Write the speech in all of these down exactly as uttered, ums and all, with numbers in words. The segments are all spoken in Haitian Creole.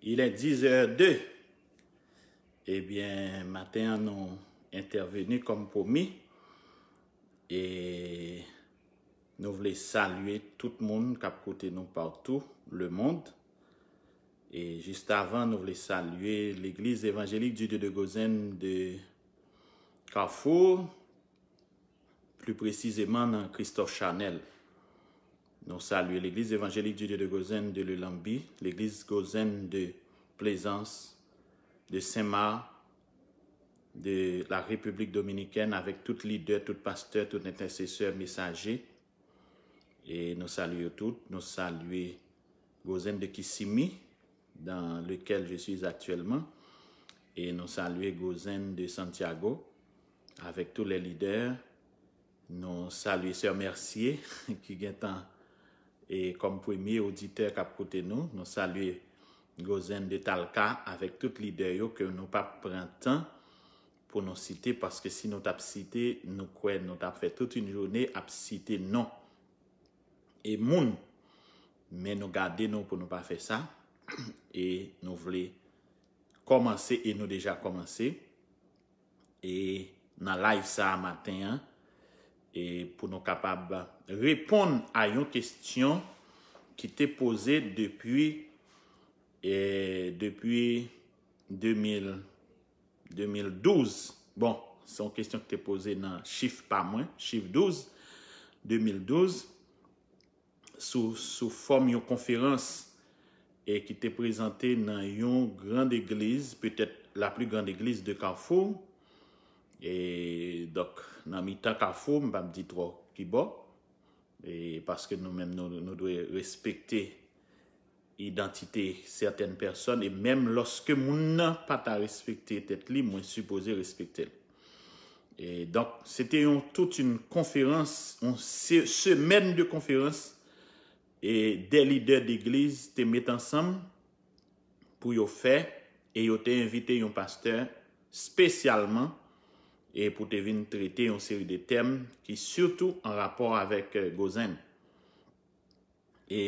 Il est dix heures deux. Ebyen, maten an nou entèveni kòm pwomi. E nou vle salye tout moun k ap koute nou partout le monde. E jis avan, nou vle salye Legliz Evanjelik du Dieu de Gozen de Carrefour, pli presizeman nan Christophe Charnel. Nou salye Legliz Evanjelik du Dieu de Gozen de Lelambi, Legliz Gozen de Plaisance, de Saint-Marc, de la République Dominicaine, avèk tout lidè, tout pastè, tout entèsesè, mesaje. E nou salye yo tout. Nou salye Gozen de Kissimmee, dans lequel je suis actuellement. E nou salye Gozen de Santiago, avec tous les leaders. Nou salye sè Mercier, ki gentan e kòm premye oditè k ap koute nou. Nou salye Gozen de Talca avèk tout lidè yo ke nou p ap pran tan pou nou site, paske si nou t ap site, nou kwè nou t ap fè tout yon jounen ap site non e moun. Men nou gade nou pou nou pa fè sa. E nou vle kòmanse, e nou deja kòmanse. E nan live sa a maten an, e pou nou kapab reponn a yon kesyon ki te poze depi, e, depi de mil, de mil douz. Bon, se yon kesyon ki te poze nan chif pa mwen, chif douz, de mil douz, sou, sou fòm yon konferans e ki te prezante nan yon grand egliz, petèt la plus grande église de Carrefour. E donk, nan mitan Kafou, m p ap di twò ki bò, e paske nou menm, nou, nou dwe respekte idantite sètèn pèsòn, e menm lòske moun nan pa ta respekte tèt li, mwen sipoze respekte l. E donk, se te yon, tout yon konferans, yon se-, semèn de konferans, e de lidè degliz te met ansanm pou yo fè, e yo te envite yon pastè espesyalman, e pou te vin trete yon seri de tèm ki sitou an rapò avèk, e, Gozen. E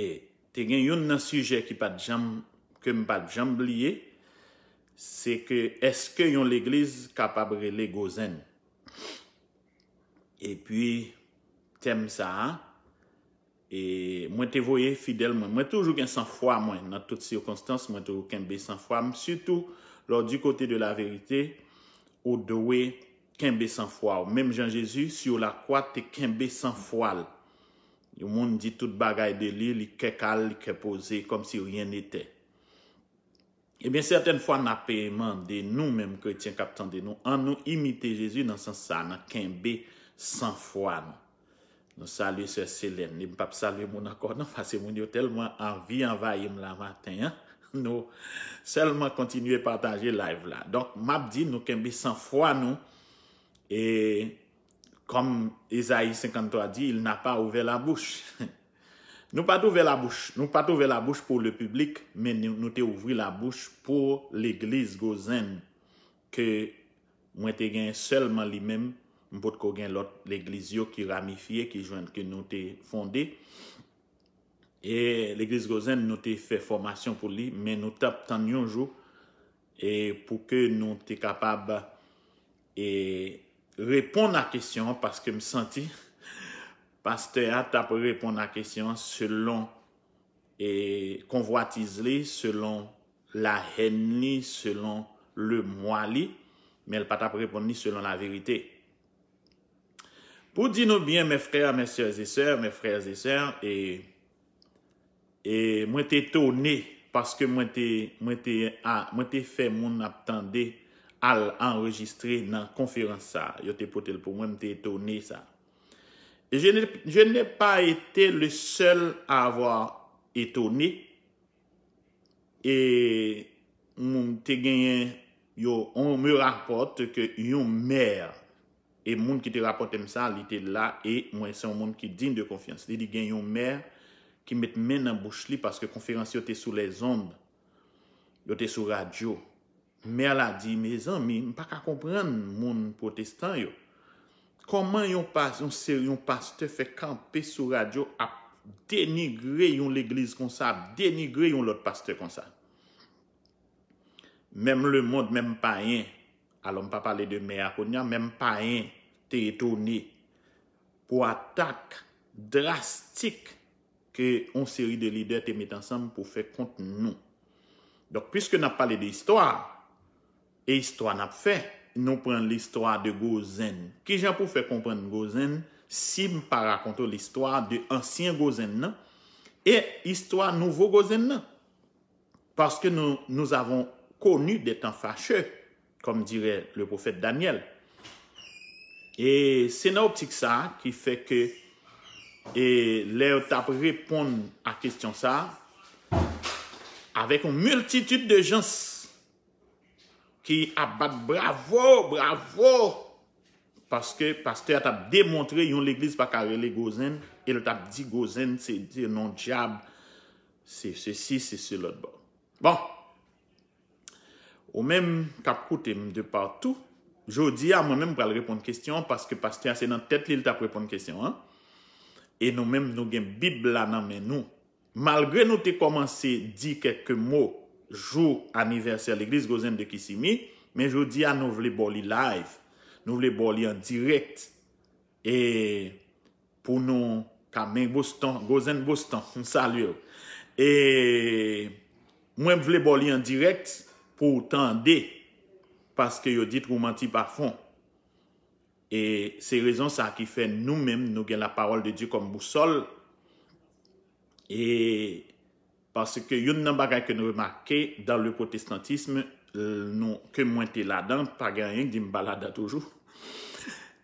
te gen youn nan sijè ki pa t janm, ke m pa t janm bliye, se ke èske yon legliz kapab rele Gozen? Epi, tèm sa a, e mwen te voye fidèl mwen. Mwen toujou gen sanfwa mwen nan tout sikonstans, mwen toujou kenbe sanfwa m, sitou lè w di kote de la verite, ou dwe kenbe sanfwa w. Menm jan Jezi, sur la croix, te kenbe sanfwa l. Yon moun di tout bagay de li, li kè kal, li kè poze, comme si rien n'était. Ebyen, sètèn fwa, n ap mande nou menm kretyen k ap tande nou, ann nou imite Jezi nan sans sa, nan kenbe sanfwa nou. Nou salye sè Selèn. E m p ap salye moun ankò non, paske moun yo tèlman anvi anvayi m la maten an. Nou sèlman kontinye pataje live la. Donk, m ap di nou kenbe sanfwa nou. E kòm Ezayi senkanntwa di, il n'a pas ouvert la bouche. Nou pa t ouvè labouch, nou pa t ouvè labouch pou le piblik, men nou, nou te ouvri labouch pou legliz Gozen, ke mwen te gen sèlman li menm, m potko gen lòt legliz yo ki ramifye, ki jwenn, ke nou te fonde. E legliz Gozen, nou te fè fòmasyon pou li, men nou t ap tann yon jou, e pou ke nou te kapab, e reponn a kesyon an, paske m santi pastè a t ap reponn a kesyon an selon, e konvwatiz li, selon lahèn li, selon lemwa li, men l pa t ap reponn li selon laverite. Pou di nou byen, mes frères, mes sœurs et sœurs, mes frères et sœurs, e, e mwen te etone paske mwen te, mwen te, a, mwen te fè moun ap tande al anrejistre nan konferans sa a. Yo te pote l pou mwen, m te etone sa. Et je n'ai, je n'ai pas été le seul à avoir étonné. E moun te genyen yo, on me rapporte que yon mè, e moun ki te rapòte m sa, li te la, e mwen se yon moun ki digne de confiance. Li di gen yon mè ki met men nan bouch li paske konferans yo te sou les ondes, yo te sou radyo. Mè la di, mezanmi, m pa ka konprann moun pwotestan yo. Kòman yon pas-, yon seri, yon pastè fè kanpe sou radyo ap denigre yon legliz konsa, ap denigre yon lòt pastè konsa? Menm lemonn, menm payen, alò m pa pale de mè a kounye a, menm payen te etone pou atak drastik ke yon seri de lidè te met ansanm pou fè kont nou. Donk, piske n ap pale de istwa, e istwa n ap fè, nou pran listwa de Gozen. Kijan pou fè konprann Gozen si m pa rakonte w listwa de ansyen Gozen nan e istwa nouvo Gozen nan? Parce que nous, nous avons connu des temps fâcheux, comme dirait le prophète Daniel. E se nan optik sa a ki fè ke e lè yo t ap reponn a kesyon sa a, avèk yon miltitid de jans ki ap bat bravo, bravo, paske pastè a t ap demontre yon legliz pa ka rele Gozen, e l t ap di Gozen se, se non dyab, se sesi, se se lòt bò. Bon, ou menm k ap koute m de patou, jodi a, mwen menm m pral reponn kesyon an, paske pastè a se nan tèt li l t ap reponn kesyon an. E nou menm, nou gen Bib la nan men nou. Malgre nou te kòmanse di kèk mo jou anivèsè legliz Gozen de Kisimi, men jodi a, nou vle ba w li live. Nou vle ba w li an dirèk. E pou nou ka men Boston, Gozen Boston, m salye w. E mwen vle ba w li an dirèk pou w tande, paske yo di twou manti pa fon. E se rezon sa ki fè nou menm, nou gen la parole de Dieu kòm bousòl. E paske youn nan bagay ke nou remake dans le protestantisme, nou, ke mwen te ladan, pa gen anyen ki di m pa ladan toujou.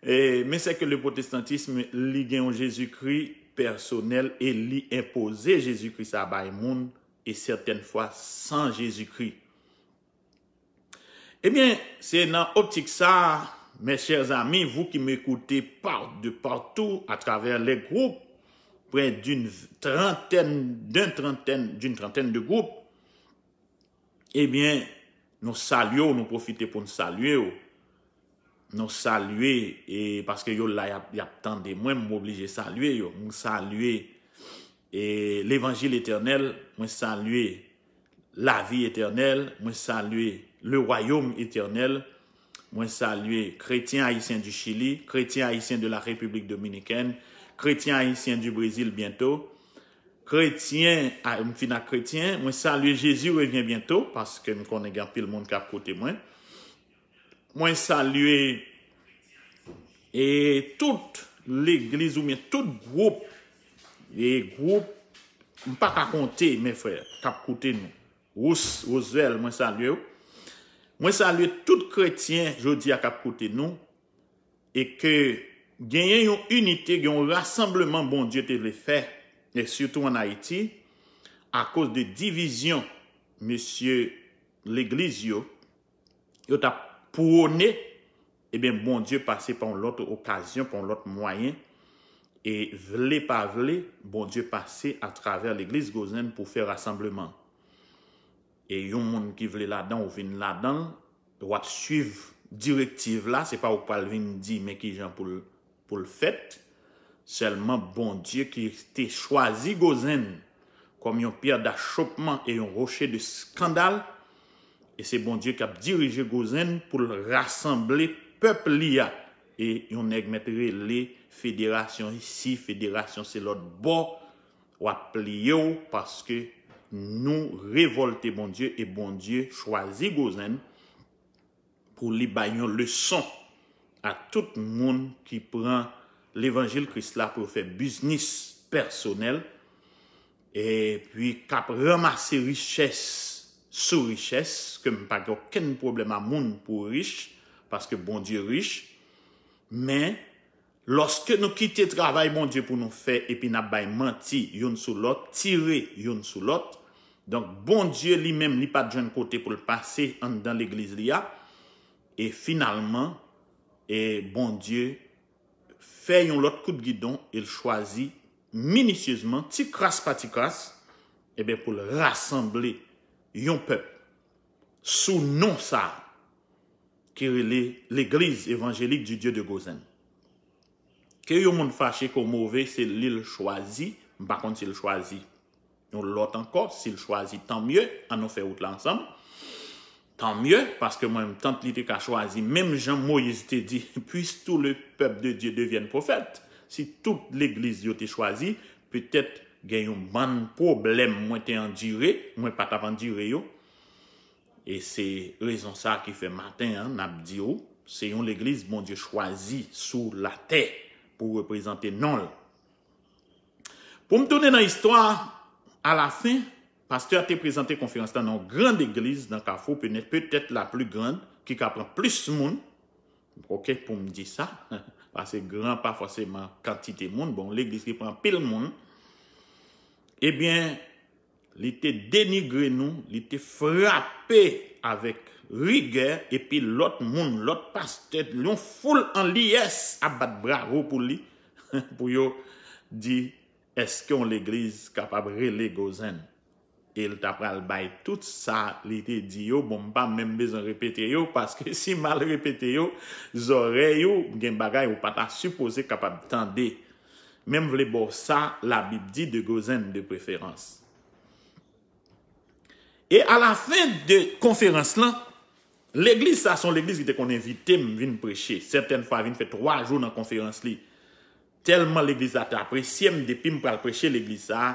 E, men se ke le protestantisme, li gen yon Jezikri pèsonèl e li enpoze Jezikri sa bay moun, e sètèn fwa san Jezikri. Ebyen, se nan optik sa a, mes chers amis, vous qui m'écoutez par, de partout, à travers les groupes, près d'une trentaine, d'une trentaine, d'une trentaine de groupes, ebyen, nou salye w, nou pwofite pou n salye w. Nou salye, e paske yo la, y ap, y ap tande mwen, m oblije salye yo. M salye e levanjil etènèl, mwen salye lavi etènèl, mwen salye le wayòm etènèl, mwen salye kretyen ayisyen du Chili, kretyen ayisyen de la République dominicaine, kretyen ayisyen du Brésil bientôt, kretyen, a, m fin ak kretyen, mwen salye Jésus revient bientôt, paske m konnen gen anpil moun k ap koute mwen. Mwen salye e tout legliz oubyen tout gwoup, e gwoup, m pa ka konte, men frè, k ap koute nou. Rous, Roswell, mwen salye w. Mwen salye tout kretyen jodi a k ap koute nou. E ke genyen yon inite, gen yon rasanbleman Bondye te vle fè, e sitou ann Ayiti, akoz de divizyon mesye legliz yo, yo t ap pwone, ebyen, Bondye pase pa yon lòt okazyon, pa yon lòt mwayen, e vle pa vle, Bondye pase atravè legliz Gozen pou fè rasanbleman. E yon moun ki vle ladan, ou vin ladan, w ap swiv direktiv la, se pa ou k pral vin di men kijan pou l, pou l fèt. Sèlman Bondye ki te chwazi Gozen kòm yon pierre d'achoppement e yon rocher de scandale, e se Bondye k ap dirije Gozen pou l rasanble pèp li a. E yon nèg mèt rele federasyon isi, federasyon se lòt bò, w ap pliye w paske nou revòlte Bondye e Bondye chwazi Gozen pou li bay yon leson a tout moun ki pran levanjil Kris la pou yo fè biznis pèsonèl, epi k ap ranmase richès sou richès, ke m pa gen okenn pwoblèm a moun pou rich, paske Bondye rich, men lòske nou kite travay Bondye pou nou fè epi n ap bay manti youn sou lòt, tire youn sou lòt, donk Bondye li menm li pa t jwenn kote pou l pase anndan legliz li a, e finalman, e Bondye fè yon lòt kout gidon e l chwazi minisyezman, ti kras pa ti kras, ebyen pou l rasanble yon pèp sou non sa a ki rele Legliz Evanjelik di Dye de Gozen. Ke yon moun fache ke w move, se li l chwazi, m pa konn si l chwazi yon lòt ankò, si l chwazi, tan mye, ann nou fè wout la ansanm. Tant mieux, paske mwen, tant li te ka chwazi, menm jan Moyiz te di, puisse tout le peuple de Dieu devienne prophète. Si tout legliz yo te chwazi, petèt gen yon bann pwoblèm mwen te andire, mwen pa t ap andire yo. E se rezon sa ki fè maten an, n ap di w, se yon legliz Bondye chwazi sou latè pou reprezante non l. Pou m tounen nan istwa, alafen, pastè a te prezante konferans lan nan yon gran legliz nan Kafou, petèt la pli gran, ki ka pran plis moun. Ok, pou m di sa, paske gran pa fòseman kantite moun. Bon, legliz ki pran anpil moun. Ebyen, li te denigre nou, li te frape avèk rigè, epi lòt moun, lòt pastè, yon foul an liyès ap bat bravo pou li, pou yo di, èske yon legliz kapab rele Gozen? E l ta pral bay tout sa li te di yo. Bon, m pa menm bezwen repete yo, paske si m al repete yo, zòrèy ou gen bagay ou pa ta sipoze kapab tande. Men m vle ba w sa Labib di de Gozen de preferans. E alafen de konferans lan, legliz sa se yon legliz ki te konn envite m vin preche. Sètèn fwa vin fè twa jou nan konferans li. Tèlman legliz la te apresye m, depi m pral preche legliz sa a,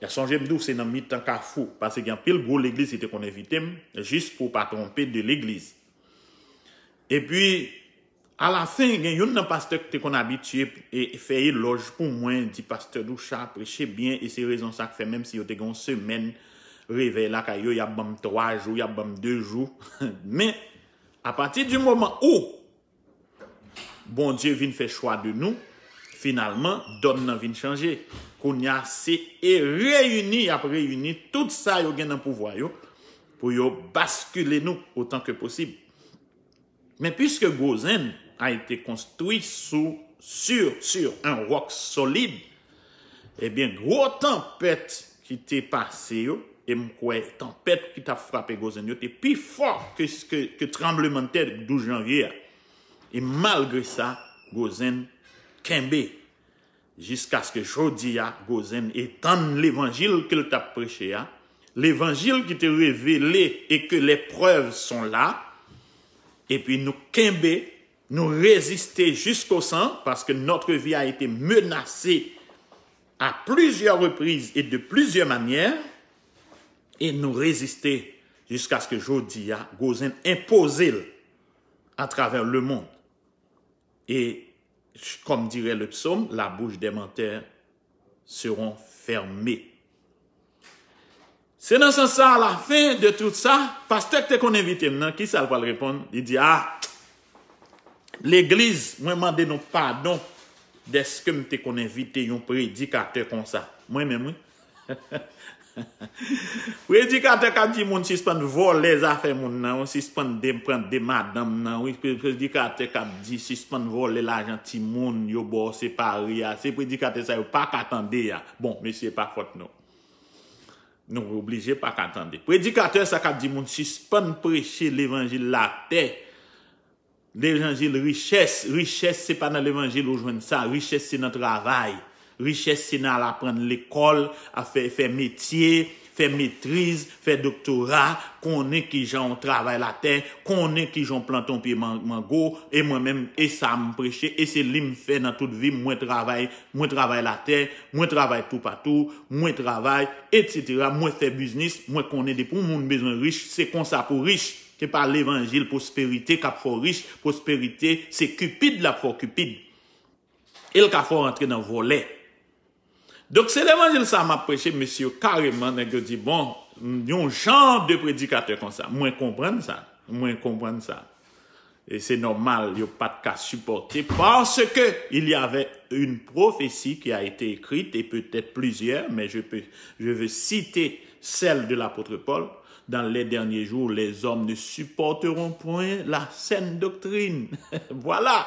sonje m di w se nan mitan Kafou, paske gen anpil gwo legliz ki te konn envite m, jis pou w pa twonpe de legliz. Epi, alafen, gen youn nan pastè ki te konn abitye e fè elòj pou mwen, di, Pastè Doucha preche byen, e se rezon sa k fè, menm si yo te gen yon semèn revèy lakay yo, y ap ban m twa jou, y ap ban m de jou. Men, apati di moman ou Bondye vin fè chwa de nou, finalman, dòn nan vin chanje. Kounye a, se e reyini, y ap reyini tout sa yo gen nan pouvwa yo pou yo baskile nou otan ke posib. Men piske Gozen a été construit sous, sur, sur un roc solide, ebyen, gwo tanpèt ki te pase yo, e m kwè tanpèt ki t ap frape Gozen yo te pi fò ke, ke, ke tranblemanntè douz janvye a. E malgre sa, Gozen kenbe. Jiskaske jodi a, Gozen e tann levanjil ke l t ap preche a, levanjil ki te revele e ke les preuves sont là, epi nou kenbe, nou reziste jusqu'au sang, parce que notre vie a été menacée à plusieurs reprises et de plusieurs manières, e nou reziste jiskaske jodi a, Gozen enpoze l atravè lemonn. Et, comme dirait le psaume, la bouche des menteurs seront fermées. Se nan sans sa, a la fin de tout sa, pastè k te konn envite m nan, kisa l pral reponn? Li di, ah, legliz, mwen mande nou padon dèske m te konn envite yon predikatè konsa. Mwen menm, wi. Predikatè k ap di moun sispann vòlè zafè moun nan, wi, sispann de, pran de madanm nan, wi. Predikatè k ap di sispann vòlè lajan timoun yo ba w separe a. Se predikatè sa yo pa ka tande a. Bon, mesye, pa fòt nou. Nou oblije pa ka tande. Predikatè sa k ap di moun sispann preche levanjil latè. Levanjil richès, richès se pa nan levanjil ou jwenn sa, richès se nan travay. Richès se nan al aprann lekòl, ap fè, fè metye, fè metriz, fè doktora, konnen kijan w travay latè, konnen kijan w plante yon pye man-, mango, e mwen menm, e sa m preche, e se li m fè nan tout vi m, mwen travay, mwen travay latè, mwen travay toupatou, mwen travay, etsetera, mwen fè biznis, mwen konnen depi yon moun bezwen rich, se konsa pou rich. Se pa levanjil pwosperite k ap fè w rich. Pwosperite, se Kipid l ap fè w Kipid. E l ka fè w rantre nan vòlè. Donk, se levanjil sa a m ap preche, mesye yo, kareman, nèg yo di, bon, yon jan de predikatè konsa. Mwen konprann sa. Mwen konprann sa. E se nòmal, yo pa t ka sipòte, parce que il y avait une prophétie qui a été écrite, et peut-être plusieurs, mais je peux, je veux citer celle de l'apôtre Paul, dans les derniers jours, les hommes ne supporteront point la saine doctrine. Voilà.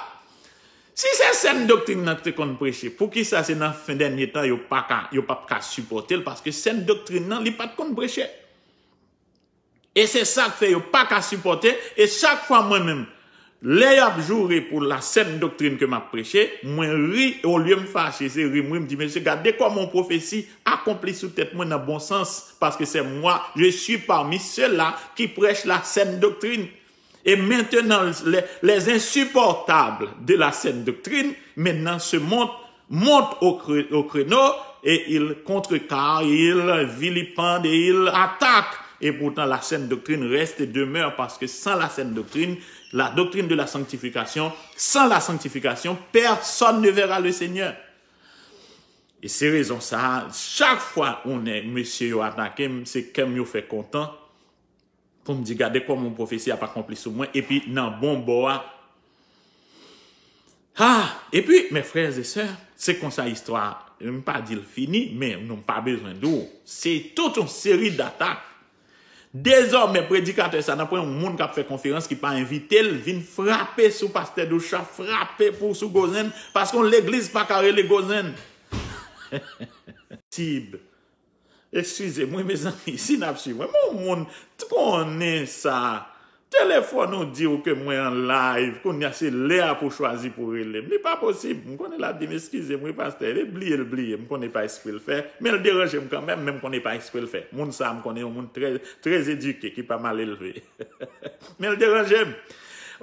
Si se sèn doktrin nan te konn preche, poukisa se nan fen dènye tan yo pa ka, yo p ap ka sipòte l? Paske sèn doktrin nan, li pa t konn preche. E se sa k fè yo pa ka sipòte. E chak fwa mwen menm, Lè y ap joure pou la sèn doktrin ke m ap preche, mwen ri, olye m fache, se ri m ri, m di, mesye, gade kòman yon pwofesi akonpli sou tèt mwen nan bon sans, parce que c'est moi, je suis parmi ceux-là qui prêchent la saine doctrine. Et maintenant, les, les insupportables de la saine doctrine, maintenant se montent, montent au, cré- au créneau et ils contrecarrent, ils vilipendent et ils attaquent. Et pourtant, la saine doctrine reste et demeure, parce que sans la saine doctrine, la doctrine de la sanctification, sans la sanctification, personne ne verra le Seigneur. E se rezon sa a, chak fwa yon nèg, mesye yo atake m, se kè m yo fè kontan, pou m di, gade kòman pwofesi ap akonpli sou mwen, epi nan bon bò a. Ah, epi, mes frères et sœurs, se konsa istwa a, m pa di l fini, men nou pa bezwen di w. Se tout yon seri datak. Dezòmè, predikatè sa, nan pwen yon moun k ap fè konferans ki pa envite l, vin frape sou pastè Doucha, frape pou sou Gozen, paske yon legliz pa ka rele Gozen. Sib. Eskize m, wi, mezanmi, si n ap swiv mwen, men yon moun t konnen sa. Telefòn ou di w ke mwen an live, kounye a se lè a pou chwazi pou rele m. Li pa posib. M konnen l ap di m, eskize m, wi, pastè. Li bliye, l bliye. M konnen pa espre l fè, men l deranje m kanmenm, men m konnen pa espre l fè. Moun sa a, m konnen yon moun trè, trè edike, ki pa mal elve. Men l deranje m.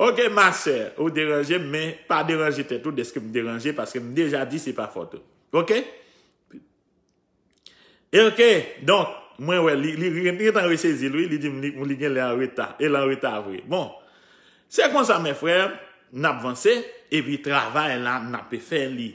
Ok, ma sè, ou deranje m, men pa deranje tèt ou dèske m deranje, paske m deja di se pa fòt ou. Ok? Ok, donk, mwen wè, li, li, li gentan resezi l, wi, li di m li, li genlè an reta, e l an reta vre. Bon, se konsa, mes frères, n ap vanse, epi travay la, n ap fè li.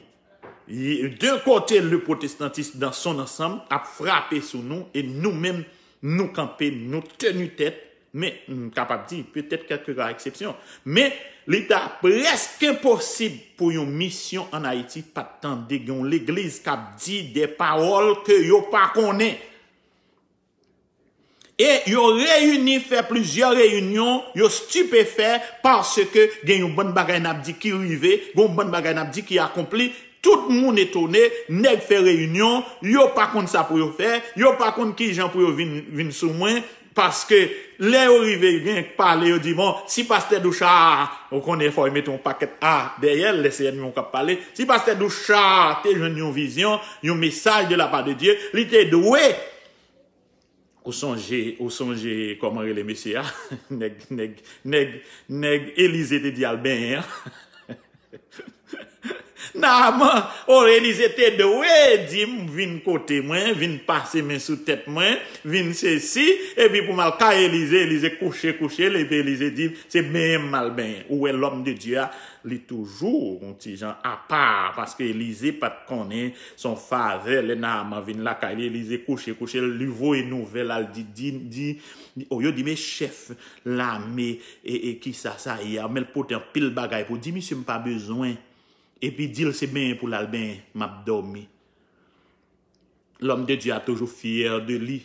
Y- D'un côté, le protestantisme dans son ensemble ap frape sou nou, e nou menm, nou kanpe, nou teni tèt, men, m kapab di, petèt kèlke ra eksepsyon, men li ta prèske enposib pou yon misyon ann Ayiti pa t tande gen yon legliz k ap di de pawòl ke yo pa konnen. E yo reyini, fè plizyè reyinyon, yo stipefè paske gen yon bann bagay n ap di ki rive, gen yon bann bagay n ap di ki akonpli. Tout moun etone, nèg fè reyinyon, yo pa konn sa pou yo fè, yo pa konn ki jan pou yo vin, vin sou mwen, paske lè yo rive gen pale, yo di, bon, si pastè Doucha, ou konnen fò yo mete yon pakèt a dèyè l, lè se ènmi w k ap pale, si pastè Doucha te jwenn yon vizyon, yon mesaj de la part de Dieu, li te dwe Ou sonje, ou sonje kòman rele mesye a? Nèg, nèg, nèg, nèg Elize te di al benyen an. Naaman, o Elize te dwe di m vin kote mwen, vin pase men sou tèt mwen, vin sesi, epi pou m al kay Elize, Elize kouche, kouche l, epi Elize di se benyen m al benyen. Ou wè lòm de Dye a, li toujou yon ti jan apa, paske Elize pa t konnen se yon favè lè Naaman vin lakay li, Elize kouche, kouche l, li voye nouvèl al di, di, di, o, yo di, men chèf lame, e, e kisa sa ye a, men l pote anpil bagay pou di, misye m pa bezwen. Epi di l se benyen pou l al benyen, m ap dòmi. Lòm de Dye a toujou fyè de li.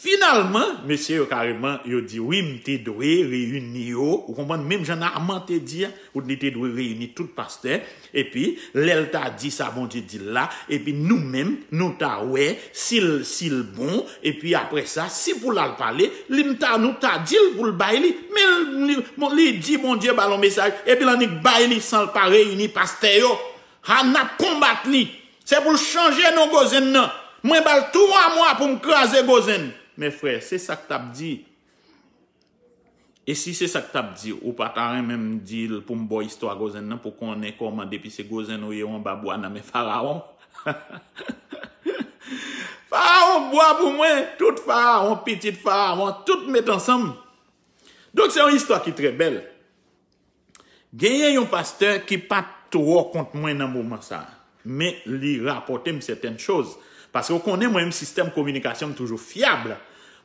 Finalman, mesye yo kareman, yo di, wi, m te dwe reyini yo. Ou konprann? Menm jan Naaman te di a, ou li te dwe reyini tout pastè. Epi, lè l ta di sa Bondye di l la, epi nou menm, nou ta wè si l, si l bon. Epi apre sa, si pou l al pale, li m ta, nou ta di l pou l bay li. Men li, bon, li di Bondye ba l yon mesaj, epi l annik bay li san l pa reyini pastè yo. Ha, n ap konbat li. Se pou l chanje non Gozenn nan. Mwen ba l twa mwa pou m kraze Gozenn. Men frè, se sa k t ap di. E si se sa k t ap di, ou pa ta renmen m di l pou m ba w istwa Gozenn nan, pou konnen kòman depi se Gozenn ou ye, w anba bwa nan men Farawon? Farawon bwa pou mwen, tout Farawon, pitit Farawon, tout met ansanm. Donk, se yon istwa ki trè bèl. Genyen yon pastè ki pa t twò kont mwen nan moman sa a, men li rapòte m sètèn choz. Paske w konnen mwen menm sistèm kominikasyon m toujou fyab.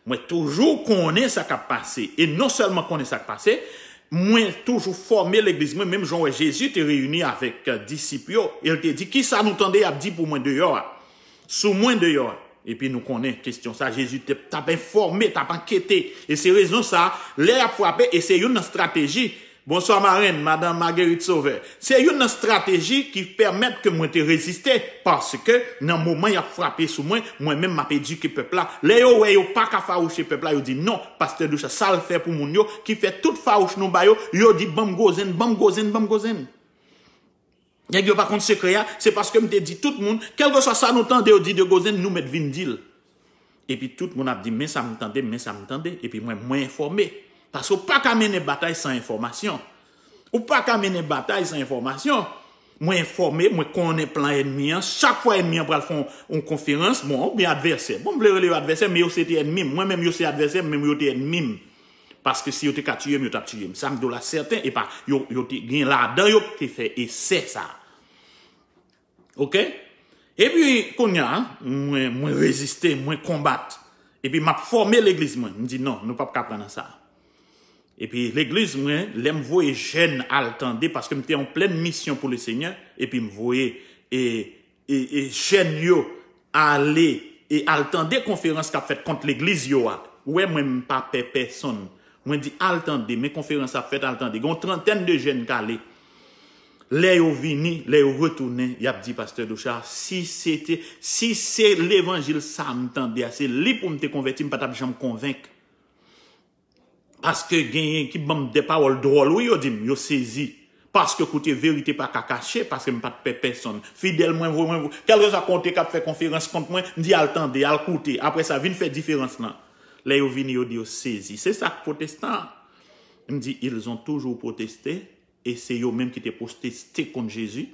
Mwen toujou konnen sa k ap pase. E non sèlman konnen sa k pase, mwen toujou fòme legliz mwen, menm jan w wè Jezi te reyini avèk, eh, disip yo, e l te di, kisa nou tande y ap di pou mwen deyò a? Sou mwen deyò a. Epi nou konnen kesyon sa, Jezi te, t ap enfòme, t ap ankete. E se rezon sa, lè y ap frape, e se youn nan estrateji Bonswa marenn, madanm Marguerite Sauveur. Se youn nan strateji ki pèmèt ke mwen te reziste, paske nan moman y ap frape sou mwen, mwen menm m ap edike pèp la. Lè yo wè yo pa ka fawouche pèp la, yo di non, pastè Ducha, sa l fè pou moun yo, ki fè tout fawouch nou ba yo, yo di ban m gwozenn, ban m gwozenn, ban m gwozenn. Nèg yo pa konn sekrè a, se paske m te di tout moun, kèlkeswa sa nou tande yo di de gwozenn, nou mèt vin di l. Epi tout moun ap di, men sa m tande, men sa m tande. Epi mwen, mwen enfòme. Paske w pa ka mennen batay san enfòmasyon. Ou pa ka mennen batay san enfòmasyon. Mwen enfòme, mwen konnen plan ènmi an. Chak fwa ènmi an pral fè yon, yon konferans, bon, oubyen advèsè. Bon, m vle rele yo advèsè, men yo se te ènmi m. Mwen menm, yo se advèsè m, men yo te ènmi m. Paske si yo te ka tiye m, yo t ap tiye m. Sa m di w la sèten, e pa, yo, yo te gen ladan yo ki te fè esè sa. Oke? Epi, kounye a, mwen, mwen reziste, mwen konbat. Epi, m ap fòme legliz mwen. M di, non, nou p ap ka pran nan sa. Epi, legliz mwen, lè m voye jèn al tande, paske m te an plèn misyon pou le Senyè, epi m voye, e, e, e jèn yo ale, e al tande konferans k ap fèt kont legliz yo a. Ou wè, mwen, m pa pè pèsonn. Mwen di, al tande, men konferans ap fèt, al tande. Gen yon trantèn de jèn k ale. Lè yo vini, lè yo retounen, y ap di, pastè Ducha, si se te, si se levanjil sa m tande a, se li pou m te konvèti, m pa t ap janm konvenk. Paske genyen ki ban m de pawòl dwòl, wi, yo di m, yo sezi. Paske koute, verite pa ka kache, paske m pa t pè pèsonn. Fidèl mwen, vre mwen, vre. Kèlkeswa kote k ap fè konferans kont mwen, m di, al tande, al koute. Apre sa, vin fè diferans lan. Lè yo vini, yo di yo sezi. Se sa k pwotestan an. M di, ils ont toujours protesté. E se yo menm ki te pwoteste kont Jezi.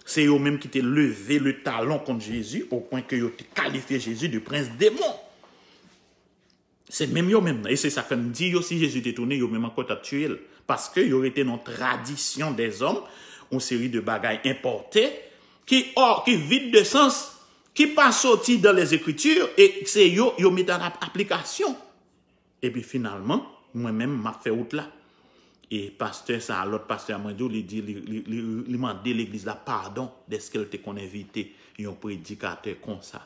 Se yo menm ki te leve le talon kont Jezi, o pwen ke yo te kalifye Jezi de prens demon. Se menm yo menm nan. E se sa k fè m di yo, si Jezi te tounen, yo menm ankò t ap tiye l. Paske yo rete nan tradisyon dèzòm, yon seri de bagay enpòte, ki, ò, ki vid de sans, ki pa soti dan lèzekritir, e se yo, yo mete an ap-, aplikasyon. Epi finalman, mwen menm, m ap fè wout la. E pastè sa a, lòt pastè a, mwen di w, li di, li, li, li, li mande legliz la padon dèske l te konn envite yon predikatè konsa.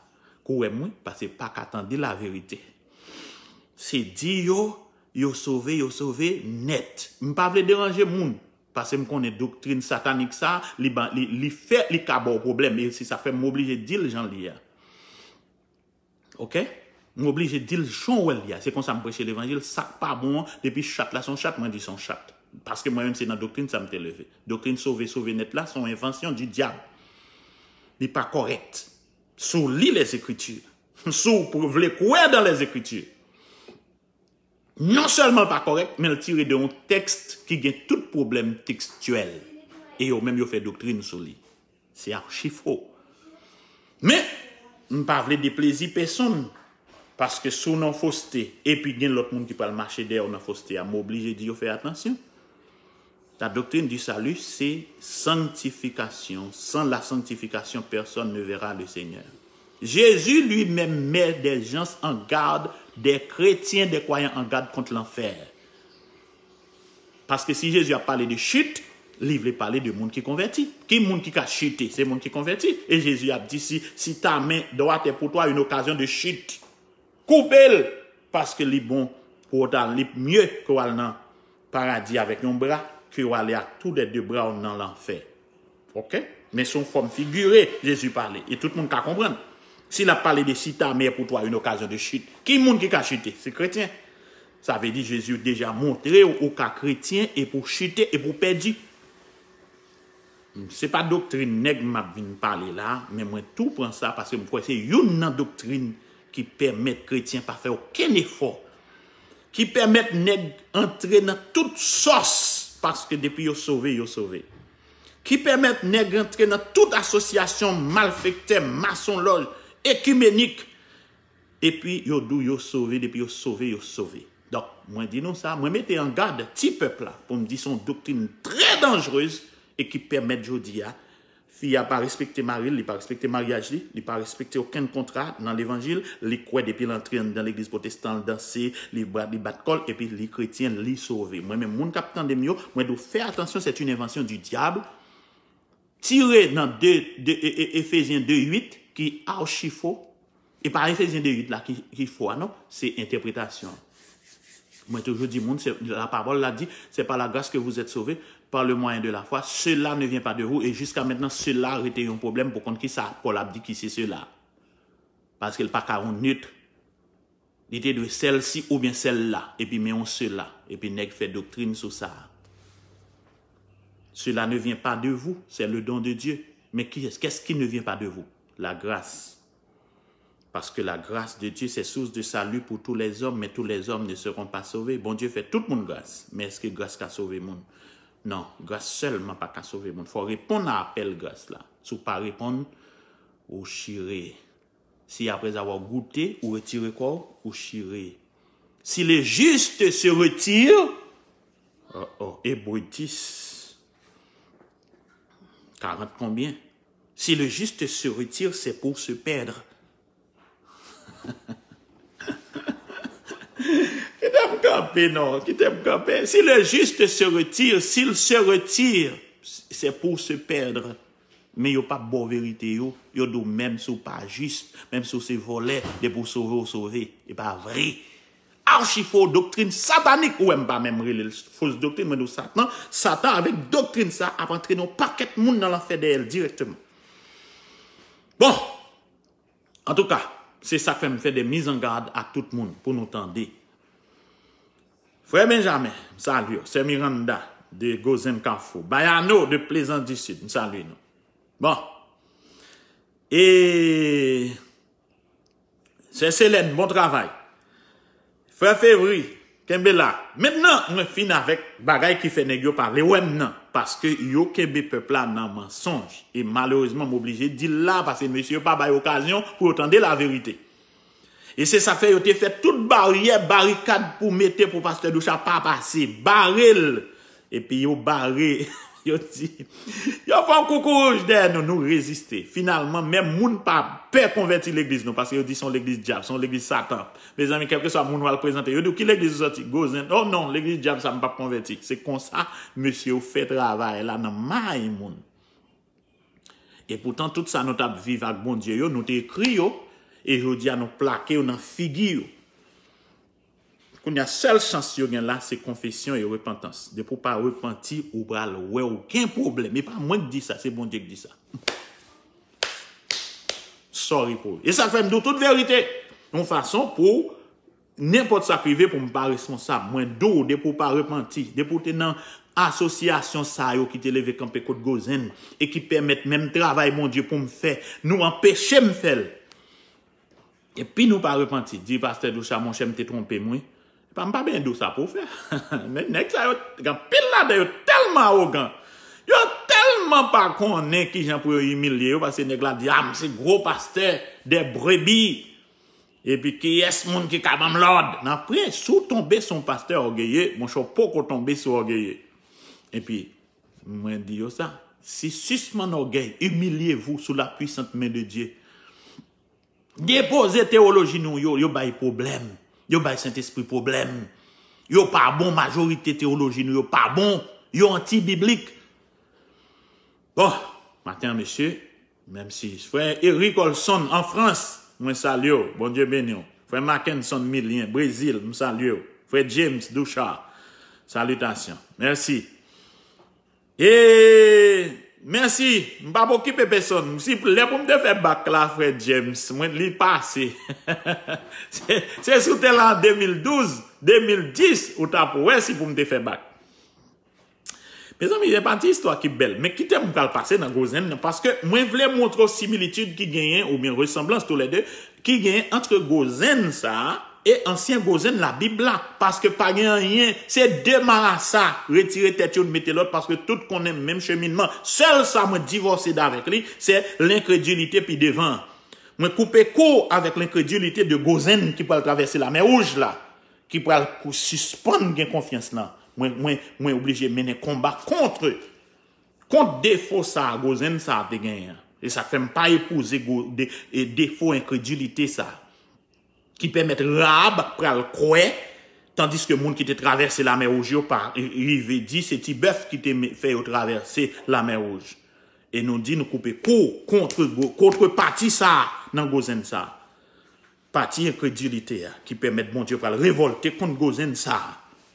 Kou wè mwen, paske pa ka tande laverite. Se di yo, yo sove, yo sove nèt. M pa vle deranje moun, paske m konnen doktrin satanik sa, li, ba- li, li fè, li ka ba w pwoblèm. E se sa fè m oblije di l jan l ye a. Oke? M oblije di l jan w wè l ye a. Se konsa m preche levanjil. Sa k pa bon an, depi chat la se yon chat, mwen di se yon chat. Paske mwen menm se nan doktrin sa m te leve. Doktrin sove, sove nèt la, se yon envansyon di dyab. Li pa kòrèk. Si w li lèzekriti, si w vle kwè dan lèzekriti, non sèlman l pa kòrèk, men l tire de yon tèks ki gen tout pwoblèm tekstyèl. E yo menm yo fè doktrin sou li. Se achifo. Men, m pa vle deplezi pèsonn, paske si w nan foste, epi gen lòt moun ki pral mache dèyè w nan foste a, m oblije di yo fè atansyon. La doctrine du salut, c'est sanctification. Sans la sanctification, personne ne verra le Seigneur. Jésus lui-même met des gens en garde, des chrétiens, des croyants en garde contre l'enfer. Paske si Jezi ap pale de chit, li vle pale de moun ki konvèti. Ki moun ki ka chite? Se moun ki konvèti. E Jezi ap di, si, si ta main droite est pour toi une occasion de chute, koupe l, paske li bon pou w ta, li mye ke w al nan paradi avèk yon bra ke w ale ak tou lè de bra w nan lanfè. Oke? Men se yon fòm figire Jezi pale, e tout moun ka konprann. Si l ap pale de si ta main est pour toi une occasion de chute, ki moun ki ka chite? Se kretyen. Sa vle di Jezi deja montre w ou ka kretyen e pou w chite e pou w pèdi. Se pa doktrin nèg m ap vin pale la, men mwen tou pran sa paske m kwè se youn nan doktrin ki pèmèt kretyen pa fè okenn efò, ki pèmèt nèg antre nan tout sòs, paske depi yo sove, yo sove. Ki pèmèt nèg antre nan tout asosyasyon malfektè, masonlòj, ekimenik, epi yo di w yo sove, depi yo sove, yo sove. Donk, mwen di nou sa, mwen mete an gad ti pèp la pou m di se yon doktrin trè danjrez e ki pèmèt jodi a, fi a pa respekte mari l, li pa respekte maryaj li, li pa respekte okenn kontra nan levanjil, li kwè depi l antre anndan legliz pwotestan, l danse, li bat, li bat kò l, epi li kretyen, li sove. Mwen menm, moun k ap tande m yo, mwen di w fè atansyon, c'est une invention du diable. Tire nan de, de, e, e, Efezyen de uit ki achifo. E pa Efezyen de uit la ki, ki fo a, non. Se entèpretasyon. Mwen toujou di moun, se, la pawòl la di, c'est par la grâce que vous êtes sauvés, par le moyen de la foi, cela ne vient pas de vous, e jiska mentnan, cela rete yon pwoblèm pou konn ki sa Pòl ap di ki se cela. Paske l pa ka yon nèt. Li te dwe celle-ci oubyen celle-là, epi men yon cela, epi nèg fè doktrin sou sa. Cela ne vient pas de vous, c'est le don de Dieu. Mais qui est-ce, qu'est-ce qui ne vient pas de vous? La grâce. Parce que la grâce de Dieu, c'est source de salut pour tous les hommes, mais tous les hommes ne seront pas sauvés. Bondye fè tout moun gras, men èske gras ka sove moun? Non, gras sèlman pa ka sove moun. Fò reponn a apèl gras la. Si w pa reponn, ou chire. Si après avoir goûté, ou retire kò w, ou chire. Si le juste se retire, oh, oh, Ebre dis, karant konbyen? Si le juste se retire, c'est pour se perdre. Kite m kanpe non, kite m kanpe. Si le juste se retire, s'il se retire, c'est pour se perdre. Men yo p ap ba w verite yo, yo di w menm si w pa jis, menm si w se vòlè, depi w sove, w sove. E pa vre. Achi fo doktrin satanik, ou wè m pa menm rele l fos doktrin, mwen di w Satan, Satan avèk doktrin sa ap antrene yon pakèt moun nan lanfè dèyè l dirèkteman. Bon, antouka, se sa k fè m fè de mizangad a tout moun pou nou tande. Frè Benjamin, m salye w. Sè Miranda de Gozen Kafou. Bayano de Plezans di Sid, m salye nou. Bon. E Sè Selèn, bon travay. Frè Fevri, kenbe la. Mentnan, mwen fin avèk bagay ki fè nèg yo pa vle wè m nan. Paske yo kenbe pèp la nan mansonj. E malerezman, m oblije di l la, paske mesye yo pa bay okazyon pou yo tande laverite. E se sa k fè yo te fè tout baryè, barikad pou mete pou pastè Doucha pa pase. Bare l. Epi yo bare, yo di, yo fè yon koukouwouj dèyè nou, nou reziste. Finalman, menm moun pa pè konvèti legliz nou, paske yo di se yon legliz dyab, se yon legliz Satan. Mezanmi, kèlkeswa moun w al prezante, yo di w ki legliz ou sòti, Gozen. Oh non, legliz dyab sa m p ap konvèti. Se konsa, mesye yo fè travay la nan may moun. E poutan, tout sa nou t ap viv ak Bondye yo, nou te ekri yo, e jodi a nou plake yo nan figi yo. Kounye a, sèl chans yo gen la, se konfesyon e repantans. Depi w pa repanti, ou pral wè w gen pwoblèm. E pa mwen k di sa, se Bondye k di sa. Sorry pou ou. E sa k fè m di w tout verite. Yon fason pou nenpòt sa k rive pou m pa responsab. Mwen di w, depi w pa repanti, depi w te nan asosyasyon sa yo ki te leve kanpe kont Gozen e ki pèmèt menm travay Bondye pou m fè, nou anpeche m fè l. Epi nou pa repanti, di pastè Doucha, monchè, m te twonpe m, wi. Epa, m pa bezwen di w sa pou w fè. Men nèg sa yo, gen anpil ladan yo tèlman awogan. Yo tèlman pa konnen kijan pou yo imilye yo, paske nèg la di, a, m se gwo pastè dè brebi. Epi kiyès moun ki ka ban m lòd? Nan pre, si w tonbe sou yon pastè ògeye, monchè, w poko tonbe sou ògeye. Epi, mwen di yo sa, si sispann ògèy, humiliez-vous sous la puissante main de Dieu. Depoze teyoloji nou yo, yo bay pwoblèm. Yo bay Sentespri pwoblèm. Yo pa bon, majorite teyoloji nou yo pa bon. Yo anti-biblik. Bon, maten an, mesye, menm si frè Eric Olson an Frans, mwen salye w, Bondye beni w. Frè Mackenson Milien, Brezil, m salye w. Frè James Douchard, salitasyon. Mèsi. E, mèsi, m p ap okipe pèsonn. Si lè pou m te fè bak la, frè James, mwen, li pase. Se, se si w te la an de mil douz, de mil dis, ou t ap wè si pou m te fè bak. Mezanmi, se pa ti istwa ki bèl, men kite m pral pase nan Gozen nan, paske mwen vle montre w similitid ki genyen, oubyen resanblans toulède, ki genyen ant Gozen sa a e ansyen Gozen Labib la, paske pa gen anyen, se de marasa, retire tèt youn, mete lòt, paske tout konnen menm cheminman. Sèl sa mwen divòse davèk li, se lenkredilite pi devan. Mwen koupe kou avèk lenkredilite de Gozen ki pral travèse Lamè Wouj la, ki pral kou-, sispann gen konfyans lan. Mwen, mwen, mwen oblije mennen konba kont, kont defo sa a, Gozen sa a te genyen an. E sa k fè m pa epouze go-, de, e defo enkredilite sa a, ki pèmèt Rahab pral kwè, tandiske moun ki te travèse Lamè Wouj yo pa rive di se ti bèf ki te me-, fè yo travèse Lamè Wouj. E nou di nou koupe kou kont go-, kontrepati sa a nan Gozen sa a. pati enkredilite a ki pèmèt Bondye pral revòlte kont Gozen sa a.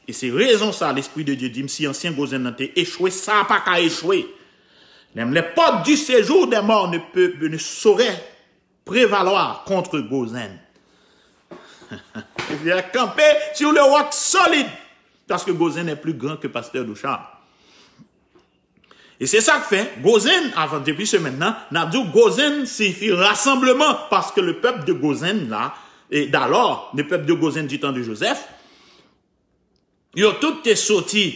E se rezon sa a, Lespri de Dye di m, si ansyen Gozen nan te echwe, sa a pa ka echwe. Même les portes du séjour des morts ne peut, ne saurait prévaloir contre Gozen. Il a campé sur le roc solide, parce que Gozen est plus grand que Pasteur Ducharme. E se sa k fè, Gozen, avan depi semèn nan, n ap di w Gozen siyifi rasanbleman, paske le pèp de Gozen la, e d'alò, le pèp de Gozen du temps de Joseph, yo tout te soti,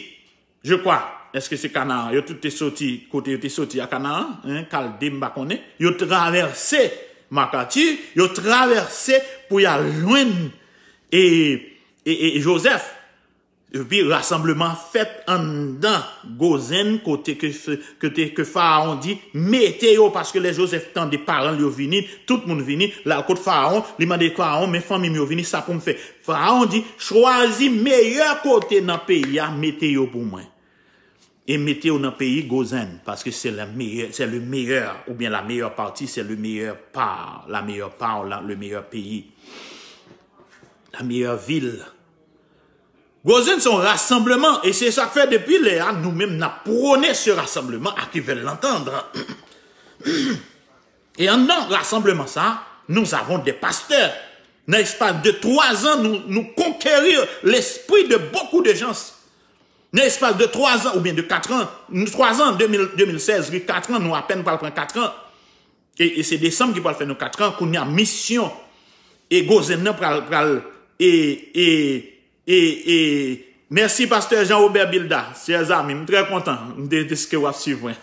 je crois, èske se Kanaan, yo tout te soti, kote yo te soti a Kanaan, hein, Kalde, m pa konnen, yo travèse Makati, yo travèse pou y al jwenn e, e, e Joseph. Epi rasanbleman fèt anndan Gozen kote ke, kote ke Farawon di, mete yo, paske lè Joseph tande paran l yo vini, tout moun vini, l al kot Farawon, li mande Farawon, men fanmi m yo vini, sa pou m fè? Farawon di, chwazi meyè kote nan peyi a, mete yo pou mwen. E mete yo nan peyi Gozen, paske se le meyè, se le meyè, oubyen la meyè pati, se le meyè pa, la meyè pa, la, le meyè peyi, la meyè vil. Gozen se yon rasanbleman, e se sa k fè depi lè a, nou menm n ap pwone se rasanbleman a ki veulent l'entendre. E anndan rasanbleman sa, nous avons des pasteurs. Nan espas de twa zan, nou, nou konkeri lespri de beaucoup de gens. Nan espas de twa zan, oubyen de kat an, twa zan, de mil, de mil sèz, wi, kat an, nou apèn pral pran kat an. E, e se desanm ki pral fè nou kat an, kounye a misyon e Gozen nan pral, pral, e, e, e, e, mèsi pastè Jean Robert Bilda, chè zanmi, m trè kontan de, de ce que w ap swiv mwen.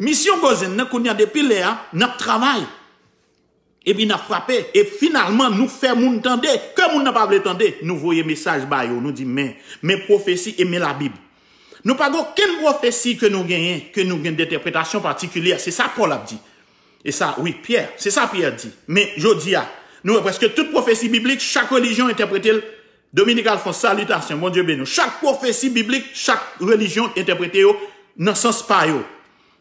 Misyon Gozen nan kounye a depi lè a, n ap travay. Epi n ap frape. E finalman, nou fè moun tande. Ke moun nan pa vle tande, nou voye mesaj ba yo. Nou di, men, men pwofesi e men Labib. Nou pa gen okenn pwofesi ke nou genyen, ke nou gen dentèpretasyon patikilye. Se sa Pòl ap di. E sa, wi, Pyè. Se sa Pyè di. Men, jodi a, nou wè prèske tout pwofesi biblik, chak relijyon entèprete l. Dominique Alphonse, salitasyon, Bondye beni w. Chak pwofesi biblik, chak relijyon entèprete yo nan sans pa yo.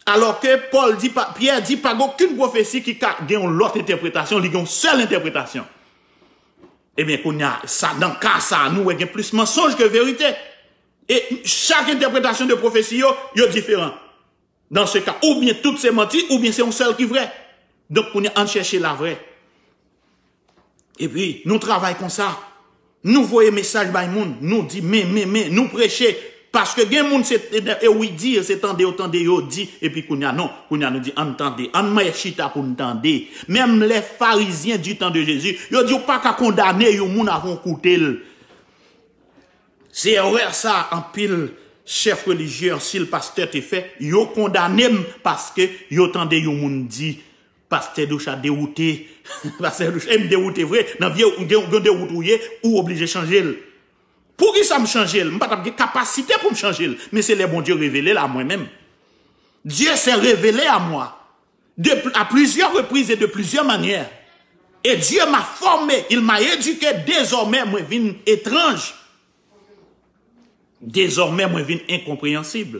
Alò ke Pòl di, pa, Pyè di, pa gen okenn pwofesi ki ka gen yon lòt entèpretasyon, li gen yon sèl entèpretasyon. Ebyen, kounye a, sa, nan ka sa, nou wè gen plis mansonj ke verite. E chak entèpretasyon de pwofesi yo, yo diferan. Dans ce cas, oubyen tout se manti, oubyen se yon sèl ki vrè. Donk, kounye a, ann chèche lavrè. Epi, nou travay konsa. Nou voye mesaj bay moun. Nou di, men, men, men, nou preche. Paske gen moun, se, e wi di, se tande yo tande yo di. Epi kounye a, non. Kounye a, nou di, ann tande. Ann mèt chita pou n tande. Menm les pharisiens du temps de Jésus, yo di, ou pa ka kondane yon moun avan w koute l. Se erè sa anpil chèf relijye, anpil pastè te fè. Yo kondane m paske yo tande yon moun di, pastè Ducharme dewoute. Pastè Ducharme, e m dewoute vre. Nan vye, gen, gen dewout ou ye, ou oblije chanje l. Poukisa m chanje l? M pa t ap gen kapasite pou m chanje l. Men se lè Bondye revele l a mwen menm. Dieu s'est révélé à moi de, à plusieurs reprises et de plusieurs manières. Et Dieu m'a formé, il m'a éduqué. Dezòmè, mwen vin etranj. Dezòmè, mwen vin enkonpreyansib.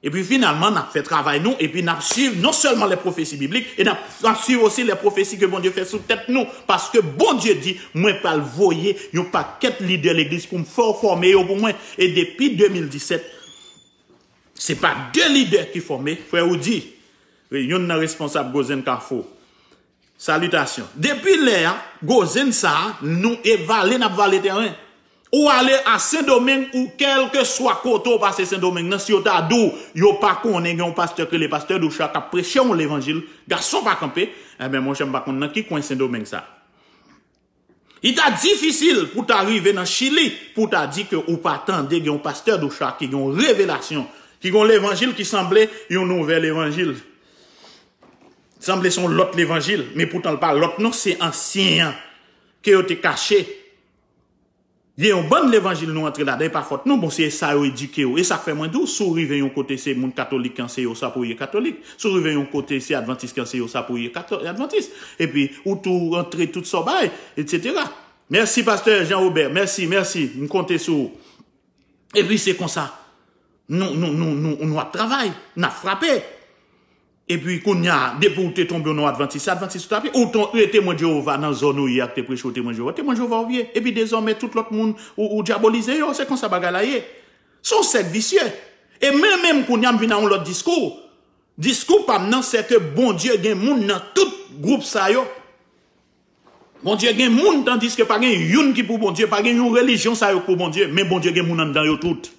Epi finalman, n ap fè travay nou, epi n ap swiv non sèlman lè pwofesi biblik, e n ap, n ap swiv osi lè pwofesi ke Bondye fè sou tèt nou. Paske Bondye di, mwen pral voye yon pakèt lidè legliz pou m fè w fòme yo pou mwen. E depi de mil disèt, se pa de lidè ki fòme, frè Rudy, youn nan responsab Gozen Kafou. Salitasyon. Depi lè a, Gozen sa a, nou e vale, n ap vale tèren. Ou ale a Sendomeng, ou kèlkeswa kote w pase Sendomeng nan, si yo ta di w, yo pa konnen gen yon pastè k rele pastè Ducharme k ap preche yon levanjil, gason pa kanpe, enben, monchè, m pa konn nan ki kwen Sendomeng sa. Li ta difisil pou ta rive nan Chili, pou ta di ke ou pa tande gen yon pastè Ducharme ki gen yon revelasyon, ki gen yon levanjil ki sanble yon nouvèl evanjil. Sanble se yon lòt levanjil, men poutan l pa lòt non, se ansyen an ke yo te kache. Gen yon bann levanjil nou antre ladan, e pa fòt nou, bon, se sa yo edike w. E sa k fè mwen di w, si w rive yon kote se moun katolik ki anseye w sa pou w ye katolik. Si w rive yon kote se advantis ki anseye w sa pou w ye kato-, advantis. Epi, ou tou antre tout sa w bay, etsetera. Mèsi, pastè Jean Robert. Mèsi, mèsi. M konte sou ou. Epi se konsa. Nou, nou, nou, nou, nou ap travay. N ap frape. Epi kounye a, depi w te tonbe w nan Advantis, Advantis ou t ap ye, ou ton, e Temwen Jewova nan zòn ou ye a k te preche w Temwen Jewova, Temwen Jewova w ye. Epi dezòmè, tout lòt moun ou, ou dyabolize yo, se konsa bagay la ye. Se yon sèk visye. E mwen menm kounye a, m vin a yon lòt diskou. Diskou pa m nan, se ke Bondye gen moun nan tout gwoup sa yo. Bondye gen moun, tandiske pa gen youn ki pou Bondye, pa gen yon relijyon sa yo pou Bondye, men Bondye gen moun anndan yo tout.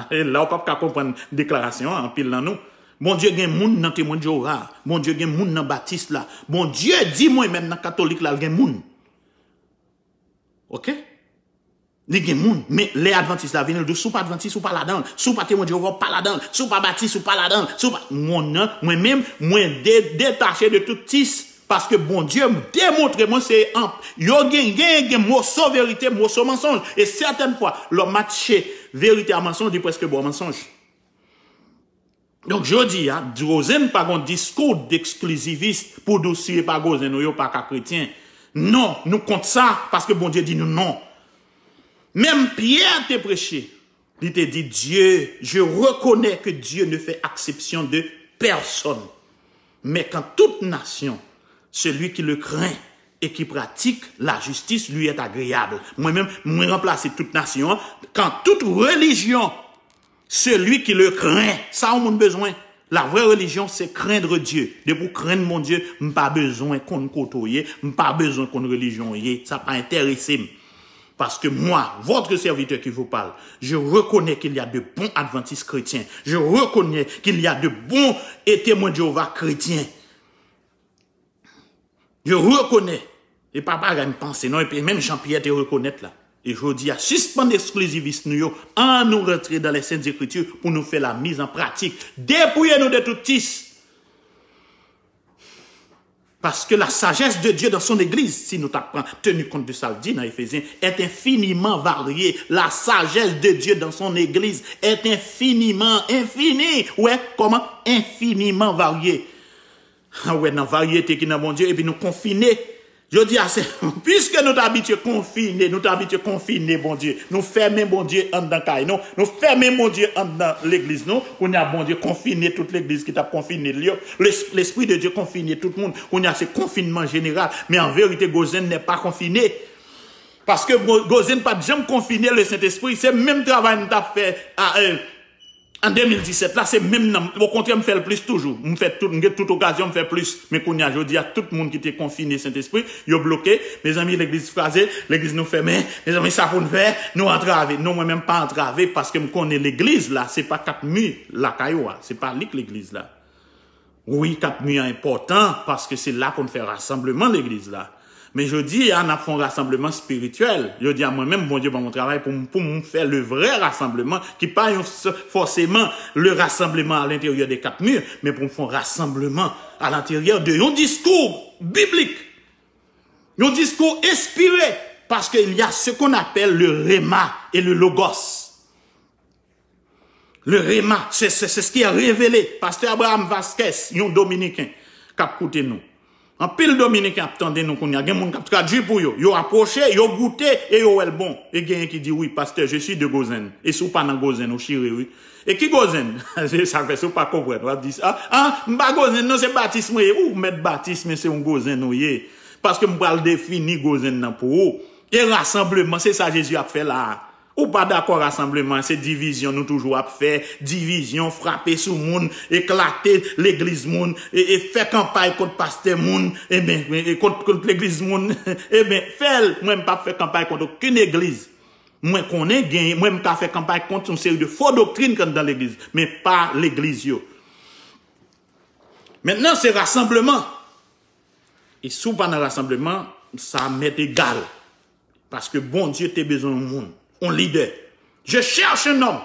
E la w p ap ka konprann deklarasyon an, anpil nan nou. Bondye gen moun nan Temwen Jewova, Bondye gen moun nan Batis la. Bondye di mwen menm nan Katolik la, l gen moun. Oke? Li gen moun, men lè Advantis la vini, l di w, si w pa Advantis, ou pa ladan l. Si w pa Temwen Jewova, ou pa ladan l. Si w pa Batis, ou pa ladan l. Si w pa, mwen nan, mwen menm, mwen de, detache de tout tis. Paske Bondye demontre mwen se an, yo gen, gen, gen moso verite, moso mansonj. E sètèn fwa, lè w matche verite a mansonj, li prèske ba w mansonj. Donk, jodi a, Gozen pa gon diskou deksklizivist pou di w si e pa Gozen ou ye, ou pa ka kretyen. Non, nou kont sa, paske Bondye di nou non. Menm Pyè te preche, li te di, Dieu, je reconnais que Dieu ne fait exception de personne, mais qu'en toute nation, celui qui le craint et qui pratique la justice lui est agréable. Mwen menm, mwen ranplase tout nasyon an, qu'en toute religion, celui qui le craint. Sa yon moun bezwen. La vraie religion, c'est craindre Dieu. Depi w krenn Bondye, m pa bezwen konn kote w ye, m pa bezwen konn relijyon w ye. Sa pa enterese m. Parce que moi, votre serviteur qui vous parle, je reconnais qu'il y a de bons adventistes chrétiens. Je reconnais qu'il y a de bons et témoins de Jéhovah chrétiens. Je reconnais. E pa bagay m panse, non, epi menm Jan Pyè te rekonèt la. E jodi a, sispann eksklizivist nou yo, ann nou rantre dans les Saintes Écritures pou nou fè la mise en pratique. Depouye nou de tout tis. Parce que la sagesse de Dieu dans son église, si nou ta pran tenu compte de sa l di nan Efezyen, est infiniment variée. La sagesse de Dieu dans son église est infiniment, infini. Ou wè, kòman? Infiniment variée. Ou wè nan varyete ki nan Bondye, epi nou konfine. Jodi a, se, piske nou t abitye konfine, nou t abitye konfine Bondye. Nou fèmen Bondye anndan kay nou. Nou fèmen Bondye anndan legliz nou. Kounye a, Bondye konfine tout legliz ki t ap konfine l yo. L'esprit de Dieu konfine tout moun. Kounye a, se konfinman jeneral. Men an verite, Gozen n'est pas confiné. Paske Gozen pa t janm konfine Lesentespri. Se menm travay m t ap fè a, euh, An de mil disèt la, se menm nan, okontrè, m fè l plis toujou. M fè tout, m gen tout okazyon, m fè plis. Men kounye a, jodi a, tout moun ki te konfine Sentespri, yo bloke. Mezanmi, legliz kraze, legliz nou fèmen. Mezanmi, sa pou n fè, nou antrave. Non, mwen menm pa antrave, paske m konnen legliz la, se pa kat mi lakay ou a. Se pa li k legliz la. Wi, kat mi an enpòtan, paske se la pou n fè rasanbleman legliz la. Men jodi a, n ap fè yon rasanbleman espirityèl. Jodi a, mwen menm, Bondye ban m yon travay pou m, pou m fè le vrai rassemblement, ki pa yon s-, forcément le rassemblement à l'intérieur des quatre murs, men pou m fè yon rasanbleman à l'intérieur de yon diskou biblik, yon diskou enspire, paske il y a ce qu'on appelle le rhéma et le logos. Le rhéma, c'est, c'est, c'est ce qui est révélé. Pastè Abraham Vasquez, yon Dominiken, k ap koute nou. Anpil Dominiken ap tande nou kounye a. Gen moun k ap tradui pou yo. Yo apwoche, yo goute, e yo wè l bon. E genyen ki di, wi, pastè, je suis de Gozen. E si w pa nan Gozen, ou chire, wi. E ki Gozen? Se sa k fè, si w pa konprann, w ap di, a, a, m pa Gozen, non, se Batis mwen ye. Ou mèt Batis, men se yon Gozen ou ye. Paske m pral defini Gozen nan pou ou. E rasanbleman, se sa Jezi ap fè la a. Ou pa dakò rasanbleman, se divizyon nou toujou ap fè, divizyon, frape sou moun, eklate legliz moun, e, e fè kanpay kont pastè moun, ebyen, e kont, kont legliz moun, ebyen, fè l. Mwen, m p ap fè kanpay kont okenn egliz. Mwen konnen gen, mwen, m ka fè kanpay kont yon seri de fo doktrin k anndan legliz, men pa legliz yo. Mentnan, se rasanbleman. E si w pa nan rasanbleman, sa mèt egal. Paske Bondye te bezwen yon moun, yon lidè. Je cherche un homme.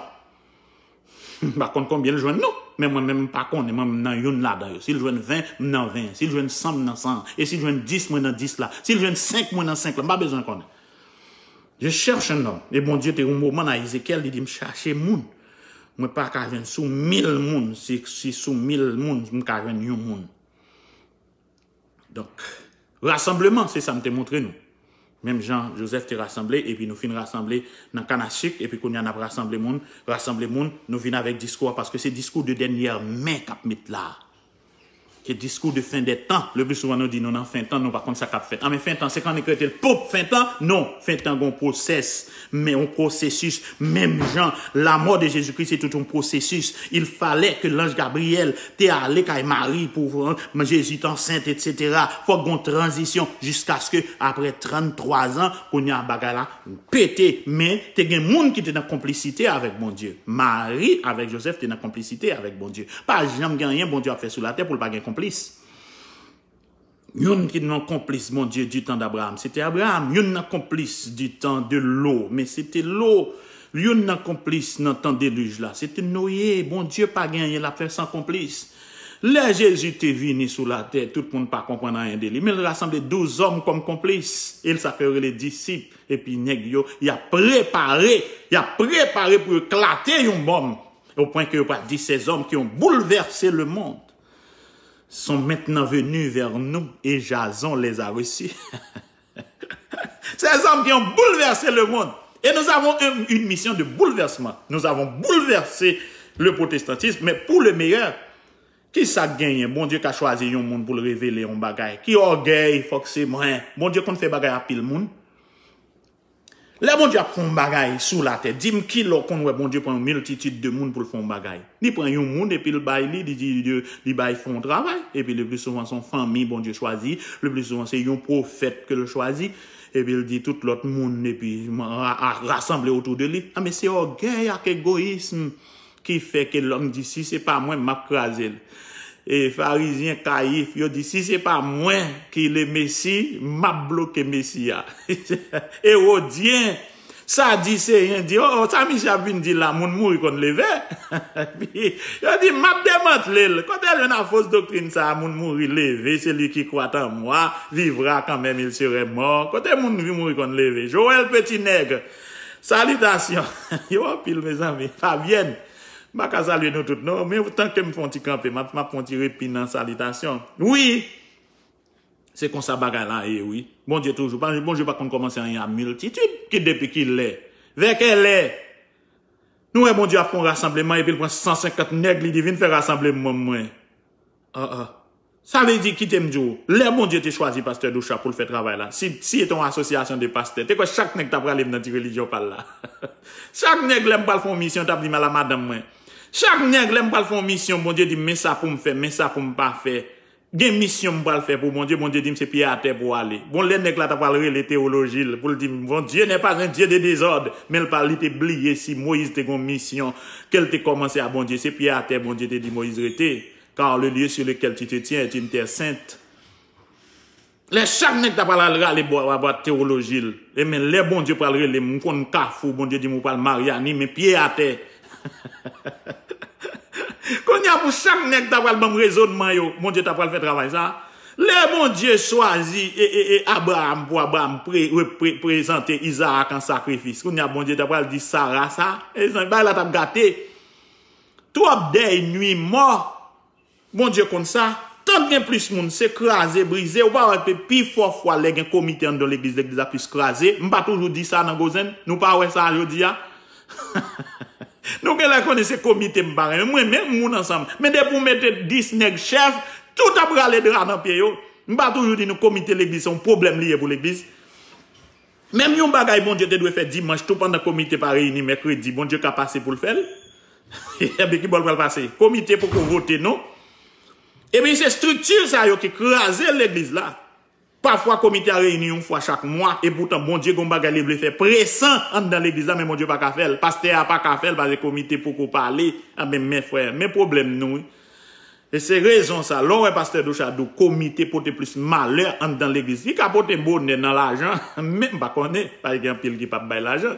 M pa konn konbyen l jwenn, non. Men mwen menm, m pa konnen. Mwen, m nan youn ladan yo. Si l jwenn ven, m nan ven an. Si l jwenn san, m nan san an. E si l jwenn dis, mwen nan dis la. Si l jwenn senk, mwen nan senk la. M pa bezwen konnen. Je cherche un homme. E Bondye te yon moman nan Ezekyèl, li di m chache moun. Mwen pa ka jwenn sou mil moun. Si, si sou mil moun, m ka jwenn yon moun. Donk, rasanbleman, se sa m te montre nou. Menm jan Joseph te rasanble, epi nou fin rasanble nan kann a sik, epi kounye a n ap rasanble moun, rasanble moun, nou vin avèk diskou a, paske se diskou de dènyè men k ap met la. Se diskou de fen dè tan. Le pli souvan nou di nou nan fen tan, nou pa konn sa k ap fèt. Anben fen tan, se kannik rete l, poup, fen tan? Non, fen tan gon pwosès, men yon pwosesis. Menm jan la mò de Jezikri se tout yon pwosesis. Il fallait que l'ange Gabriel te ale kay Mari pou Jezi t ansent, etsetera. Fòk gon tranzisyon jiskaske apre tranntwa zan, kounye a bagay la pete, men te gen moun ki te nan konplisite avèk Bondye. Mari avèk Joseph te nan konplisite avèk Bondye. Pa janm gen anyen Bondye ap fè sou latè pou l pa gen konplis. Youn ki nan konplis Bondye du temps d'Abraham, se te Abraham. Youn nan konplis du temps de Lot, men se te Lot. Youn nan konplis nan tan delij la, se te Noye. Bondye pa gen anyen l ap fè san konplis. Lè Jezi te vini sou latè, tout moun pa konprann anyen de li, men l rasanble douz òm kòm konplis, e l sa fè yo rele disip. Epi nèg yo, y ap prepare, y ap prepare pou yo eklate yon bonm, au point que yo pral di ces hommes qui ont bouleversé le monde sont maintenant venus vers nous et Jason les a reçus. Ces hommes qui ont bouleversé le monde. Et nous avons une, une mission de bouleversement. Nous avons bouleversé le protestantisme, mais pour le meilleur. Ki sa k genyen? Bondye ka chwazi yon moun pou l revele yon bagay. Ki ògèy, fòk se mwen. Bondye konn fè bagay a pil moun. Lè Bondye ap fè yon bagay sou latè, di m kilè w konn wè Bondye pran yon miltitid de moun pou l fè yon bagay. Li pran yon moun epi l bay li, li di li, li bay fè yon travay. Epi le pli souvan se yon fanmi Bondye chwazi, le pli souvan se yon pwofèt ke l chwazi. Epi l di tout lòt moun epi rasanble otou de li. Anben se ògèy ak egoyism ki fè ke lòm di si se pa mwen, m ap kraze l. E Farizyen, Kayif, yo di si se pa mwen ki le Mesi, m ap bloke Mesi a. Ewodyen, Sadiseyen di, o, o, sa misye ap vin di la, moun mouri konn leve. Yo di, m ap demantle l. Kote l jwenn a fos doktrin sa a, moun mouri leve, celui qui croit en moi vivra quand même il serait mort. Kote moun ki mouri konn leve? Joël Petit Nègre, salitasyon. Yo anpil, mezanmi. Fabyèn, m pa ka salye nou tout, non. Men tanke m fè yon ti kanpe, m ap, m ap fè yon ti repi nan salitasyon. Wi, se konsa bagay la ye, wi. Bondye toujou, pa, Bondye pa konn kòmanse anyen a miltitid. Ki depi ki lè? Vè kèlè? Nou wè Bondye ap fè yon rasanbleman, epi l pran san senkant nèg, li di, vin fè rasanbleman mwen. Ah, ah. Sa vle di, kite m di w, lè Bondye te chwazi pastè Doucha pou l fè travay la, si, si se te yon asosyasyon de pastè, te kwè chak nèg ta prale m nan ti relijyon pa l la. Chak nèg, lè m pral fè yon misyon, t ap di m, ala madanm mwen. Chak nèg, lè m pral fè yon misyon, Bondye di m, men sa pou m fè, men sa pou m pa fè. Gen misyon m pral fè pou Bondye, Bondye di m se pye atè pou w ale. Bon, lè nèg la ta pral rele tewoloji l pou l di m, Bondye n'est pas un Dieu de désordre, men l pa, li te bliye si Moyiz te gen yon misyon ke l te kòmanse a Bondye. Se pye atè Bondye te di Moyiz rete. Car le lieu sur lequel tu te tiens est une terre sainte. Lè chak nèg ta pral al rale bwa, bwa, bwa tewoloji l. E men lè Bondye pral rele m, m konn Kafou, Bondye di m ou pral Maryani, men pye atè. Kounye a pou chak nèg ta pral ban m rezònman yo, Bondye ta pral fè travay sa. Lè Bondye chwazi e, e, e Abraham pou Abraham pre, re, pre, prezante Izaak an sakrifis, kounye a Bondye ta pral di Sara sa. E zan, bagay la t ap gate. Twòp dèy nwi mò. Bondye konn sa. Tan gen plis moun, se kraze, brize. Ou pa wè ke pi fò fwa lè gen komite anndan legliz, legliz la plis kraze. M pa toujou di sa nan Gozen. Nou pa wè sa jodi a? Nou genlè konnen se komite m pa renmen. Mwen menm moun ansanm. Men depi w mete dis nèg chèf, tout ap rale dra nan pye yo. M pa toujou di nou komite legliz se yon pwoblèm li ye pou legliz. Menm yon bagay Bondye te dwe fè dimanch tou pandan komite pa reyini mèkredi, Bondye ka pase pou l fè l. Ebyen ki bò l pral pase? Komite poko vote non. Ebyen se estrikti sa yo ki kraze legliz la. Pafwa komite a reyini yon fwa chak mwa, epoutan Bondye gen yon bagay li vle fè presan anndan legliz la, men Bondye pa ka fè l. Pastè a pa ka fè l, paske komite poko pale. Anben men frè, men pwoblèm nou wi. E se rezon sa, lè w wè pastè Doucha di w komite pote plis malè anndan legliz. Li ka pote bonè nan lajan, men m pa konnen, paske gen anpil ki p ap bay lajan.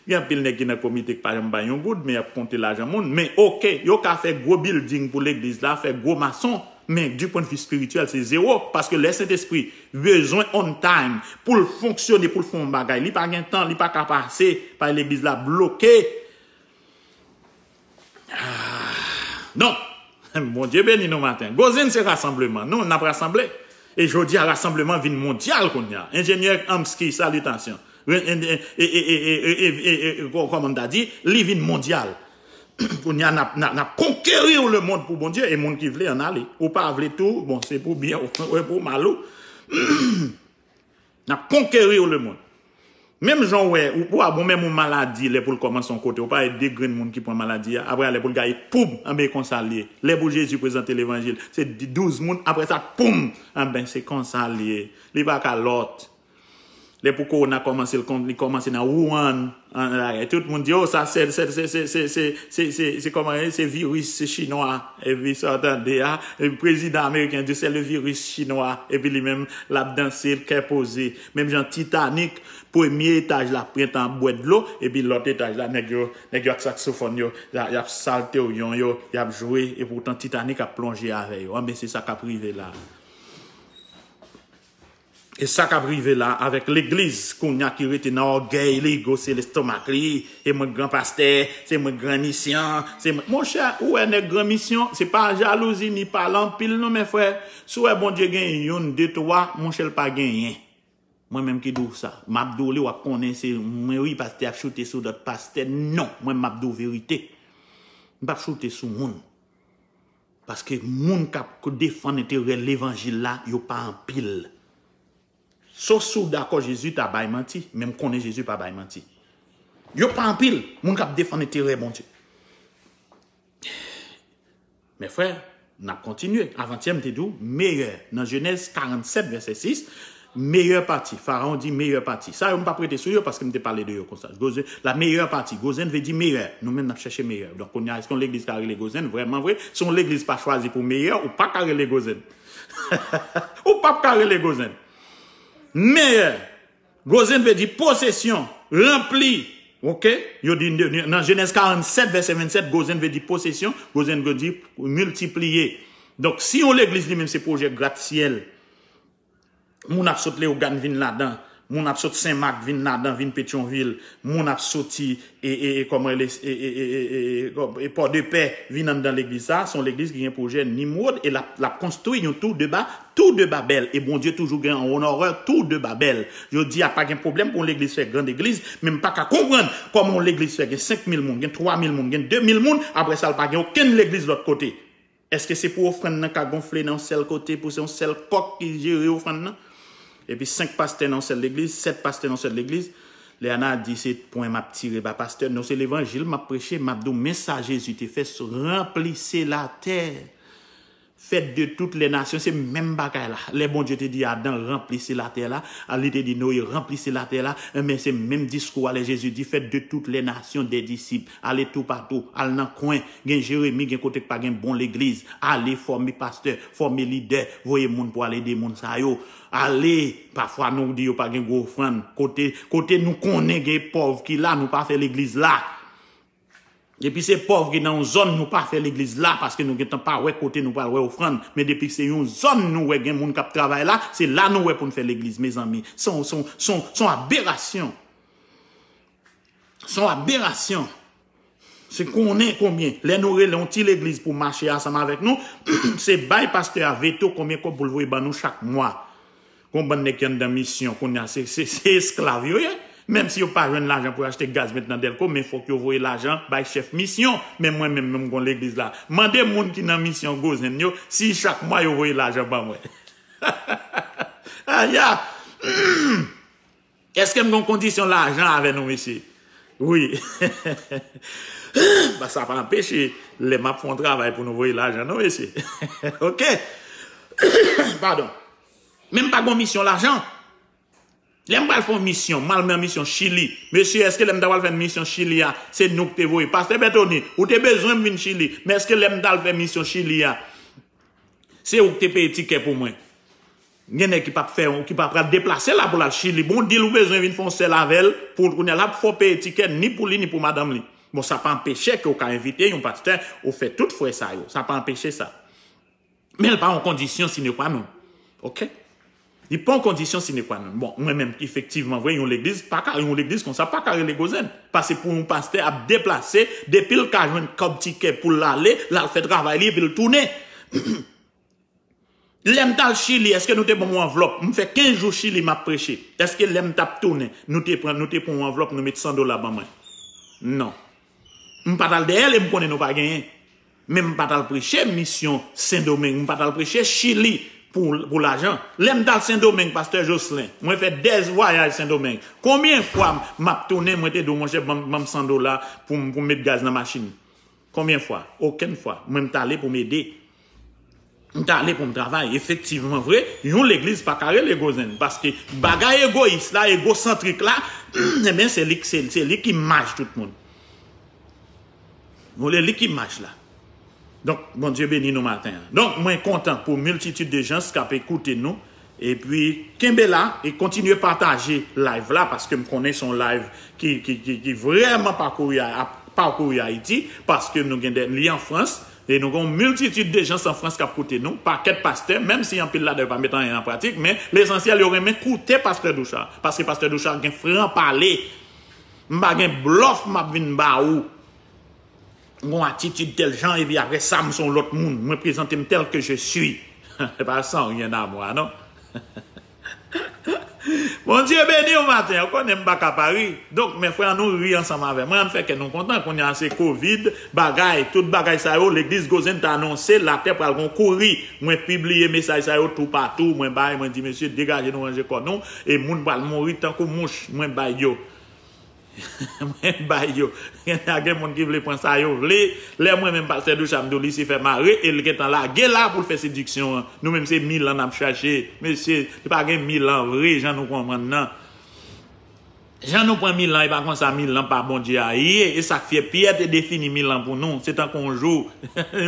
Gen anpil nèg ki nan komite ki pa janm bay yon goud, men y ap konte lajan moun. Men oke, yo ka fè gwo bilding pou legliz la, fè gwo mason, men du point de vue spirituel, se zewo. Paske lè Sentespri bezwen on time pou l fonksyone, pou l fè yon bagay, li pa gen tan, li pa ka pase, paske legliz la bloke. Ah, non. Bondye beni nou maten. Gozen se rasanbleman. Nou, n ap rasanble. E jodi a, rasanbleman vin mondyal kounye a. Enjenyè Amsky, salitasyon. Re- en- en- e- e- e- e- e- e- e- e- kò- Kòman m ta di, li vin mondyal. Kounye a, n ap, n ap, n ap konkeri lemonn pou Bondye, e moun ki vle, ann ale. Ou pa vle tou, bon, se pou byen ou, e pou mal ou. N ap konkeri lemonn. Menm jan w wè, ou, ou a bon, menm yon maladi, lè pou l kòmanse yon kote, ou pa wè de grenn moun ki pran maladi a, apre a, lè pou l gaye, poum, anben, konsa l ye. Lè pou Jezi prezante levanjil, se di- douz moun, apre sa, poum, anben, se konsa l ye. Li pa ka lòt. Lè pou kowona kòmanse, l kon- li kòmanse nan Wuhan, an, an, tout moun di, oh, sa, se, se, se, se, se, se, se, se, se, kòman, se viris chinwa, epi sa w tande a, epi prezidan ameriken di, se le virus chinois, epi li menm, l ap danse, l kè poze. Menm jan Titanic, premye etaj la, pran tan ap bwè dlo, epi lòt etaj la, nèg yo, nèg yo ak saksofòn yo, y a- y ap salte yon yo, y ap jwe, e poutan Titanic ap plonje avè yo. Anben, se sa k ap rive la. E sa k ap rive la avèk legliz, kounye a ki rete nan ògèy li, gwose lestomak li, se mwen k gran pastè, se mwen k gran misyon, se mwen. Monchè, ou wè nèg gran misyon, se pa jalouzi ni pale anpil non, men frè, si w wè Bondye gen youn, de, twa, monchè, l pa genyen. Mwen menm ki di w sa. M ap di w li, w ap konnen se mwen, wi, pastè ap choute sou lòt pastè. Non, mwen m ap di w verite. M p ap choute sou moun. Paske moun k ap defann enterè levanjil la, yo pa anpil. Sof si w dakò Jezi ta bay manti, men m konnen Jezi pa bay manti. Yo pa anpil, moun k ap defann enterè Bondye. Men frè, n ap kontinye. Avantyè, m te di w, meyè. Nan Jenèz karannsèt, vèsè sis, meyè pati. Farawon di meyè pati. Sa yo, m p ap rete sou yo paske m te pale de yo konsa. Gozen, la meyè pati. Gozen vle di meyè. Nou menm, n ap chèche meyè. Donk, kounye a, èske yon legliz ka rele Gozen? Vrèman vre, si yon legliz pa chwazi pou meyè, ou pa ka rele Gozen. Ou p ap ka rele Gozen. Meyè. Gozen vle di posesyon, ranpli. Oke? Yo di nan Jenèz karannsèt, vèsè vennsèt, gozen vle di posesyon, gozen vle di miltipliye. Donk, si yon legliz li menm se pwojè gratsyèl, moun ap sot Leyogàn vin ladan, moun ap sot Senmak vin ladan, vin Petyonvil, moun ap soti e, e, e, kòman rele, e, e, e, e, e, e, kòm, e Pòdepè vin anndan legliz sa, se yon legliz ki gen pwojè Nimwod e l ap, l ap konstwi yon tour de ba, tour de Babèl. E Bondye toujou gen an onòrè tour de Babèl. Jodi a pa gen pwoblèm pou yon legliz fè gran legliz, men m pa ka konprann kòman yon legliz fè gen senk mil moun, gen twa mil moun, gen de mil moun, apre sa l pa gen okenn legliz lòt kote. Èske se pou ofrann nan ka gonfle nan yon sèl kote, pou se yon sèl kòk ki jere ofrann nan? Epi senk pastè nan yon sèl legliz, sèt pastè nan yon sèl legliz. Lè a n a di se pwen m ap tire ba pastè, non, se levanjil m ap preche, m ap di w men sa Jezi te fè, ranplissez la terre. Faites de toutes les nations, se menm bagay la. Lè Bondye te di Adan, ranplissez la terre la, a, li te di Noye, ranplissez la terre la, enben se menm diskou a lè Jezi di, faites de toutes les nations des disciples. Ale toupatou, al nan kwen, gen Jeremi, gen kote k pa gen bon legliz. Ale fòme pastè, fòme lidè, voye moun pou al ede moun sa yo. Ale, pafwa nou di yo pa gen gwo ofrann. Kote, kote nou konnen gen pòv ki la, nou pa fè legliz la. Depi se pòv ki nan yon zòn, nou pa fè legliz la, paske nou gentan pa wè kote nou pral wè ofrann. Men depi se yon zòn nou wè gen moun k ap travay la, se la nou wè pou n fè legliz, mezanmi. Se yon, se yon, se yon, se yon aberasyon. Se yon aberasyon. Se konnen konbyen. Lè nou rele yon ti legliz pou mache ansanm avèk nou, se bay pastè a veto konbyen kòb pou l voye ban nou chak mwa. Gon bann nèg ki anndan misyon kounye a, se, se, se esklav yo ye. Menm si yo pa jwenn lajan pou yo achte gaz met nan dèlko, men fòk yo voye lajan bay chèf misyon. Men mwen menm, menm gon legliz la. Mande moun ki nan misyon Gozen yo si chak mwa yo voye lajan ban mwen. Aya! Èske m gon kondisyon lajan avè nou, mesye? Wi. Ba, sa pa anpeche, lè m ap fè yon travay pou nou voye lajan, non, mesye. Oke? Padon. Men m pa gon misyon lajan. Lè m pral fè yon misyon, m al nan misyon Chili. Mesye, èske lè m ta pral fè misyon Chili a, se nou ki te voye? Pastè Bètoni, ou te bezwen m vin Chili, men èske lè m t al fè misyon Chili a, se ou ki te peye tikè pou mwen? Gen nèg ki p ap fè, ki p ap pral deplase la pou l al Chili. Bon, di l ou bezwen vin fè yon sèl avè l, pou kounye a l ap fè w peye tikè ni pou li ni pou madanm li. Bon, sa pa anpeche ke w ka envite yon pastè, ou fè tout frè sa yo. Sa pa anpeche sa. Men l pa yon kondisyon sine qua non. Oke? Li pa yon kondisyon sine qua non. Bon, mwen menm, efektivman, vre, yon legliz pa ka, yon legliz konsa pa ka rele Gozen. Paske pou yon pastè ap deplase, depi l ka jwenn kòb tikè pou l ale, l al fè travay li, epi l tounen. Lè m t al Chili, èske nou te ban m yon anvlòp? M fè kenz jou Chili m ap preche. Èske lè m t ap tounen, nou te pran, nou te pran yon anvlòp, nou met san dola ban mwen? Non. M pa t al dèyè l e m konnen nou pa genyen. Men m pa t al preche misyon Sendomeng, m pa t al preche Chili pou, pou lajan. Lè m t al Sendomeng, pastè Jocelyn, mwen fè dèz vwayaj Sendomeng. Konbyen fwa m ap tounen, mwen te di w, monchè, ban m, ban m san dola pou m, pou m met gaz nan machin? Konbyen fwa? Okenn fwa. Mwen, m t ale pou m ede. M t ale pou m travay. Efektivman, vre, yon legliz pa ka rele Gozen. Paske bagay egoyis la, egosantrik la, ebyen, se li, se, se li ki maj tout moun. Bon, se li ki maj la. Donk, Bondye beni nou maten an. Donk, mwen kontan pou miltitid de jans k ap ekoute nou. Epi, kenbe la e kontinye pataje live la, paske m konnen se yon live ki, ki, ki, ki vrèman pakouri, ap pakouri Ayiti, paske nou gen de, li an Frans, e nou gen yon miltitid de jans an Frans k ap koute nou, pakèt pastè, menm si anpil ladan yo pa met anyen an pratik, men lesansyèl yo renmen koute pastè Douchard, paske pastè Douchard gen fran pale. M pa gen blòf m ap vin ba ou. M gon atitid tèl jan, epi apre sa, m se yon lòt moun. Mwen prezante m tel que je suis. Se pa sans rien à moi, non? Bondye beni w maten, ou konnen m pa ka pa ri. Donk, men frè, ann nou ri ansanm avè mwen, ann fè kè nou kontan. Kounye a se kovid, bagay, tout bagay sa yo, legliz Gozen te anonse, latè pral gon kouri. Mwen pibliye mesaj sa yo toupatou, mwen bay, mwen di, mesye, degaje nou, ranje kò nou, e moun pral mouri tankou mouch, mwen bay yo. Mwen bay yo. Gen, gen moun ki vle pran sa yo vle. Lè mwen menm pastè Douchard m di w Lisifè mare e l gentan lage la pou l fè sediksyon an. Nou menm se milan n ap chache. Mesye, li pa gen milan vre jan nou konprann nan. Jan nou pran milan, e pa konsa milan pa Bondye a ye. E sa k fè Pyè te defini milan pou nou. Se tankou yon jou.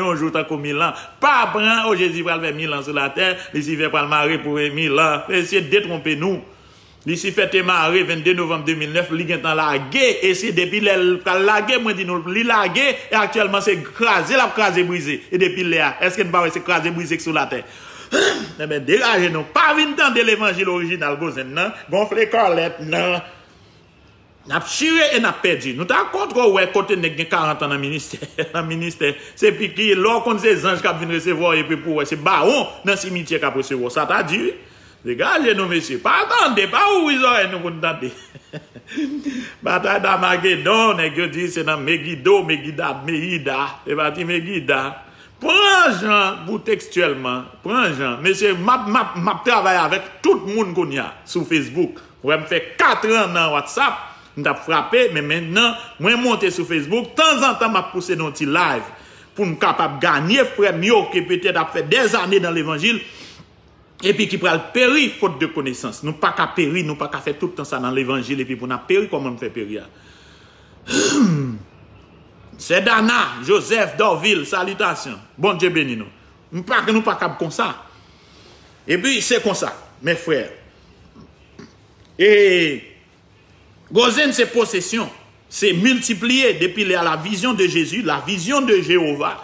Yon jou tankou milan. Pa pran, o Jezi pral fè milan sou latè, Lisifè pral mare pou milan. Mesye, detwonpe nou. Lisifè te mare vennde novanm de mil nèf, li gentan lage, e se depi lè l pral lage, mwen di nou, li lage, e aktyèlman se kraze l ap kraze brize. E depi lè a, èske n pa wè se kraze brize k sou latè? Enben, degaje nou, pa vin tande levanjil orijinal Gozen nan, gonfle kòlèt nan. N ap chire e n ap pèdi. Nou ta kontre wè kote nèg gen karant an nan ministè, nan ministè. Se piki, lè w konn se zanj k ap vin resevwa w, epi pou w wè se bawon nan simityè k ap resevwa w. Sa ta di wi. Degaje nou, mesye. Pa tande, pa ouvri zòrèy nou pou n tande. Batay d'Armagedon, nèg yo di se nan Megido, Megida, Meyida. Se pa ti Megida. Pran jan pou tekstyèlman. Pran jan. Mesye, m ap, m ap, m ap travay avèk tout moun kounye a sou Facebook. Ou wè m fè kat an nan WhatsApp, m t ap frape, men mentnan, mwen monte sou Facebook, tanzantan m ap pouse nan yon ti live pou m kapab ganye frè m yo ke petèt ap fè dèzane nan levanjil, epi ki pral peri fot de konesans. Nou pa ka peri, nou pa ka fè tout tan sa nan levanjil epi pou n ap peri kòman n fè peri a. Sè Dana, Joseph, Dorvil, salitasyon. Bondye beni nou. Nou pa, nou pa kab konsa. Epi se konsa, mes frères. E Gozen se posesyon, se miltipliye depi lè a la vision de Jésus, la vision de Jéhovah,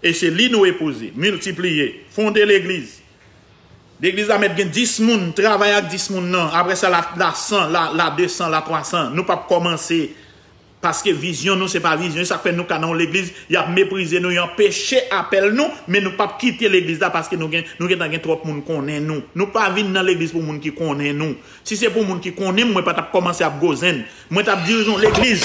e se li nou epouze, miltipliye, fonde legliz. Legliz la mèt gen dis moun, travay ak dis moun nan, apre sa la, la san, la, la de san, la twa san, nou p ap kòmanse, paske vizyon nou se pa vizyon, e sa k fè nou ka nan yon legliz, y ap meprize nou, y anpeche apèl nou, men nou p ap kite legliz la paske nou gen, nou gentan gen twòp moun konnen nou. Nou pa vin nan legliz pou moun ki konnen nou. Si se pou moun ki konnen m, mwen pa t ap kòmanse ap Gozen. Mwen t ap dirije yon legliz.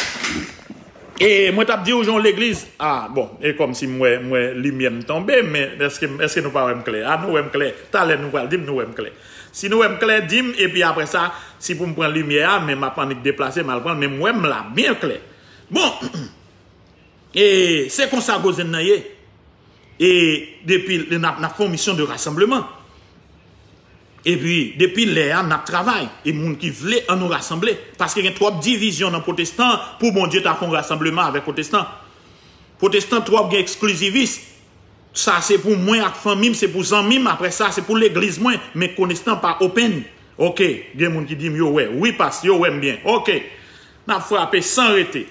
E mwen t ap dirije yon legliz. Ah, bon, e kòmsi m wè, m wè limyè m tonbe, men èske, èske nou pa wè m klè? Ah, nou wè m klè. Talè nou pral di m nou wè m klè. Si nou wè m klè, di m, epi apre sa, si pou m pran limyè a, men m ap annik deplase, m al pran l, men m wè m la byen klè. Bon, e se konsa Gozen nan ye. E depi, n ap, n ap fè yon misyon de rasanbleman. Epi, depi lè a, n ap travay. E moun ki vle, an nou rasanble. Paske gen twòp divizyon nan pwotestan pou Bondye ta fè yon rasanbleman avèk pwotestan. Pwotestan twòp gen eksplizivis. Sa se pou mwen ak fanmi m, se pou zanmi m, apre sa, se pou legliz mwen. Men pwotestan pa open. Ok, gen moun ki di m yo wè. Wi, pas, yo wè m byen. Ok. N ap frape san rete.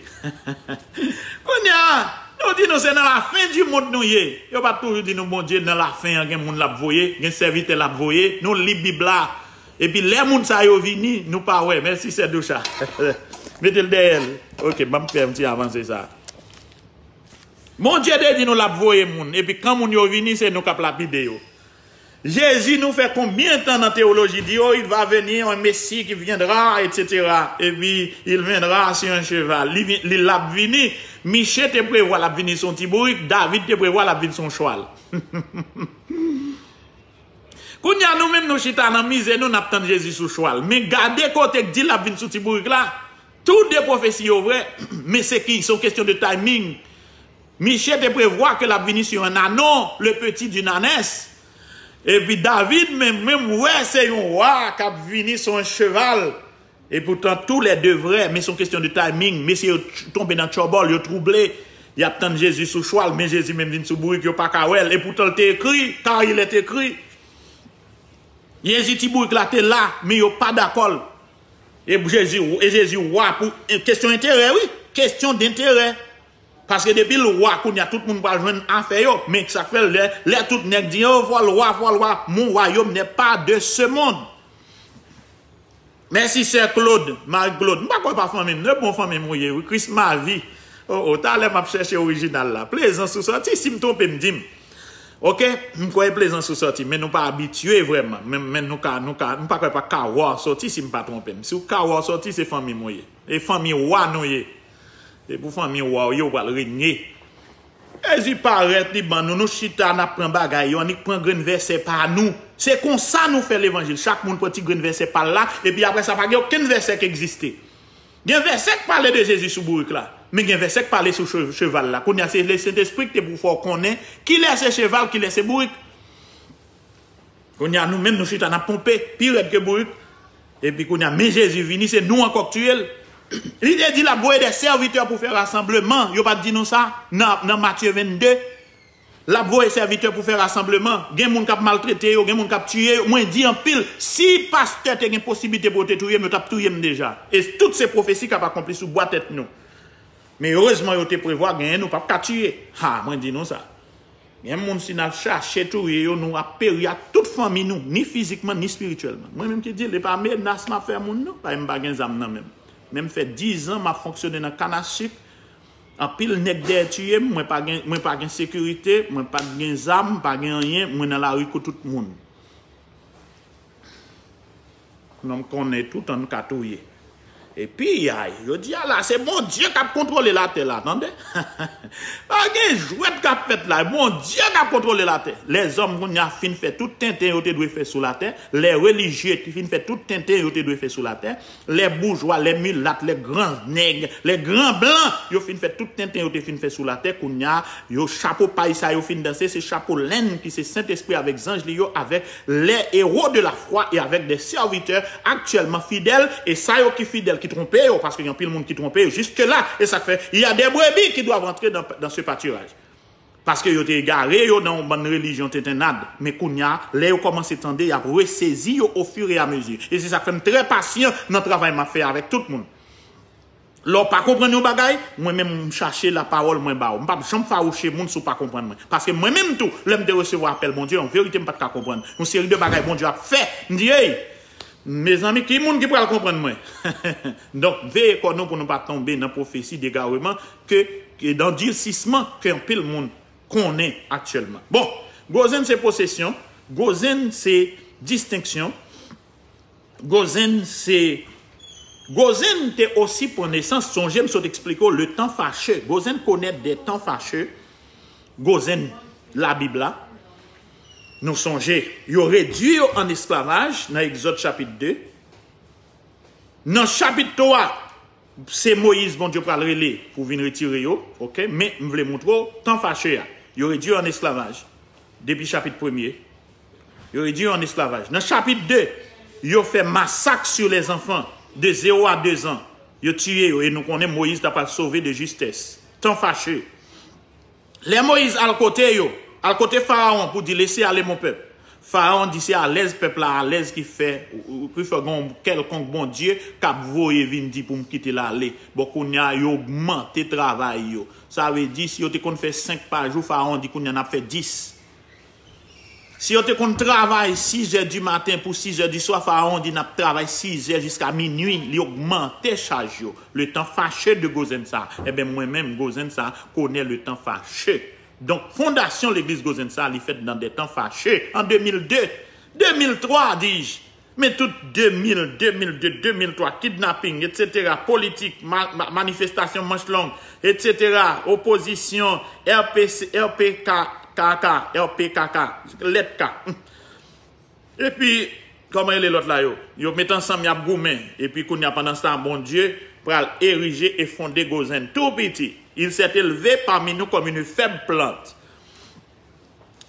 Kounye a, nou di nou se nan lafen di mond nou ye. Yo pa t toujou di nou Bondye nan lafen an, gen moun l ap voye, gen sèvitè l ap voye. Nou li Bib la. Epi lè moun sa yo vini, nou pa wè. Mèsi, sè Doucha. Mete l dèyè l. Ok, ban m fè yon ti avanse sa. Bondye te di nou l ap voye moun. Epi kan moun yo vini, se nou k ap lapide yo. Jezi, nou fè konbyen tan nan teyoloji, di, oh, il va venir un Messie qui viendra, et cetera. Epi, il viendra sur un cheval. Li, vin- li l ap vini. Miche te prevwa l ap vini sou yon ti bourik, David te prevwa l ap vin sou yon chwal. Kounye a, nou menm, nou chita nan mize nou, n ap tann Jezi sou chwal. Men gade kote k di l ap vin sou ti bourik la. Tou de pwofesi yo vrè, men se ki, se yon kesyon de timing. Miche te prevwa ke l ap vini sur un ânon, le petit d'une ânesse. Epi David menm, menm wè se yon wa k ap vini sur un cheval. Epoutan, tou lè de vrè, men se yon kesyon de timing. Mesye yo ch- tonbe nan tchòbòl, yo twouble. Y ap tann Jezi sou chwal, men Jezi menm vin sou bourik, yo pa ka wè l. Epoutan, l te ekri, car il est écrit. Jezi, ti bourik la te la, men yo pa dakò l. E Jezi, e Jezi wa pou kesyon enterè, wi. Kesyon denterè. Paske depi l wa, kounye a tout moun pral jwenn afè yo. Men sa k fè lè, lè tout nèg di, oh, fò l wa, fò l wa, mon royaume n'est pas de ce monde. Mèsi, sè Claude, Marie Claude. M pa kwè pa fanmi m, non, bon fanmi m ou ye, wi. Chris Mavi. Oh, oh, talè m ap chèche orijinal la. Plezans ou sòti, si m twonpe m, di m. Oke, m kwè Plezans ou sòti, men nou pa abitye vrèman. Men, men nou ka, nou ka, m pa kwè pa Kawò sòti si m pa twonpe m. Si w Kawò sòti, se fanmi m ou ye. E fanmi wa nou ye. Se pou fanmi wa w ye, w pral renye. Jezi parèt, li ban nou, nou chita, n ap pran bagay yo, annik pran grenn vèsè pa nou. Se konsa nou fè levanjil. Chak moun pran ti grenn vèsè pa l la, epi apre sa, pa gen okenn vèsè k egziste. Gen vèsè k pale de Jezi sou bourik la, men gen vèsè k pale sou che- cheval la. Kounye a, se Lesentespri ki te pou fè w konnen kilè se cheval, kilè se bourik. Kounye a, nou menm, nou chita, n ap ponpe pi rèd ke bourik. Epi kounye a, men Jezi vini, se nou ankò k tiye l. Li te di l ap voye de sèvitè pou fè rasanbleman. Yo pa t di nou sa nan, nan Matye vennde? L ap voye sèvitè pou fè rasanbleman. Gen moun k ap maltrete yo, gen moun k ap tiye yo. Mwen di anpil, si pastè te gen posiblite pou yo te touye m, yo t ap touye m deja. E tout se pwofesi k ap akonpli sou bwa tèt nou. Men erezman, yo te prevwa genyen, nou p ap ka tiye. Ha, mwen di nou sa. Gen moun, si n al chache touye yo, nou ap peri ak tout fanmi nou, ni fizikman, ni espirityèlman. Mwen menm ki di l, e pa menas m ap fè moun, non. Paske m pa gen zam nan men m. Men m fè diz an m ap fonksyone nan Kanasik. Anpil nèg dèyè tiye m, mwen pa gen, mwen pa gen sekirite, mwen pa t gen zam, m pa gen anyen, mwen nan lari kou tout moun. Non, m konnen tout an ka touye. Epi, ay, yo di a la, se Bondye k ap kontwole latè la, tande? Pa gen jwèt k ap fèt la, Bondye k ap kontwole latè. Lèzòm kounye a fin fè tout tenten yo te dwe fè sou latè, lè relijye fin fè tout tenten yo te dwe fè sou latè, lè boujwa, lè milat, lè gran nèg, lè gran blan, yo fin fè tout tenten yo te fin fè sou latè, kounye a, yo chapo pay sa yo fin danse, se chapo lenn ki se Sentespri avèk zanj li yo, avèk les héros de la foi et avec des serviteurs actuellement fidèles, e sa yo ki fidèl, ki twonpe yo, paske gen anpil moun ki twonpe yo jiske la, e sa k fè, il y a des brebis qui doivent entrer dans, dans ce pâturage. Paske yo te egare yo nan yon bann relijyon tentennad, men kounye a, lè yo kòmanse tande, y ap resezi yo au fur et à mesure. E se sa k fè m trè pasyan nan travay m ap fè avèk tout moun. Lè w pa konprann yon bagay, mwen menm m chache lapawòl mwen ba w. M p ap janm fawouche moun si w pa konprann mwen. Paske mwen menm tou, lè m te resevwa apèl Bondye, an verite m pa t ka konprann. Yon seri de bagay Bondye ap fè, m di, ey, mezanmi, ki moun ki pral konprann mwen? Donk, veye kò nou pou nou pa tonbe nan pwofesi degareman, ke, ke dandirsisman ke anpil moun konnen aktyèlman. Bon, gwozenn se posesyon, gwozenn se distenksyon, Gozen se Gozen te osi pran nesans, sonje m sot eksplike w le temps fâcheux. Gozen connaît des temps fâcheux. Gozen Labib la. Nou sonje, yo redui yo an esklavaj nan Egzòd chapit de. Nan chapit twa, se Moyiz Bondye pral rele pou vin retire yo, oke? Men m vle montre w tan fache a. Yo redui yo an esklavaj. Depi chapit premye, yo redui yo an esklavaj. Nan chapit de, yo fè masak sur les enfants de zéro à deux ans. Yo tiye yo, e nou konnen Moyiz ta pral sove de justesse. Tan fache. Lè Moyiz al kote yo, al kote Farawon pou di, lese ale mon pèp. Farawon di se alèz pèp la alèz ki fè, ki fè gen yon kèlkonk Bondye k ap voye vin di pou m kite l ale. Bon, kounye a, yo ogmante travay yo. Sa vle di, si yo te konn fè senk pa jou, Farawon di kounye a n ap fè dis. Si yo te konn travay sizè di maten pou sizè di swa, Farawon di n ap travay sizè jiska minui, li ogmante chaj yo. Le temps fâcheux de Gozen sa. Enben, mwen menm, Gozen sa, connaît le temps fâcheux. Donk, fondasyon legliz Gozen sa, li fèt nan de tan fache, an de mil de, de mil twa, di-j. Men tout de mil, de mil de, de mil twa, kidnaping, etsetera, politik, ma, ma, manifestasyon manch long, etsetera, opozisyon, R P C, R P K K, R P K K, lèt K. Epi, kòman rele lòt la yo? Yo met ansanm, y ap goumen. Epi kounye a, pandan sa, Bondye pral erije e fonde Gozen tou piti. Il s'est élevé parmi nous comme une faible plante.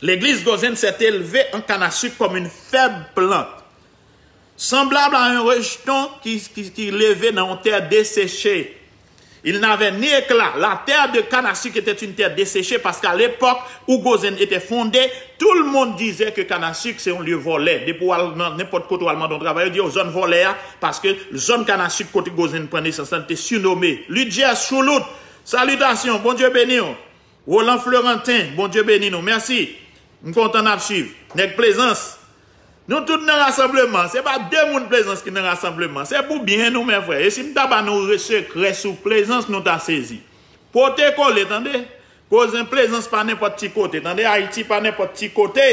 L'église Gozen s'est élevée en Canassuc comme une faible plante, semblable à un rejeton qui, qui, qui leve nan yon tè deseche. Il n'avait ni éclat. La terre de Canassuc était une terre desséchée parce qu'à l'époque où Gozen était fondée, tout le monde disait que Canassuc, c'est un lieu volé. Depi w al nan nenpòt kote w al mande yon travay, yo di yo zòn vòlè a, paske zòn Canassuc kote Gozen pran nesans lan te sirnome Ludger Choulout. Salutations, Bondye beni w. Roland Florentin, Bondye beni nou. Mèsi. M kontan n ap swiv. Nèg Plezans. Nou tout nan rasanbleman. Se pa de moun Plezans ki nan rasanbleman. Se pou byen nou, men frè. E si m ta ba nou re sekrè sou Plezans, nou ta sezi. Pote kole, tande. Gozen Plezans pa nenpòt ti kote, tande. Ayiti pa nenpòt ti kote.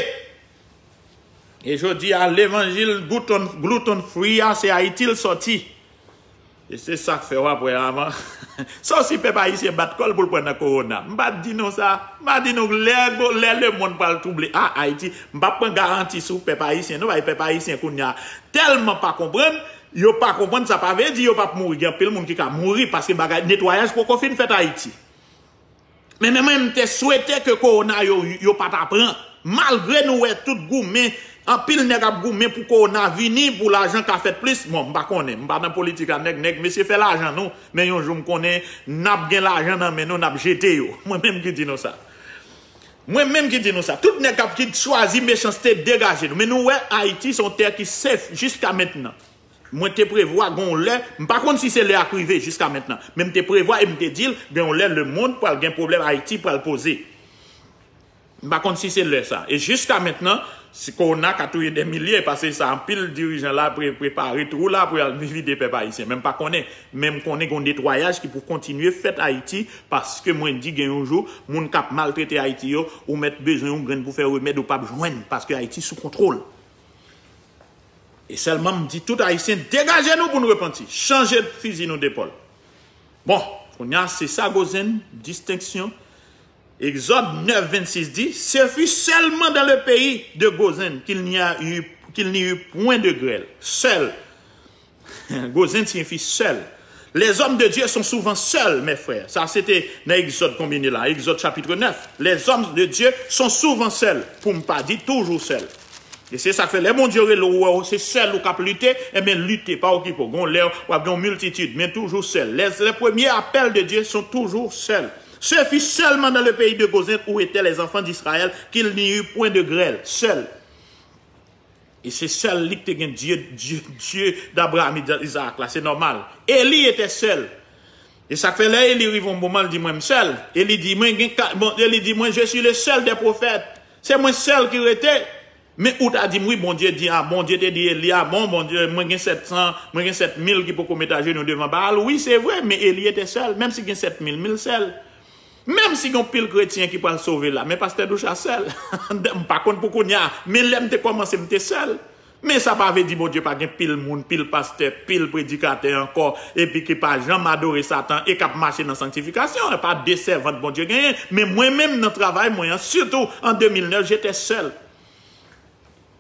E jodi a, levanjil glouton, glouton fri a, se Ayiti l sòti. E se sa k fè w ap wè avan. Sa osi pèp ayisyen bat kò l pou l pran nan kowona. M pa t di nou sa. M pa di nou lè, lè lemonn pral twouble. A, Ayiti, m p ap pran garanti sou pèp ayisyen. Nou bay pèp ayisyen kounye a tèlman pa konprann, yo pa konprann, sa pa vle di yo p ap mouri. Gen anpil moun ki ka mouri paske bagay netwayaj poko fin fèt Ayiti. Men, men mwen, m te swete ke kowona yo, yo pa ta pran. Malgre nou wè tout goumen, anpil nèg ap goumen pou kowona vini, pou lajan ka fèt plis. Bon, m pa konnen, m pa nan politik a nèg, nèg, mesye fè lajan nou, men yon jou m konnen n ap gen lajan nan men nou, n ap jete yo. Mwen menm ki di nou sa. Mwen menm ki di nou sa. Tout nèg k ap ki chwazi mechanste degaje nou. Men nou wè Ayiti se yon tè ki safe jiska mentnan. Mwen te prevwa gen yon lè, m pa konn si se lè a k rive jiska mentnan, men m te prevwa e m te di l, gen yon lè lemonn pral gen pwoblèm, Ayiti pral poze. M pa konn si se lè sa. E jiska mentnan, si kowona ka touye dè milye, paske sa anpil dirijan la pre, prepare twou la pou y al vide pèp ayisyen. Men m pa konnen, men m konnen gen yon netwayaj ki pou kontinye fèt Ayiti, paske mwen di gen yon jou, moun k ap maltrete Ayiti yo, ou mèt bezwen yon grenn pou fè remèd, ou p ap jwenn, paske Ayiti sou kontwòl. E sèlman m di tout Ayisyen, degaje nou pou n repanti, chanje fizi nou depòl. Bon, kounye a, se sa Gozen, distenksyon. Exode neuf vingt-six dit, ce fut seulement dans le pays de Gozen qu'il n'y a eu, qu'il n'y eut point de grêle. Seul. Gozen siyifi sèl. Les hommes de Dieu sont souvent seuls, mes frères. Sa se te nan Egzòd konbyen la, Egzòd chapit nèf. Les hommes de Dieu sont souvent seuls, pou m pa di toujou sèl. E se sa k fè lè Bondye rele w, ou wè w se sèl ou k ap lite, enben lite, pa okipe w. Gon lè w ap gen yon miltitid, men toujou sèl. Les, les premiers appels de Dieu sont toujours seuls. Ce fut seulement dans le pays de Gozen où étaient les enfants d'Israël qu'il n'y eut point de grêle. Sèl. E se sèl li ki te gen Dye, Dye, Dye d'Abraham, Izaak la, se nòmal. Eli etè sèl. E sa k fè lè Eli rive yon moman, li di, mwen m sèl. Eli di, mwen gen ka, bon, Eli di, mwen, je suis le seul des prophètes. Se mwen sèl ki rete. Men ou ta di m, wi, Bondye di, a, Bondye te di Eli, a, bon, Bondye, mwen gen sèt san, mwen gen sèt mil ki poko met ajenou devan Baal. Wi, se vre, men Eli etè sèl. Menm si gen sèt mil, men l sèl. Menm si gen yon pil kretyen ki pral sove la, men pastè Doucha sèl. M pa konn pou kounye a, men lè m te kòmanse, m te sèl. Men sa pa vle di Bondye pa gen pil moun, pil pastè, pil predikatè ankò, epi ki pa janm adore Satan e k ap mache nan sanktifikasyon. E pa de sèvant Bondye genyen, men mwen menm nan travay mwen an, sitou an de mil nèf, j'étais seul.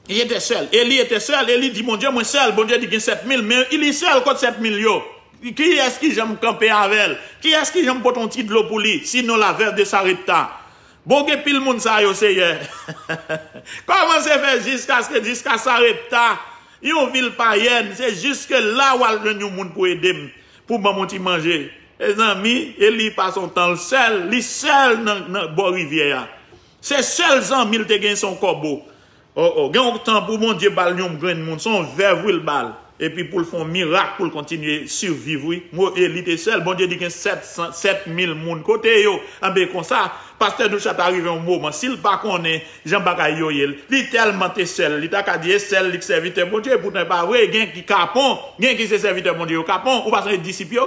Li etè sèl. Eli etè sèl. Eli di Bondye, mwen sèl. Bondye di gen sèt mil. Men li sèl kot sèt mil yo. Kiyès ki janm kanpe avè l? Kiyès ki janm pote yon ti dlo pou li? Sinon la veuve de Sarepta. Bon, gen pil moun sa yo, Seyè. Kòman se fè jiskaske, jiska Sarepta, yon vil payèn, se jiske la w al jwenn yon moun pou ede m, pou ban m yon ti manje? Mezanmi, Eli pase yon tan l sèl, li sèl nan, nan bò rivyè a. Se sèl zanmi l te gen, se yon kòbo. O, o, gen yon tan pou Bondye ba l yon grenn moun, se yon vèv wi l ba l. Epi pou l fè yon mirak pou l kontinye siviv wi. Mo Eli te sèl, Bondye di gen sèt san, sèt mil moun. Kote yo? Anben konsa, pastè Doucha ta rive yon moman, si l pa konnen jan bagay yo ye, li tèlman te sèl, li ta ka di e sèl li k sèvitè Bondye, poutan e pa vre, gen ki kapon, gen ki se sèvitè Bondye yo kapon, ou pa sonje disip yo?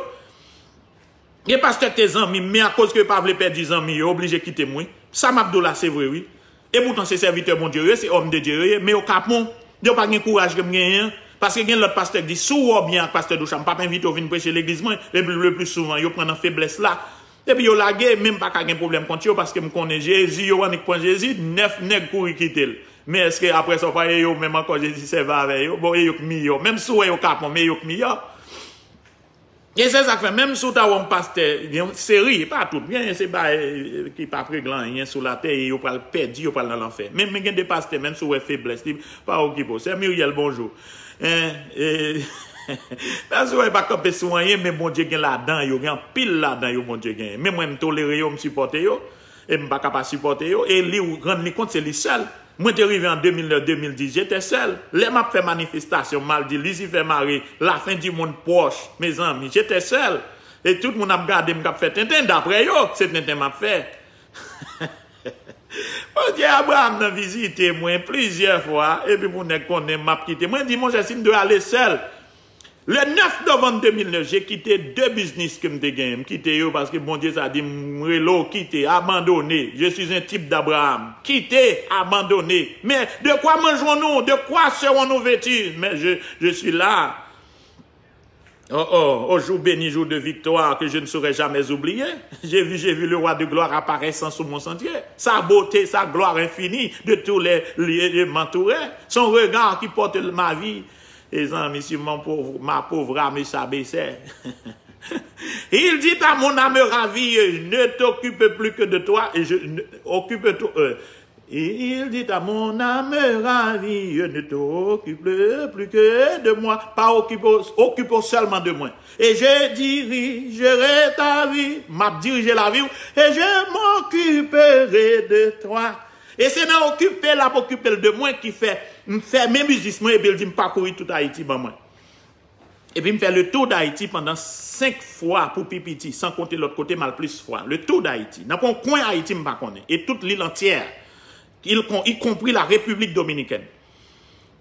Gen pastè ki te zanmi m, men akoz ke yo pa vle pèdi zanmi yo, yo oblije kite m, wi. Sa m ap di w la, se vre, wi. E poutan, se sèvitè Bondye yo ye, se òm de Dye yo ye, men yo kapon. Yo pa gen kouraj ke m genyen an. Paske gen lòt pastè ki di, si w wè w byen ak pastè Ducharme, m p ap envite w vin preche legliz mwen, le, le pli souvan, yo pran nan feblès la. Epi yo lage, men m pa ka gen pwoblèm kont yo, paske m konnen Jezi, yo annik pran Jezi, nèf nèg kouri kite l. Men èske apre sa, w pa ye yo menm ankò, Jezi sèvi avè yo? Bon, e yo k miyò. Menm si w wè yo kapon, men e yo k miyò. E se sa k fè, menm si w ta wè yon pastè, gen yon seri, pa tout, gen se bagay ki pa p regle anyen sou latè, e yo pral pèdi, yo pral nan lanfè. Men, men gen de pastè, menm si w wè feblès li, pa okipe w. Sè Muriel, bonjou. En, e, menm si w wè pa kanpe sou anyen, men Bondye gen ladan yo, gen anpil ladan yo Bondye genyen. Men mwen, m tolere yo, m sipòte yo, e m pa ka pa sipòte yo, e li rann li kont se li sèl. Mwen te rive an de mil nèf, de mil dis, j'étais seul. Lè m ap fè manifestasyon, m al di Lucifer Marie, la fin du monde proche, mezanmi, j'étais seul. E tout moun ap gade m k ap fè tenten, daprè yo, se tenten m ap fè. Bondye Abraham nan vizite mwen plizyè fwa, epi pou nèg konnen m ap kite. Mwen di, monchè, si m dwe ale sèl, Le neuf novembre deux mille neuf, j'ai quitté deux business ke m te genyen. M kite yo paske Bondye sa di m rele w kite, abandone. Je suis un type d'Abraham. Kite, abandone. Mais de quoi mangerons-nous? De quoi serons-nous vêtus? Mais je, je suis là. Oh, oh, au jour béni, jour de victoire, que je ne saurais jamais oublier. J'ai vu, j'ai vu le roi de gloire apparaissant sur mon sentier. Sa beauté, sa gloire infinie de tous les lieux m'entouraient. Son regard qui porte ma vie. Et zanmi, si mon pauvre, ma pauvre âme s'abaissait. Il dit à mon âme ravie, ne t'occupe plus que de toi, et je ne, occupe-toi, euh, il dit à mon âme ravie, ne t'occupe plus que de moi, pas occupe, occupe seulement de moi. Et je dirigerai ta vie, m ap dirije lavi w, et je m'occuperai de toi. E se nan okipe l ap okipe l de mwen ki fè m fèmen biznis mwen epi l di m pakouri tout Ayiti ban mwen. Epi m fè le tour d'Haïti pandan senk fwa pou pi piti, san konte lòt kote m al plis fwa. Le tour d'Haïti. Nan pa yon kwen Ayiti m pa konnen. E tout lil antyè, y konpri la Repiblik Dominikèn.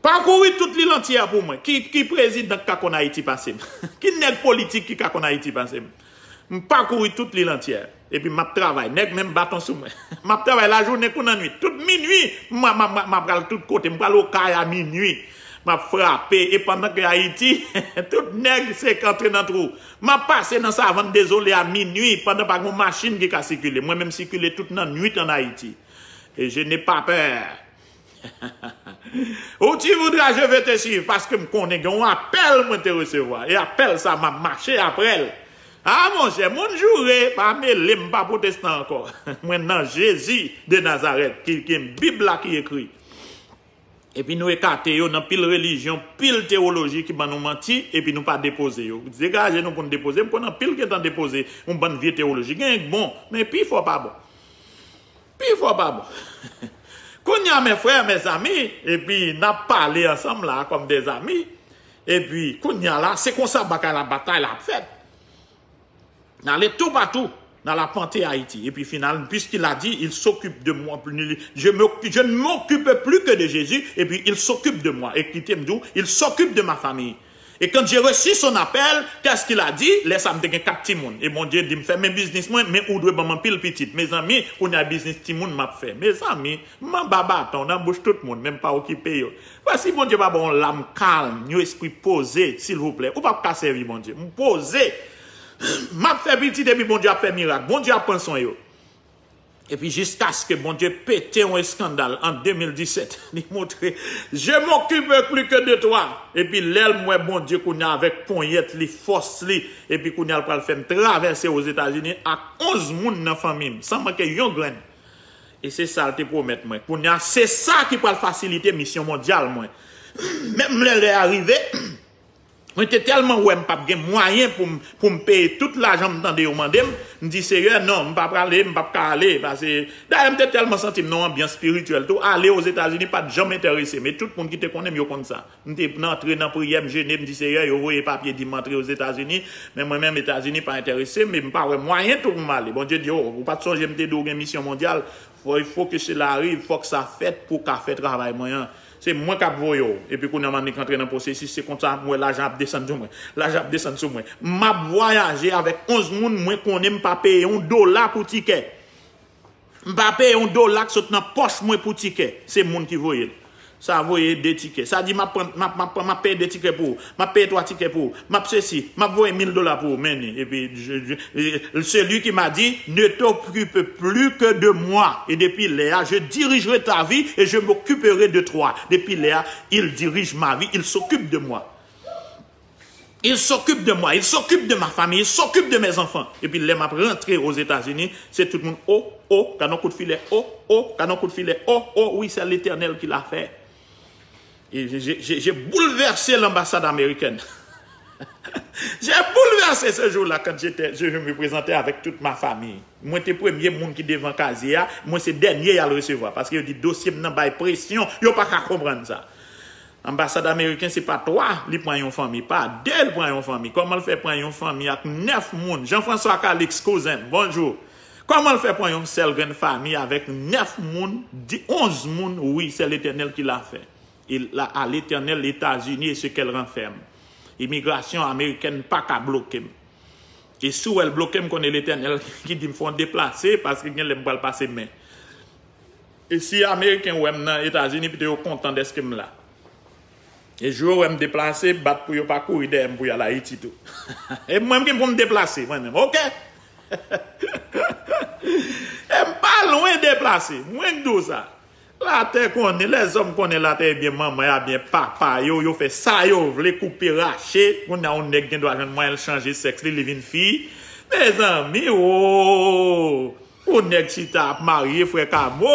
Pakouri tout lil antyè pou mwen. Ki, ki prezidan ki ka konn Ayiti pase m? Ki nèg politik ki ka konn Ayiti pase m? M pakouri tout lil antyè. Epi m ap travay. Nèg menm baton sou mwen. M ap travay lajounen kou nan nwit. Tout minwi, m, m, m, m ap pral tout kote. M pral Okay a minwi. M ap frape. E pandan ke Ayiti, tout nèg se antre nan twou. M ap pase nan Savann Dezole a minwi, pandan pa gen yon machin ki ka sikile. Mwen menm sikile tout nan nwit an Ayiti. E je n'ai pas peur. Ou ti voudra je vais te suivre, paske m konnen gen yon apèl mwen te resevwa. E apèl sa, m ap mache apre l. A monchè, moun joure, pa mele m, pa pwotestan ankò. Mwen nan Jezi de Nazarèt, ki gen Bib la ki ekri. Epi nou ekate yo nan pil relijyon, pil teyoloji ki ban nou manti, epi nou pa depoze yo. Degaje nou pou n depoze. M konn anpil gentan depoze yon bann vye teyoloji. Gen k bon, men pifò pa bon. Pifò pa bon. Kounye a, mes frères, mes amis, epi n ap pale ansanm la, kòm des amis, epi kounye a la, se konsa bagay la, batay la ap fèt. N ale toupatou, n al apante Ayiti. Epi final, puisqu'il a dit, il s'occupe de moi, je me, je ne m'occupe plus que de Jésus, epi il s'occupe de moi. E kite m di w, il s'occupe de ma famille. E quand j'ai reçu son appel, qu'est-ce qu'il a dit? Lè sa m te gen kat timoun. E Bondye di m, fèmen biznis mwen, men ou dwe ban m anpil pitit. Mezanmi, kounye a biznis timoun m ap fè. Mezanmi, m anba baton, nan bouch tout moun, men m pa okipe yo. Frè, si Bondye pa ba w yon lam kalm, yon espri poze, silvouplè, ou p ap ka sèvi Bondye. M poze. M ap fè pitit epi Bondye ap fè mirak. Bondye ap pran swen yo. Epi jiskaske Bondye pete yon eskandal an de mil disèt, li montre, je m'occupe plus que de toi. Epi lè m wè Bondye kounye a avèk ponyèt li, fòs li, epi kounye a l pral fè m travèse Ozetazini ak onz moun nan fanmi m, san manke yon grenn. E se sa l te pwomèt mwen. Kounye a, se sa ki pral fasilite misyon mondyal mwen. Menm lè lè a rive, mwen te tèlman wè m p ap gen mwayen pou m, pou m peye tout lajan m tande yo mande m, m di, Seyè, non, m pa prale, m p ap ka ale, paske, dayè, m te tèlman santi m nan yon anbyans espirityèl tou, ale Ozetazini pa t janm enterese m, e tout moun ki te konnen m, yo konn sa. M te nan antre nan priyè, m jene, m di, Seyè, yo voye papye di m antre Ozetazini, men mwen menm, Etazini pa enterese m, e m pa wè mwayen tou pou m ale. Bondye di, o, ou pa t sonje m te di w gen misyon mondyal? Fò, il faut que cela arrive, fòk sa fèt pou w ka fè travay mwen an. Se mwen k ap voye w. Epi kounye a m annik antre nan pwosesis, se konsa m wè lajan ap desann sou mwen. Lajan ap desann sou mwen. M ap vwayaje avèk onz moun, mwen konnen m pa peye yon dola pou tikè. M pa peye yon dola k sot nan pòch mwen pou tikè. Se moun ki voye l. Sa voye de tikè. Sa di m ap pran, m ap, m ap, m ap peye de tikè pou ou. M ap peye twa tikè pou ou. M ap sesi. M ap voye mil dola pou ou. Men ni. Epi, je, je, je, celui qui m'a dit, ne t'occupe plus que de moi. Et depuis lè a, je dirigerai ta vie et je m'occuperai de toi. Depi lè a, il dirige ma vie, il s'occupe de moi. Il s'occupe de moi, il s'occupe de ma famille, il s'occupe de mes enfants. Epi lè m ap rantre Ozetazini, se tout moun, oh, oh, gad yon kout filè, oh, oh, gad yon kout filè, oh, oh, oui, c'est l'Éternel qui l'a fait. Et j'ai- j'ai- j'ai bouleversé l'ambassade américaine. J'ai bouleversé ce jour-là quand j'étais, je me présentais avec toute ma famille. Mwen te premye moun ki devan kazye a, mwen se dènye y al resevwa. Paske yo di dosye m nan bay presyon, yo pa ka konprann sa. Anbasad ameriken se pa twa li pran yon fanmi, pa de l pran yon fanmi. Kòman l fè pran yon fanmi ak nèf moun? Jean François Calix, kouzen m, bonjou. Kòman l fè pran yon sèl grenn fanmi avèk nèf moun, di, onz moun? Oui, c'est l'Éternel qui l'a fait. Et là, à l'Éternel, l'États-Unis et ce qu'elle renferme. Imigrasyon amerikèn pa ka bloke m. E si w wè l bloke m, konnen Letènèl ki di m fò w deplase, paske gen lè m pral pase men. E si Ameriken wè m nan Etazini, pito yo kontan dèske m la. E jou yo wè m deplase, bat pou yo pa kouri dèyè m pou y al Ayiti tou. E mwen menm ki pou m deplase, mwen menm, oke? E m pa lwen deplase, mwen k di w sa. Latè konnen, lèzòm konnen latè ebyen manman y abyen papa yo, yo fè sa yo vle, koupe, rache. Kounye a yon nèg gen dwa jwenn mwayen l chanje sèks li, li vin fi. Mezanmi, o! Yon nèg chita ap marye, frè Kamo,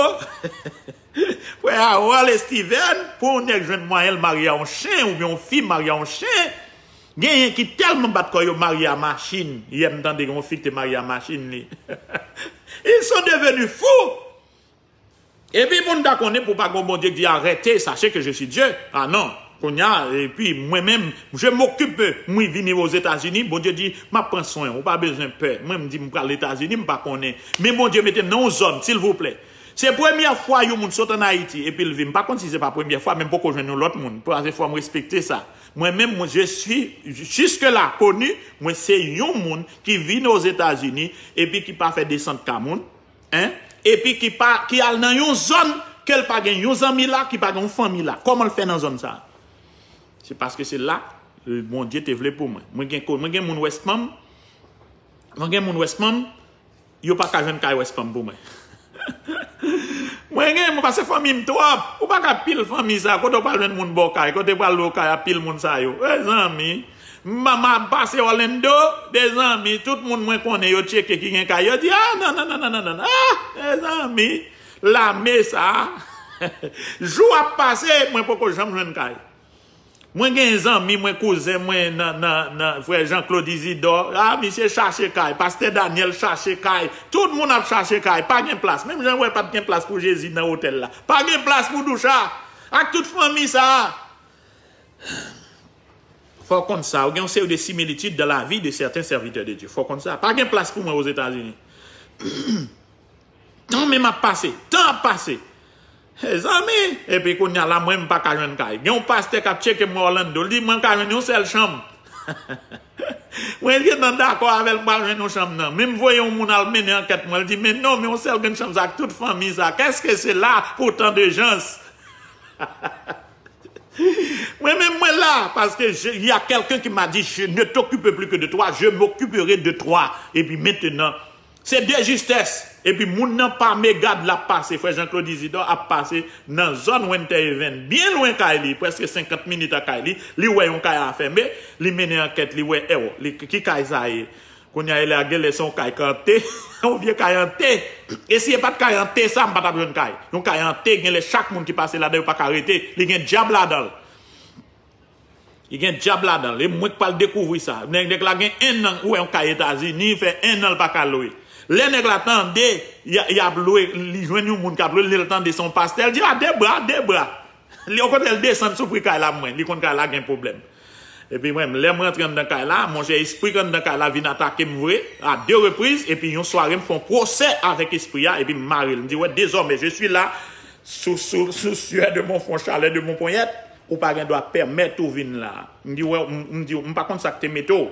frè Harold, Steven, pou yon nèg jwenn mwayen l marye a yon chen, oubyen yon fi marye a yon chen. Genyen ki tèlman bat kò yo marye a machin. Yè m tande gen yon fi ki te marye a machin li. Ils sont devenus fous. Epi pou n ta konnen pou pa gon Bondye ki di arrêtez, sachez que je suis Dieu. Ah non. Kounye a, epi mwen menm, je m'occupe, mwen vini Ozetazini, Bondye di, m ap pran swen w, ou pa bezwen pè. Mwen m di m pral Etazini, m pa konnen. Men Bondye mete m nan yon zòn, silvouplè. Se premyè fwa yon moun sot ann Ayiti, epi l vin. M pa konn si se pa premyè fwa, men m poko jwenn yon lòt moun. Paske fò m respekte sa. Mwen menm, mwen, je suis, jusque là, connu, mwen se yon moun ki vin Ozetazini, epi ki pa fè desant ka moun. Hein? Epi ki pa, ki al nan yon zòn ke l pa gen yon zanmi la, ki pa gen yon fanmi la. Kòman l fè nan zòn sa? Se paske se la Bondye te vle pou mwen. Mwen gen ko-, mwen gen moun West Palm. Mwen gen moun West Palm. Yo pa ka jwenn kay West Palm pou mwen. Mwen gen moun, paske fanmi m twòp. Ou pa ka pil fanmi sa. Kote w pral jwenn moun bò kay? Kote w pral lwe kay a pil moun sa yo? Mezanmi. M, m ap pase Orlando, mezanmi, tout moun mwen konnen yo tcheke ki gen kay. Yo di, ah, non, non, non, non, non, non, non. Ah, mezanmi, lame sa. Jou ap pase, mwen poko janm jwenn kay. Mwen gen zanmi mwen, kouzen mwen, nan, nan, nan, frè Jean Claude Isidore. Ah, misye chache kay. Pastè Daniel chache kay. Tout moun ap chache kay. Pa gen plas. Menm jan w wè pa t gen plas pou Jezi nan otèl la. Pa gen plas pou Doucha. Ak tout fanmi sa. Fò w konn sa, ou gen yon seri de similitid dans la vie de certains serviteurs de Dieu. Fò w konn sa. Pa gen plas pou mwen Ozetazini. Tan men m ap pase, tan ap pase. Mezanmi, epi kounye a la, mwen m pa ka jwenn kay. Gen yon pastè k ap tcheke mwen Orlando, li di mwen ka jwenn yon sèl chanm. Mwen gentan dakò avè l, m pral jwenn yon chanm nan. Men m voye yon moun al mennen ankèt mwen, li di, men non, men yon sèl grenn chanm sa ak tout fanmi sa. Qu'est-ce que c'est là pour tant de gens? Mwen menm mwen la, paske je- il y a quelqu'un qui m'a dit, je ne t'occupe plus que de toi, je m'occuperai de toi. Epi mentenan, se de justès. Epi moun nan pa Megad l ap pase, frè Jean Claude Isidore ap pase nan zòn Winter Haven, byen lwen kay li, prèske senkant minit a kay li, li wè yon kay a fèmen, li mennen ankèt, li wè, ewo, li, ki kay sa ye? Kounye a, lè a genlè se yon kay k ante, yon vye kay ante. E si e pa t kay ante sa, m pa t ap jwenn kay. Yon kay ante, genlè chak moun ki pase ladan yo pa ka rete. Li gen dyab ladan l. Li gen dyab ladan l. E mwen k pral dekouvri sa. Nèg, nèg la gen ennan, ou wè yon kay Etazini, fè ennan l pa ka lwe. Lè nèg la tande, y a- y ap lwe, li jwenn yon moun k ap lwe, lè l tande se yon pastè, l di, ah, de bra, de bra. Li, okontrè, l desann sou pri kay la mwen. Li konn kay la gen pwoblèm. Epi mwen, lè m rantre anndan kay la, monchè, espri k anndan kay la vin atake m vre, a de repriz, epi yon sware m fè yon pwosè avèk espri a, epi m mare l. M di, wè, désormais, je suis là, sou, sou, sou sueur de mon front, chaleur de mon poignet, ou pa gen dwa pèmèt ou vin la. M di, wè, m, m di, m pa konn sa k te mete w.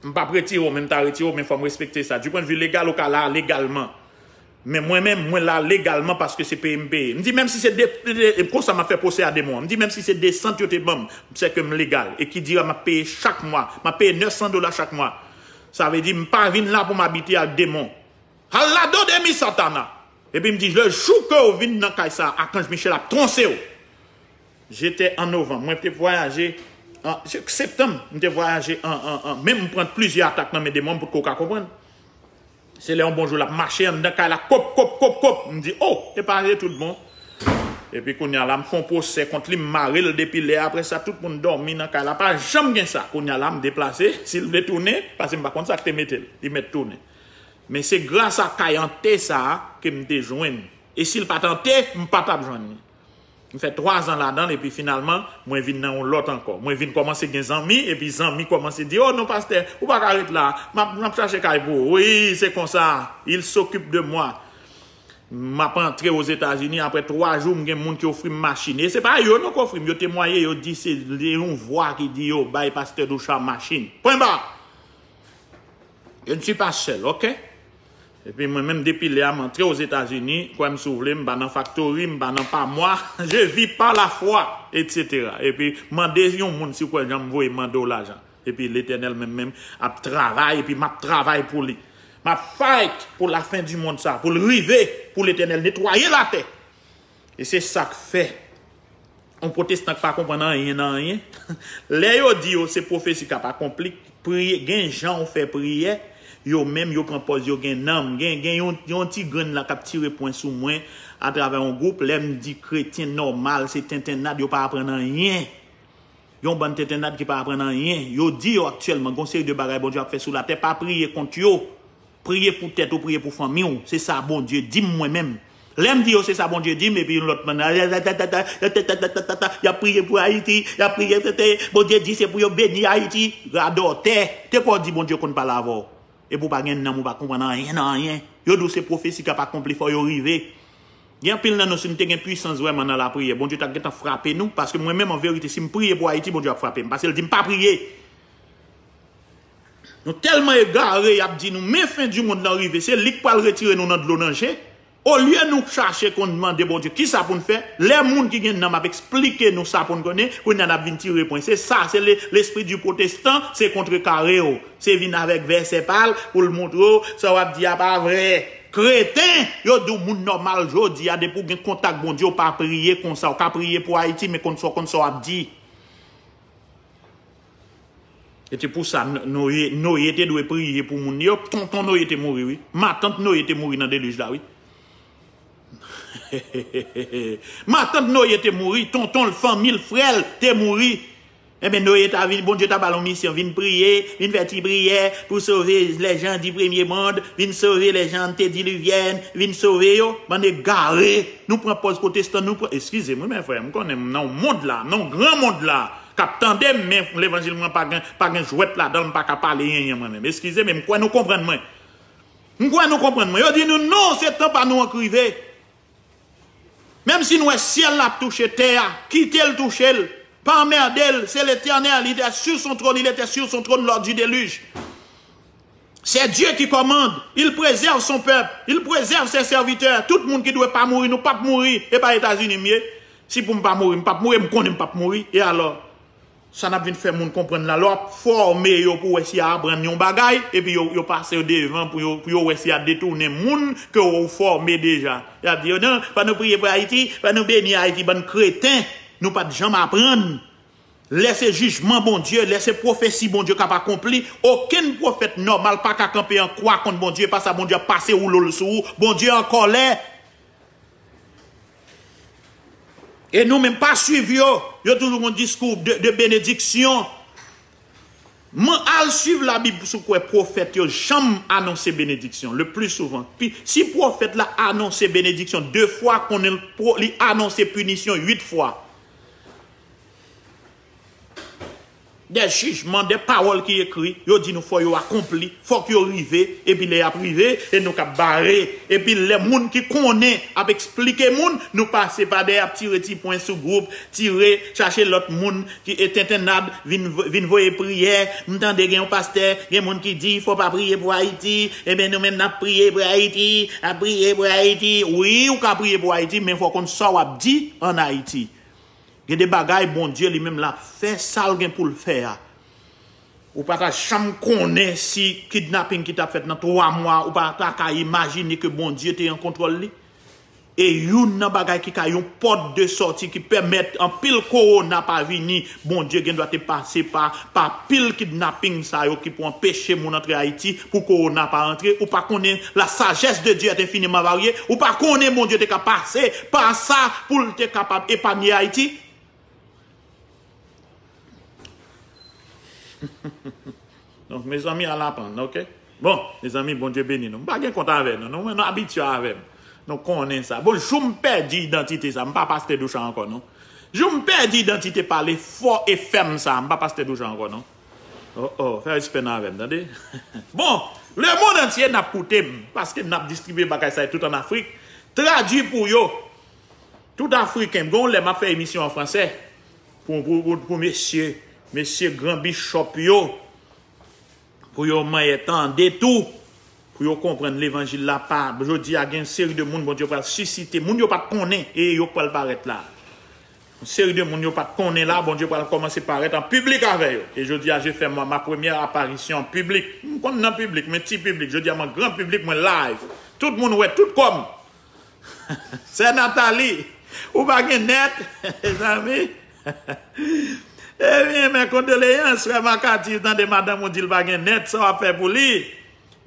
M p ap retire w, men m ta retire w, men fò m respekte sa. Du point de vue légal, ou ka la legalman. Men mwen menm, mwen la legalman paske se peye m peye. M di, menm si se de, de, de, konsa m ap fè pwosè a demon. M di, menm si se desant yo te ban m, se ke m legal. E ki dira m ap peye chak mwa. M ap peye nèf san dola chak mwa. Sa vle di, m pa vin la pou m abite ak demon. Halado de mi satana. Epi m di, le jou ke w vin nan kay sa, Akanj Michel ap tronse w. Jete an novanm. Mwen te vwayaje an septanm. M te vwayaje an, an, an, men m pran plizyè atak nan men demon pou ko ka konprann. Se lè yon bon jou l ap mache anndan kay la, kop, kop, kop, kop. M di, oh, e pa je tout bon. Epi kounye a la, m fè yon pwosè kont li, m mare l depi lè. Apre sa, tout moun dòmi nan kay la. Pa janm gen sa. Kounye a la, m deplase. Si l vle tounen, paske m pa konn sa k te mete l. Li mèt tounen. Men se gras a kay ante sa a ke m te jwenn. E si l pa t ante, m pa t ap jwenn li. M fè twa zan ladan l, epi finalman, mwen vin nan yon lòt ankò. Mwen vin kòmanse gen zanmi, epi zanmi kòmanse di, oh non, pastè, ou pa ka ret la. M ap, m ap chache kay pou ou. Wi, se konsa. Il s'occupe de moi. M ap antre Ozetazini, apre twa jou, m gen moun ki ofri m machin. E se pa yo non k ofri m, yo temwaye, yo di se yon vwa ki di yo bay pastè Douchard machin. Pwen ba! Je ne suis pas seul, ok? Epi mwen menm depi lè a m antre Ozetazini, kwè m si w vle, m pa nan faktori, m pa nan pa mwa, je vis par la foi, et cetera. Epi mande yon moun si w kwè jan m voye mande w lajan. Epi Letènèl menm menm ap travay, epi m ap travay pou li. M ap fight pou lafen di mond sa, pou l rive, pou Letènèl netwaye latè. E se sa k fè yon pwotestan k pa konprann anyen nan anyen, lè yo di yo se pwofesi k ap akonpli, priye, gen jan w fè priyè, yo menm yo pran pòz yo gen nanm, gen, gen yon, yon ti grenn la k ap tire pwen sou mwen atravè yon gwoup, lè m di kretyen nòmal, se tentennad, yo pa aprann anyen. Yon bann tentennad ki pa aprann anyen. Yo di yo aktyèlman, gon seri de bagay Bondye ap fè sou latè, pa priye kont yo. Priye pou tèt ou, priye pou fanmi w. Se sa Bondye di m mwen menm. Lè m di yo se sa Bondye di m, epi yon lòt bann, y ap priye pou Ayiti, y ap priye, Bondye di se pou yo beni Ayiti. Radòtè, te kwè w di Bondye konn pale avè w. Epi w pa gen nanm, ou pa konprann anyen nan anyen. Yo di w se pwofesi k ap akonpli, fò yo rive. Gen anpil nan nou, si nou te gen pwisans vrèman nan lapriyè, Bondye t ap gentan frape nou, paske mwen menm, an verite, si m priye pou Ayiti, Bondye ap frape m, paske l di m pa priye. Nou tèlman egare, y ap di nou, men fen di mond lan rive, se li k pral retire nou nan dlo nan je. Olye nou chache konn mande Bondye kisa pou n fè, lè moun ki gen nanm ap eksplike nou sa pou n konnen, kounye a n ap vin tire pwen. Se sa, se le, lespri di pwotestan, se kontrekare w. Se vin avèk vèsè pa l pou l montre w sa w ap di a pa vrè. Kreten, yo di w moun nòmal jodi a, depi w gen kontak Bondye, w pa priye konsa. W ka priye pou Ayiti, men konn sa w, konn sa w ap di. E se pou sa, N-, Noye, Noye te dwe priye pou moun yo. Tonton Noye te mouri, wi. Matant Noye te mouri nan delij la, wi. Matant Noye te mouri, tonton l, fanmi l, frè l te mouri. Enben, Noye ta vin, Bondye ta ba l yon misyon, vin priye, vin fè ti priyè pou sove les gens du premier monde, vin sove les gens antédiluviennes, vin sove yo, bann egare. Nou pran pòz pwotestan, nou pran, eskize m, wi, men frè, m konnen m nan yon mond la, m nan yon gran mond la, k ap tande m, men levanjil mwen pa gen, pa gen jwèt ladan l, m pa ka pale yenyen mwen menm. Eskize, men m kwè nou konprann mwen. M kwè nou konprann mwen. Yo di nou, non, se tan pa nou an k rive. Menm si n wè syèl la ap touche tè a, kite l touche l. Pa anmède l, c'est l'Éternel, il était sur son trône, il était sur son trône lors du déluge. C'est Dieu qui commande, il préserve son peuple, il préserve ses serviteurs. Tout moun ki dwe pa mouri, nou p ap mouri. E pa Etazini m ye. Si pou m pa mouri, m p ap mouri, m konnen m p ap mouri. E alò? Sa n ap vin fè moun konprann la, lè w ap fòme yo pou w wè si y a aprann yon bagay, epi yo, yo pase yo devan pou yo, pou yo wè si y a detounen moun ke w fòme deja. Y ap di yo, non, fò nou priye pou Ayiti, fò nou beni Ayiti, bann kreten, nou pa t janm aprann. Lè se jijman Bondye, lè se pwofesi Bondye k ap akonpli, okenn pwofèt nòmal pa ka kanpe an kwa kont Bondye, pa sa Bondye ap pase woulo l sou ou, Bondye an kòlè. E nou menm pa swiv yo. Yo toujou gon diskou de, de benediksyon. Mwen al swiv Labib sou kwè pwofèt yo janm anonse benediksyon. Le pli souvan. Pi, si pwofèt la anonse benediksyon de fwa, konnen l pwo-, li anonse pinisyon uit fwa. de jijman, de pawòl ki ekri, yo di nou fò yo akonpli, fòk yo rive, epi lè y ap rive, e nou k ap bare. Epi lè moun ki konnen ap eksplike moun, nou pase pa dèyè ap tire ti pwen sou gwoup, tire, chache lòt moun ki e tentennad, vin, vin voye priyè. M tande gen yon pastè, gen moun ki di, fò pa priye pou Ayiti, ebyen nou menm n ap priye pou Ayiti, ap priye pou Ayiti. Wi, ou ka priye pou Ayiti, men fò w konn sa w ap di ann Ayiti. Gen de bagay Bondye li menm l ap fè, sa l gen pou l fè a. Ou pa ta janm konnen si kidnaping ki t ap fèt nan twa mwa, ou pa ta ka imajine ke Bondye te an kontwòl li. E youn nan bagay ki ka yon pòt de sòti ki pèmèt anpil kowona pa vini, Bondye gen dwa te pase pa, pa pil kidnaping sa yo ki pou anpeche moun antre Ayiti, pou kowona pa antre. Ou pa konnen la sagesse de Dieu est infiniment variée. Ou pa konnen Bondye te ka pase pa sa pou l te kapab epanye Ayiti. Donk, mezanmi, al aprann, oke? Bon, mezanmi, Bondye beni nou. M pa gen kont avè nou, nou, nou abitye avè m. Nou konnen sa. Bon, jou m pèdi idantite sa, m pa pastè Doucha ankò, non. Jou m pèdi idantite pale fò e fèm sa, m pa pastè Doucha ankò, non. Oh, oh, fè respè nan avè m, tande? Bon, lemonn antye n ap koute m, paske n ap distribye bagay sa yo tout ann Afrik. Tradui pou yo. Tout Afriken, gen yon lè m ap fè emisyon an fransè pou, pou, pou, pou mesye, mesye gran bichòp yo, pou yo manyè tande tou, pou yo konprann levanjil la pa. Jodi a, gen yon seri de moun Bondye pral sisite, moun yo pa t konnen, e yo pral parèt la. Yon seri de moun yo pa t konnen la, Bondye pral kòmanse parèt an piblik avè yo. E jodi a, je fè ma, ma première apparition en public. M konn nan piblik, men ti piblik. Jodi a, mwen gran piblik, mwen live. Tout moun wè, tout kò m. Sè Nathalie, ou pa gen nèt, mezanmi. Ebyen, men kondoleyans, frè Makati, tande madanm ou di l pa gen nèt, sa w ap fè pou li?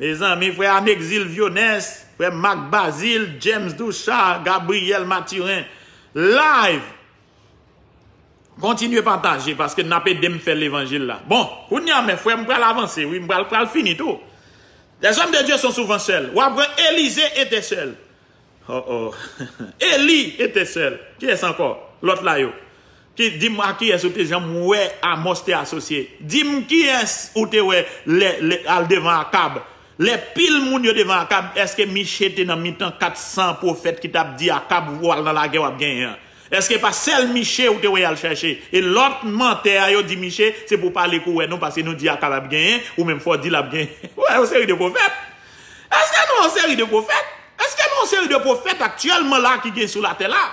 Mezanmi, frè Anexil Vionès, frè Marc Bazile, James Douchard, Gabriel Mathurin, live. Kontinye pataje, paske n ap ede m fè levanjil la. Bon, kounye a, men, frè, m pral avanse, wi, m pral, pral fini tou. Les hommes de Dieu sont souvent seuls. W ap pran Élisée était seul. Oh, oh. Élie était seul. Kiyès ankò? Lòt la yo. Ki, di m a kiyès ou te janm wè Amos te asosye? Di m kiyès ou te wè lè, lè, al devan Akab? Lè pil moun yo devan Akab, èske Miche te nan mitan kat san pwofèt ki t ap di Akab, w al nan lagè, w ap genyen an? Èske pa sèl Miche ou te wè y al chèche? E lòt mantè a yo di Miche, se pou pale kou wè nou, paske nou di Akab ap genyen, ou menm fò w di l ap genyen. Ou wè yon seri de pwofèt. Èske nou yon seri de pwofèt? Èske nou yon seri de pwofèt aktyèlman la ki gen sou latè la?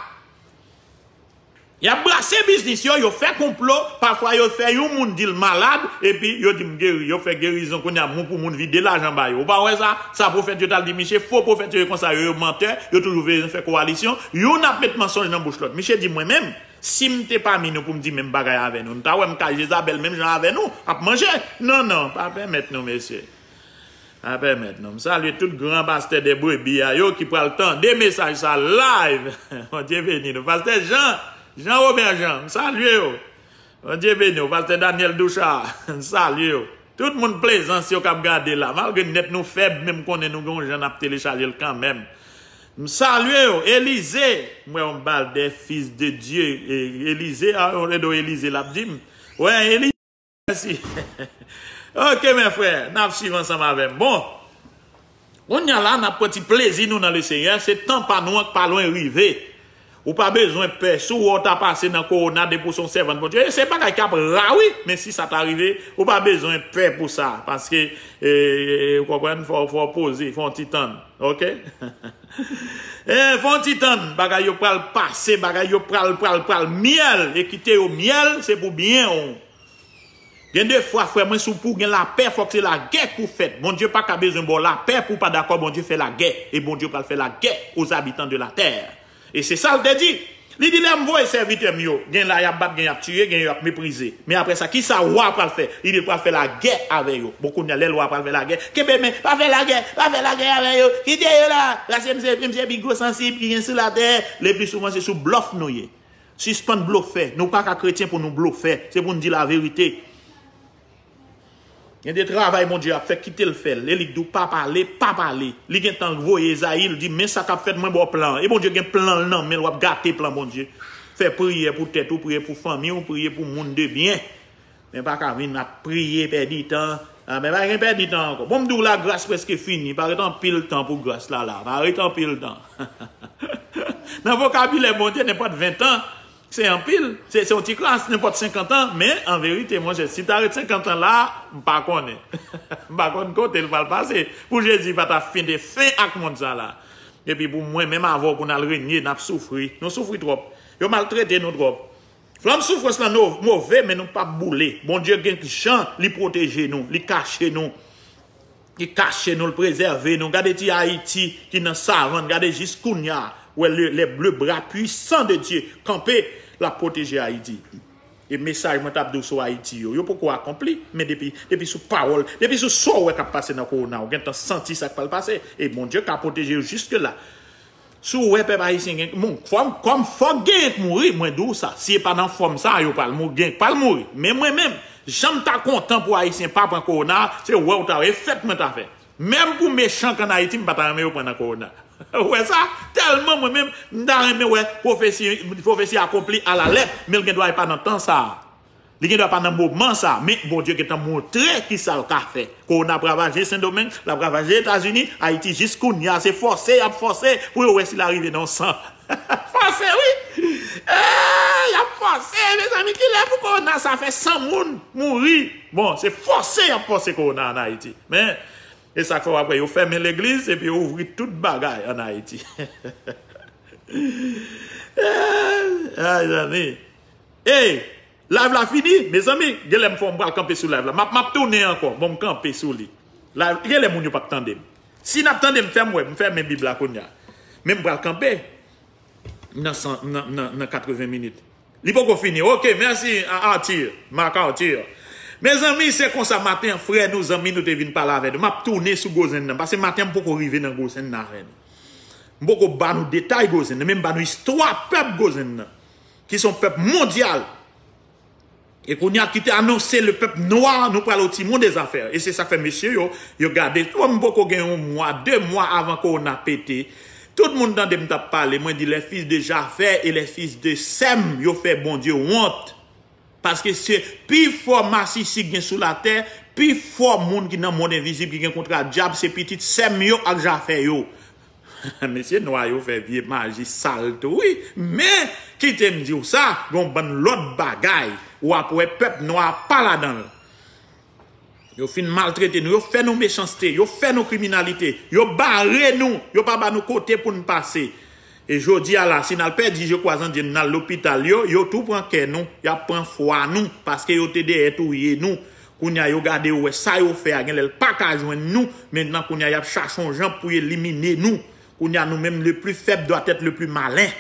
Y ap brase biznis yo, yo fè konplo, pafwa yo fè yon moun di l malad, epi yo di m geri, yo fè gerizon, kounye a moun pou moun vide lajan ba yo. Ou pa wè sa? Sa pwofèt yo t al di Miche, fo pwofèt yo ye konsa, yo, yo mantè, yo toujou vle fè kowalisyon, youn ap met mansonj nan bouch lòt. Miche di mwen menm, si m te pami nou pou m di menm bagay avè nou, nou ta wè m kay Jezabèl menm jan avè nou, ap manje. Non, non, pa pèmèt nou, mesye. A pèmèt nou. M salye tout gran pastè de brebi a yo ki pral tande mesaj sa live. Bondye beni nou. Pastè Jean, Jean Robert Jean, m salye w. Bondye beni w. Pastè Daniel Douchard, m salye w. Tout moun Plezans yo k ap gade la. Malgre nèt nou fèb, men m konnen nou gen yon jan n ap telechaje l kanmenm. M salye w. Elize, m wè yon bal de fils de Dieu. E, Elize, a, yon redo Elize l ap di m. Wè, Elize. Mèsi. Ok, men frè, n ap swiv ansanm avè m. Bon, kounye a la, n ap pran ti plezi nou nan Lesenyè. Se tan pa nou an k pa lwen rive. Ou pa bezwen pè. Si w wè w ta pase nan kowona depi w se yon sèvant Bondye, e se bagay k ap ra, wi. Men si sa ta rive, ou pa bezwen pè pou sa. Paske, e, e, ou konprann, fò, fò w poze, fò w ti tann. Ok? E, fò w ti tann. Bagay yo pral pase, bagay yo pral, pral, pral myèl. E kite yo myèl, se pou byen w. Gen de fwa, frè mwen, si w pou gen lapè, fòk se lagè k pou fèt. Bondye pa ka bezwen ba w lapè pou w pa dakò Bondye fè lagè. E Bondye pral fè lagè aux habitants de la terre. E se sa l te di. Li di, lè m voye sèvitè m yo, gen la y ap bat, gen y ap tiye, gen y ap meprize. Men apre sa, ki sa wa pral fè? Li di l pral fè lagè avè yo. Bon, kounye a, lè wa pral fè lagè, kenbe men, pa fè lagè, pa fè lagè avè yo. Kite yo la. Paske m se, m se pi gwo sansib ki gen sou latè. Le pli souvan, se sou blòf nou ye. Sispann blofè. Nou pa ka kretyen pou nou blofè. Se pou n di laverite. Gen de travay Bondye ap fè, kite l fè l. E li k di w pa pale, pa pale. Li gentan voye Ezayi, l di, men sa k ap fèt, mwen ba w plan an. E Bondye gen plan l nan men l, w ap gate plan Bondye. Fè priyè pou tèt ou, priye pou fanmi w, priye pou moun de byen. Men pa ka vin ap priye, pèdi tan. Ah, men pa gen pèdi tan ankò. Bon, m di w la, gras prèske fini. Pa ret anpil tan pou gras la la. Pa ret anpil tan. Nan vokabilè Bondye, nenpòt ven tan, se anpil. Se, se yon ti kras, nenpòt senkant an. Men, an verite, monchè, si ta ret senkant an la, m pa konnen. M pa konn kote l pral pase. Pou Jezi pa ta fin de fen ak mond sa la. Epi pou mwen, menm avè w, pou n al renye, n ap soufri. Nou soufri twòp. Yo maltrete nou twòp. Flanm soufrans lan no- move, men nou p ap boule. Bondye gen jan li pwoteje nou, li kache nou. Li kache nou, li prezève nou. Gade ti Ayiti ki nan savann, gade jis kounye a. Wè le, le, le bra pwisan de Dye kanpe, l ap pwoteje Ayiti. E mesaj mwen t ap di w sou Ayiti yo, yo poko akonpli, men depi, depi sou pawòl, depi sou sa w wè k ap pase nan kowona, ou gentan santi sa k pral pase. E Bondye ka pwoteje yo jiske la. Si w wè pèp ayisyen gen, bon, fòm, kòm fòk genyen k mouri, mwen di w sa. Si e pa nan fòm sa, yo pral mou-, gen k pral mouri. Men mwen menm, jan m ta kontan pou ayisyen pa pran kowona, se wè w ta wè, e fèt mwen ta fè. Menm pou mechan k ann Ayiti, m pa ta renmen yo pran nan kowona. Ou wè sa? Tèlman mwen menm, m ta renmen wè pwofesi, pwofesi akonpli alalèt, men l gen dwa e pa nan tan sa a. Li gen dwa pa nan moman sa, men Bondye gentan montre ki sa l ka fè. Kowona ap ravaje Sendomeng, l ap ravaje Etazini, Ayiti jis kounye a, se fòse y ap fòse pou yo wè si l a rive nan san. Fòse, wi! Eh, y ap fòse, mezanmi, kilè pou kowona sa fè san moun mouri? Bon, se fòse y ap fòse kowona ann Ayiti. Men, e sa k fè w ap wè yo fèmen legliz epi yo ouvri tout bagay ann Ayiti. Eh, ay, zanmi. Ey, live la fini, mezanmi, genlè m fò m pral kanpe sou live la. M ap, m ap tounen ankò, bon, m kanpe sou li. Live, genlè moun yo p ap tande m. Si n ap tande m, fè m wè, m fèmen Bib la kounye a. Men m pral kanpe nan san, nan, nan, nan katreven minit. Li poko fini. Ok, mèsi a Arthur, Marc Arthur. Mezanmi, se konsa maten an, frè nou, zanmi nou te vin pale avè nou. M ap tounen sou Gozen nan, paske maten an m poko rive nan Gozen nan avè nou. M poko ba nou detay Gozen nan, men m ba nou istwa pèp Gozen nan, ki se yon pèp mondyal. E kounye a ki te anonse le pèp nwa, nou pral o timon de zafè. E se sa k fè mesye yo, yo gade, bon, m poko gen yon mwa, de mwa avan kowona pete. Tout moun tande m t ap pale, mwen di les fils de Japheth et les fils de Sem, yo fè Bondye wont. Paske se pi fò masisi k gen sou latè, pi fò moun ki nan mond envizib ki gen kontra dyab, se pitit Sem yo ak Japheth yo. Mesye nwa yo fè vye maji sal tou, wi. Men, kite m di w sa, gen yon bann lòt bagay, w ap wè pèp nwa pa ladan l. Yo fin maltrete nou, yo fè nou mechanste, yo fè nou kriminalite, yo bare nou, yo pa ba nou kote pou n pase. E jodi a la, si n al pèdi je kwa zan Dye, n al lopital yo, yo tou pran kè nou, y ap pran fwa nou, paske yo te dèyè touye nou. Kounye a, yo gade yo wè sa yo fè a, genlè l pa ka jwenn nou. Mentnan, kounye a, y ap chache yon jan pou elimine nou. Kounye a, nou menm, le plus faible doit être le plus malin.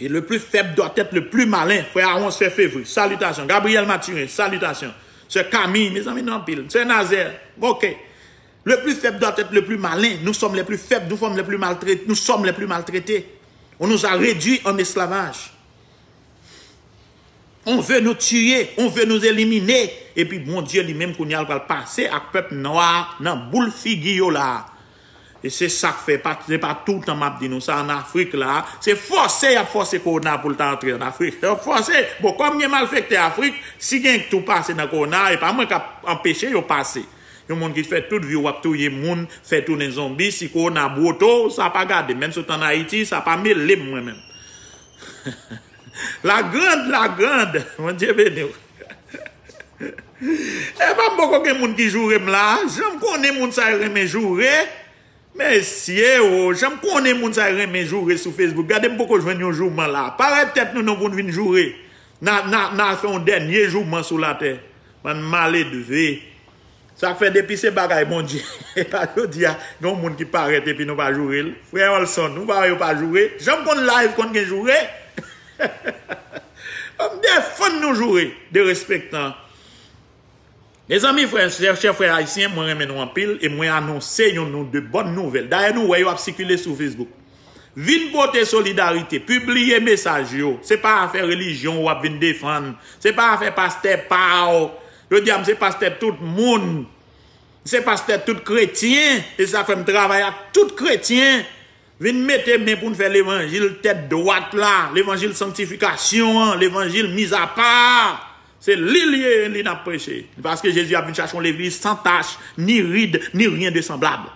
Et le plus faible doit être le plus malin. Frè Aaron, Sè Fevri, salitasyon. Gabriel Mathurin, salitasyon. Sè Camille, mezanmi, nou anpil. Sè Nazaire, ok. Le plus faible doit être le plus malin. Nous sommes les plus faibles, nous sommes les plus maltraités, nous sommes les plus maltraités. On nous a réduits en esclavage. On veut nous tuer, on veut nous éliminer. Epi Bondye li menm kounye a l pral pase ak pèp nwa a nan boul figi yo la. E se sa k fè, pa, se pa toutan m ap di nou sa, ann Afrik la, se fòse y ap fòse kowona pou l ta antre ann Afrik. Y ap fòse. Bon, kòm gen malfektè Afrik, si gen k tou pase nan kowona, e pa mwen k ap anpeche yo pase. Yon moun ki fè tout vi w ap touye moun, fè tounen zonbi, si kowona bwote w, sa pa gade m. Menm si w t ann Ayiti, sa pa mele m mwen menm. La grande, la grande, Bondye beni w. Epa m poko gen moun ki joure m la, jan m konnen moun sa yo renmen joure. Mesye o, jan m konnen moun sa yo renmen joure sou Facebook. Gade m poko jwenn yon jouman la. Parèt tèt nou non pou n vin joure. N a, n a, n a fè yon dènye jouman sou latè. Bann maledve. Sa k fè depi se bagay Bondye. Epa jodi a, gen yon moun ki parèt epi nou pa joure l. Frè Olson, nou pa wè yo pa joure. Jan m konn live konn gen joure. Ban m defann nou joure, derespektan. Mezanmi, frè, chè, chè frè ayisyen, mwen renmen nou anpil e mwen anonse yon nou de bòn nouvèl. Dayè, nou wè yo ap sikile sou Facebook. Vin pote solidarite, pibliye mesaj yo. Se pa afè relijyon w ap vin defann. Se pa afè pastè pa w. Yo di a m se pastè tout moun. Se pastè tout kretyen. E sa fè m travay ak tout kretyen. Vin mete men pou n fè levanjil tèt dwat la, levanjil sanktifikasyon an, levanjil mizapa a. Se li l ye, li n ap preche. Paske Jezi ap vin chache yon legliz san tach, ni rid, ni rien de semblable.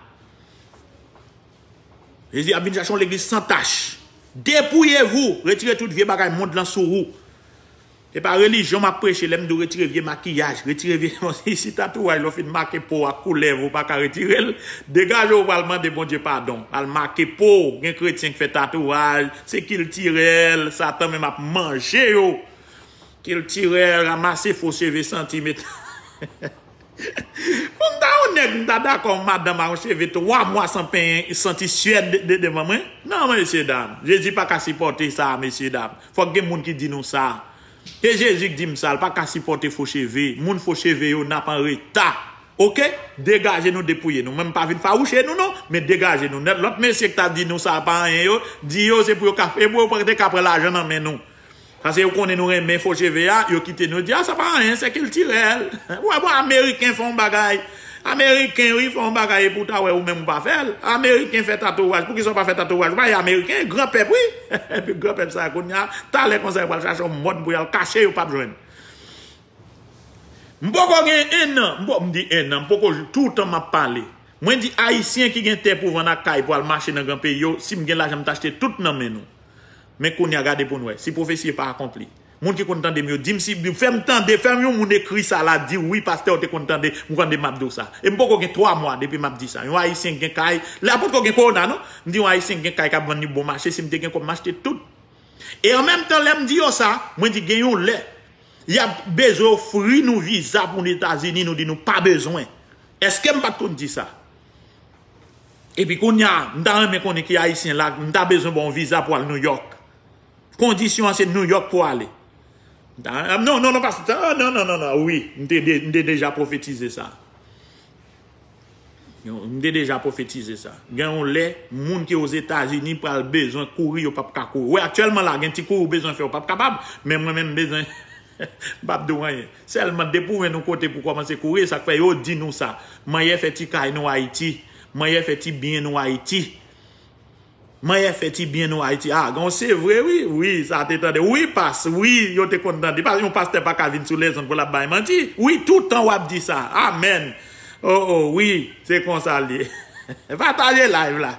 Jezi ap vin chache yon legliz san tach. Dépouillez-vous, retire tout vye bagay mond lan sou ou. Se pa relijyon m ap preche lè m di w retire vye makiyaj, retire vye si tatouaj lè w fin make po ak koulèv ou pa ka retire l. Degaje w pral mande Bondye padon. Al make po, gen kretyen k fè tatouaj, se kiltirèl, Satan menm ap manje yo. Kiltirèl, ranmase fo cheve santi met. Pou m ta yon nèg, m ta dakò yon madanm a yon cheve twa mwa san penyen santi syèd de, de, devan mwen. Non, mesye dam. Jezi pa ka sipòte sa, mesye dam. Fòk gen moun ki di nou sa. Se Jezi k di m sa, l pa ka sipòte fo cheve. Moun fo cheve yo, n ap an reta. Oke? Degaje nou, depouye nou. Mwen, m pa vin fawouche nou, non. Men degaje nou nèt. Lòt mesye k ta di nou sa pa anyen yo, di yo se pou yo ka, e pou yo te ka pran lajan nan men nou. Paske yo konnen nou renmen fo cheve a, yo kite nou di, a, sa pa anyen, se kiltirèl. Ou wè, bon, Ameriken fè yon bagay. Ameriken, wi, fè yon bagay, epi w ta wè ou menm ou pa fè l. Ameriken fè tatouaj, poukisa w pa fè tatouaj? Ou pa e Ameriken, granpèp, wi. Epi granpèp sa a, kounye a, talè konsa, yo pral chache yon mòd pou y al kache, yo p ap jwenn. M poko gen ennan, m po-, m di ennan, m poko, toutan m ap pale. Mwen di Ayisyen ki gen tè pou vann ak kay pou al mache nan gran peyi yo, si m gen lajan, m t achte tout nan men nou. Men kounye a, gade pou n wè si pwofesi pa akonpli. Moun ki konn tande m yo, di m si, fè m tande, fè m yon moun ekri sa la, di wi, pastè, ou te konn tande, m konn de m ap di w sa. E m poko gen twa mwa depi m ap di sa. Yon Ayisyen ki gen kay, la potko gen kowona, non? M di yon Ayisyen ki gen kay k ap vann li bon mache, si m te gen kòb, m achte tout. E an menm tan, lè m di yo sa, mwen di gen yon lè, y ap bezwen ofri nou viza pou n Etazini, nou di nou pa bezwen. Èske m pa t konn di sa? Epi kounye a, m ta renmen konnen ki Ayisyen la, m ta bezwen ba w yon viza pou al Nouyòk. Kondisyon an se Nouyòk pou ale. M ta, non, non, non, pastè, non, non, non, non, wi, m te de-, m te deja pwofetize sa. Yo, m te deja pwofetize sa. Gen yon lè, moun ki Ozetazini pral bezwen kouri, yo p ap ka kouri. Wi, aktyèlman la, gen ti kouri ou bezwen fè, ou p ap kapab. Men mwen menm, m bezwen, m p ap di w anyen. Sèlman, depi w jwenn yon kote pou kòmanse kouri, e sa k fè yo di nou sa. Manyè fè ti kay nou Ayiti. Manyè fè ti byen nou Ayiti. Manyè fè ti byen nou Ayiti. A, gon se vre, wi. Wi, sa te tande. Wi, pas, wi, yo te konn tande. Pas, yon pastè pa ka vin sou lèzonn pou l ap bay manti. Wi, toutan w ap di sa. Amèn. O, o, wi, se konsa l ye. Pataje live la.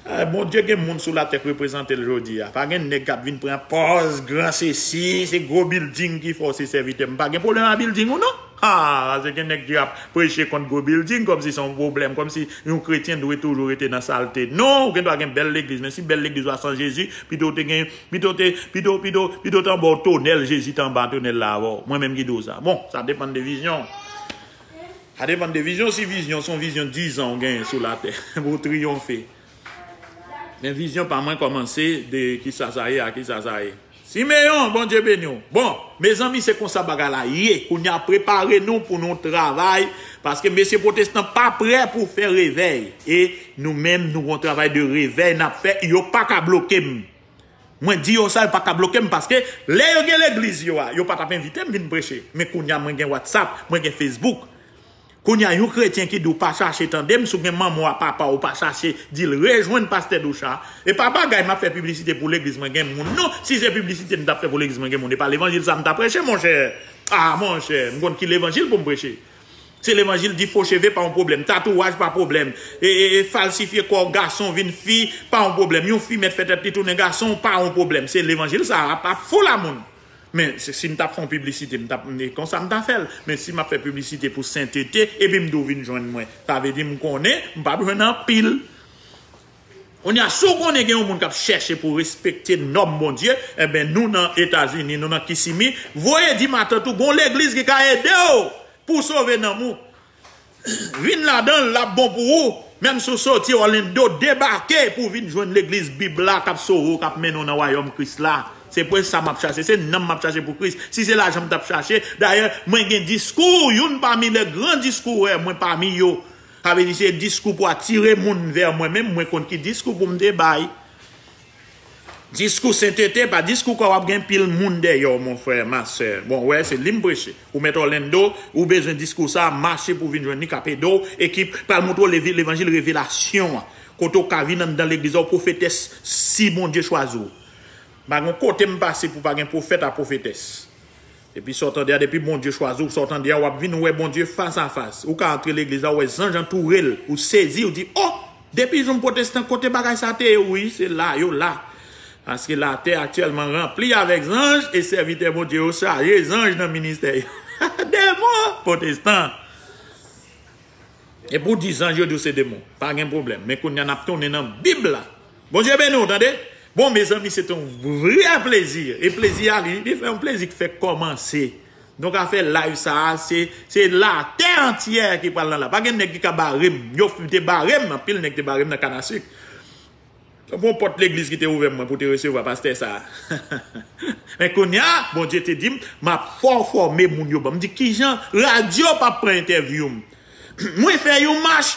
Eh, Bondye gen moun sou latè k reprezante l jodi a. Pa gen nèg k ap vin pran pòz gran sesi, se gwo bilding ki fè w se sèvitè m. Pa gen pwoblèm a bilding ou non. Ha, paske gen nèg ki ap preche kont gwo bilding kòmsi se yon pwoblèm, kòmsi yon kretyen dwe toujou rete nan salte. Non, ou gendwa gen bèl legliz, men si bèl legliz ou a san Jezi, pito w te gen, pito w te, pito, pito, pito w te anba yon tonèl, Jezi te anba tonèl la avè w. Mwen menm ki di w sa. Bon, sa depann de vizyon. Sa depann de vizyon. Si vizyon, se yon vizyon dizan ou genyen sou latè pou w triyonfe. Men vizyon pa mwen kòmanse de kisa sa ye a kisa sa ye. Simeyon, Bondye beni w. Bon, mezanmi, se konsa bagay la ye. Kounye a, prepare nou pou nou travay, paske mesye pwotestan pa prè pou fè revèy. E nou menm, nou gon travay de revèy n ap fè, yo pa ka bloke m. Mwen di yo sa, yo pa ka bloke m, paske lè yo gen legliz yo a, yo pa t ap envite m vin preche. Men kounye a, mwen gen WhatsApp, mwen gen Facebook. Kounye a, yon kretyen ki di w pa chache tande m, si w gen manman w a papa w, ou pa chache di l rejwenn pastè Doucha. E pa bagay m ap fè piblisite pou legliz mwen gen moun, non. Si se piblisite m t ap fè pou legliz mwen gen moun, e pa levanjil sa m t ap preche, monchè. A, monchè, m konn ki levanjil pou m preche. Se levanjil di fo cheve pa yon pwoblèm, tatouaj pa pwoblèm, e, e, e falsifye kò gason vin fi pa yon pwoblèm, yon fi mèt fè tèt li tounen gason pa yon pwoblèm. Se levanjil sa ap, ap fou la moun. Men si, si m t ap fè yon piblisite, m t ap, e konsa m ta fè l. Men si m ap fè piblisite pou sentete, epi m di w vin jwenn mwen, sa vle di m konnen m p ap jwenn anpil. Kounye a, si w konnen gen yon moun k ap chèche pou respekte nòm Bondye, enben, nou nan Etazini, nou nan Kisimi, voye di matant ou, gon legliz ki ka ede w pou w sove nanm ou. Vin ladan l, l ap bon pou ou. Menm si w soti Orlando, debake pou w vin jwenn legliz Bib la k ap sove w, k ap mennen w nan wayòm Kris la. Se pou sa m ap chache, se nanm m ap chache pou Kris. Si se lajan m t ap chache, dayè, mwen gen diskou, youn pami lè gran diskourè mwen pami yo. Sa vle di se diskou pou atire moun vè mwen, men mwen konn ki diskou pou m te bay. Diskou sentete, pa diskou kò w ap gen pil moun dèyè w, mon frè, ma sè. Bon, wè, se li m preche. Ou mèt Orlando, ou bezwen diskou sa, mache pou vin jwenn li k ap ede w, e ki pral montre w levi-, levanjil revelasyon an. Kote w ka vin anndan legliz la, w pwofetès si Bondye chwazi w. Pa gen kote m pase pou pa gen pwofèt a pwofetès. Epi sa w tande a, depi Bondye chwazi w, sa w tande a, w ap vin wè Bondye fas a fas. Ou ka antre legliz la, ou wè zanj antoure l, ou sezi, ou di, "Oh, depi jou m pwotestan, kote bagay sa te ye?" Wi, se la, yo la. Paske latè aktyèlman ranpli avèk zanj, e sèvitè Bondye yo chaje zanj nan ministè yo. Demon, pwotestan. E pou di zanj yo di w se demon, pa gen pwoblèm. Men kounye a n ap tounen nan Bib la. Bondye beni w, tande? Bon, mezanmi, se te yon vrè plezi. E plezi a li, li fè yon plezi ki fè kòmanse. Donk, afè live sa a, se, se latè antyè ki pral nan la. Pa gen nèg ki ka bare m. Yo te bare m, anpil nèg te bare m nan Kanasik. Bon, pòt legliz ki te ouvè mwen pou te resevwa pastè sa a. Men kounye a, Bondye te di m, m ap fò fòme moun yo ban m. M di, "Kijan radyo p ap pran entèvyou m?" Mwen fè yon mach,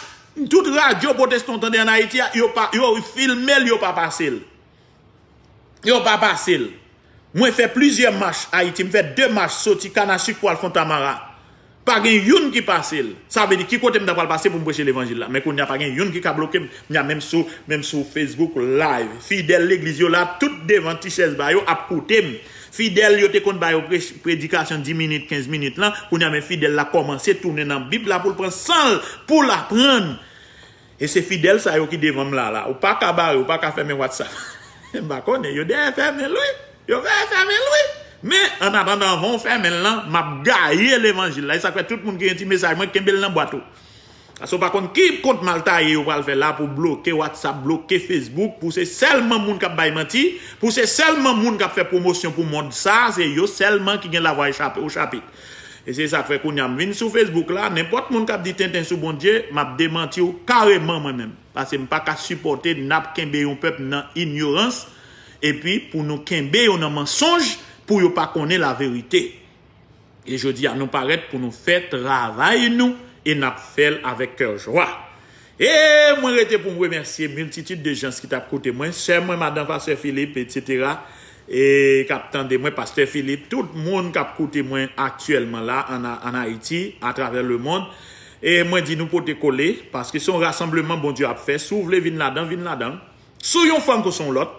tout radyo pwotestan tande ann Ayiti a, yo pa, yo filme l, yo pa pase l. Yo pa pase l. Mwen fè plizyè mach Ayiti, m fè de mach soti Kanasik pou al Fontamara. Pa gen youn ki pase l. Sa vle di ki kote m ta pral pase pou m preche levanjil la. Men kounye a pa gen youn ki ka bloke m. Kounye a menm sou, menm sou Facebook Live, fidèl legliz yo la, tout devan ti chèz ba yo ap koute m. Fidèl yo te konn ba yo pre- predikasyon dis minit, kenz minit lan. Kounye a men fidèl la kòmanse tounen nan Bib la pou l pran san l, pou l aprann. E se fidèl sa yo ki devan m la la. Ou pa ka bare, ou pa ka fèmen WhatsApp. M pa konnen, yo dèyè fèmen l wi. Yo dèyè fèmen l wi. Men, an atandan, anvan w fèmen l lan, m ap gaye levanjil la. E sa k fè tout moun ki gen ti mesaj mwen, kenbe l nan bwat ou. Paske w pa konn ki kont mal taye yo pral fè la pou bloke WhatsApp, bloke Facebook, pou se sèlman moun k ap bay manti, pou se sèlman moun k ap fè pwomosyon pou mond sa, se yo sèlman ki gen lavwa echape, ochapit. E se sa k fè kounye a m vin sou Facebook la, nenpòt moun k ap di tenten sou Bondye, m ap demanti w kareman mwen menm. Paske m pa ka sipòte n ap kenbe yon pèp nan inyorans, epi pou nou kenbe yo nan mansonj, pou yo pa konnen laverite. E jodi a, nou parèt pou nou fè travay nou, e n ap fè l avèk kè jwa. E mwen rete pou m remèsye miltitid de jans ki t ap koute mwen, sè mwen, madan pastè Filip, etsetera, e k ap tande mwen, pastè Filip, tout moun k ap koute mwen aktyèlman la, ann, ann Ayiti, atravè lemonn. E mwen di nou pote kole, paske se yon rasanbleman Bondye ap fè. Si w vle vin ladan, vin ladan. Si w yon fanm kou se yon lòt,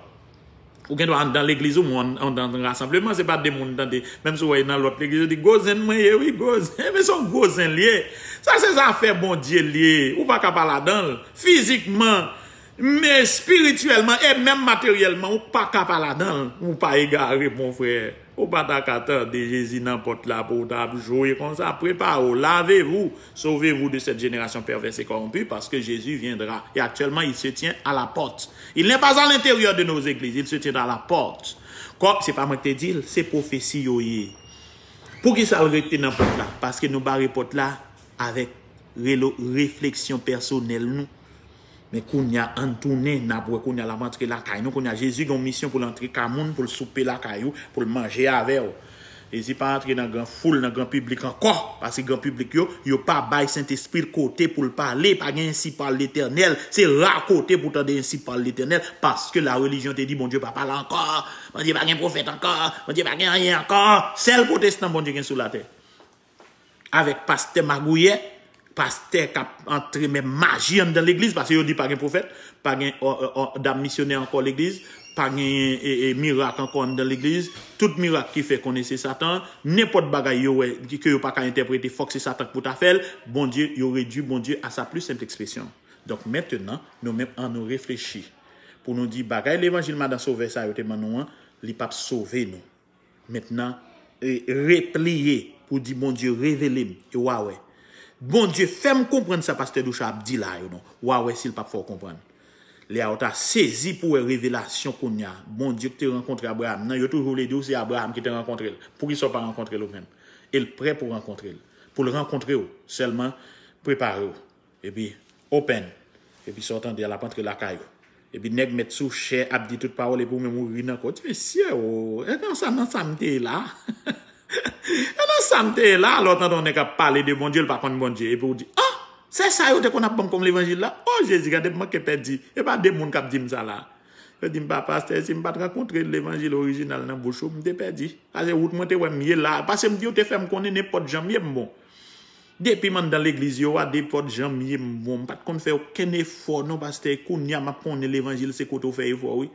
ou gen dwa anndan legliz ou, men anndan rasanbleman, se pa de moun, tande. Menm si w wè nan lòt legliz, yo di, "Gwo zen mwen ye, wi, gwo zen." Men se yon gwo zen l ye. Sa se zafè Bondye l ye. Ou pa ka pa ladan l. Fizikman, men espirityèlman, e menm materyèlman, ou pa ka pa ladan l. Ou pa egare, mon frè. Ou pa ta ka tande Jezi nan pòt la pou w ta ap jwe konsa. Préparez-vous, lavez-vous, sauvez-vous de cette génération perverse et corrompue, parce que Jésus viendra. Et actuellement, il se tient à la porte. Il n'est pas à l'intérieur de nos églises, il se tient à la porte. Kòm se pa mwen ki te di l, se pwofesi yo ye. Poukisa l rete nan pòt la? Paske nou bare pòt la avèk relo- refleksyon pèsonèl nou. Men kounye a, ann tounen, n ap wè kounye a l ap antre lakay nou. Kounye a, Jezi gen yon misyon pou l antre kay moun, pou l soupe lakay ou, pou l manje avè w. Jezi pa antre nan gran foul, nan gran piblik ankò, paske gran piblik yo, yo pa bay Sentespri l kote pou l pale, pa gen ainsi parle Letènèl. Se ra kote pou tande ainsi parle Letènèl, paske la relijyon te di Bondye pa pale ankò, Bondye pa gen pwofèt ankò, Bondye pa gen anyen ankò. Sèl pwotestan Bondye gen sou latè. Avèk pastè magouyè, pastè k ap antre men maji anndan legliz, paske yo di pa gen pwofèt, pa gen, ò, ò, ò, dam misyonè ankò legliz, pa gen, e, e, mirak ankò anndan legliz, tout mirak ki fè konnen se Satan, nenpòt bagay yo wè, ki, ke yo pa ka entèprete, fòk se Satan k pou ta fè l, Bondye, yo redui Bondye à sa plus simple expression. Donk, mentenan, nou menm, ann nou reflechi pou nou di, bagay levanjil madan sovè sa yo te ban nou an, li p ap sove nou. Mentnan, e, repliye pou di, "Bondye, revele m, e w a wè. Bondye, fè m konprann sa pastè Doucha ap di la yo non. W a wè si l p ap fè w konprann." Lè a w ta sezi pou wè revelasyon kounye a. Bondye ki te rankontre Abraram nan, yo toujou vle di w se Abraram ki te rankontre l. Poukisa w pa rankontre l ou menm? E l prè pou rankontre l. Pou l rankontre w, sèlman prepare w. Epi, open. Epi sa w tande a, l ap antre lakay ou. Epi nèg mèt sou chè ap di tout pawòl, epi ou menm ou ri nan kò w. Ou di, "Mesye, o, e nan sa, nan sa m te ye la? E nan sa m te ye la?" Lè w tande yon nèg ap pale de Bondye, l pa konn Bondye. Epi ou di, "Ah, se sa yo te konn ap ban m kòm levanjil la? O, Jezi, gade m manke pèdi. E pa de moun k ap di m sa la." Yo di m, "Pa pastè, si m pa t rankontre levanjil orijinal nan bouch ou, m te pèdi. Paske wout mwen te wè m ye la. Paske m di yo te fè m konnen nenpòt jan m ye m bon." Depi m anndan legliz yo a, nenpòt jan m ye m bon. M pa t konn fè okenn efò non, pastè. Kounye a m ap konnen levanjil se kote w fè efò, wi.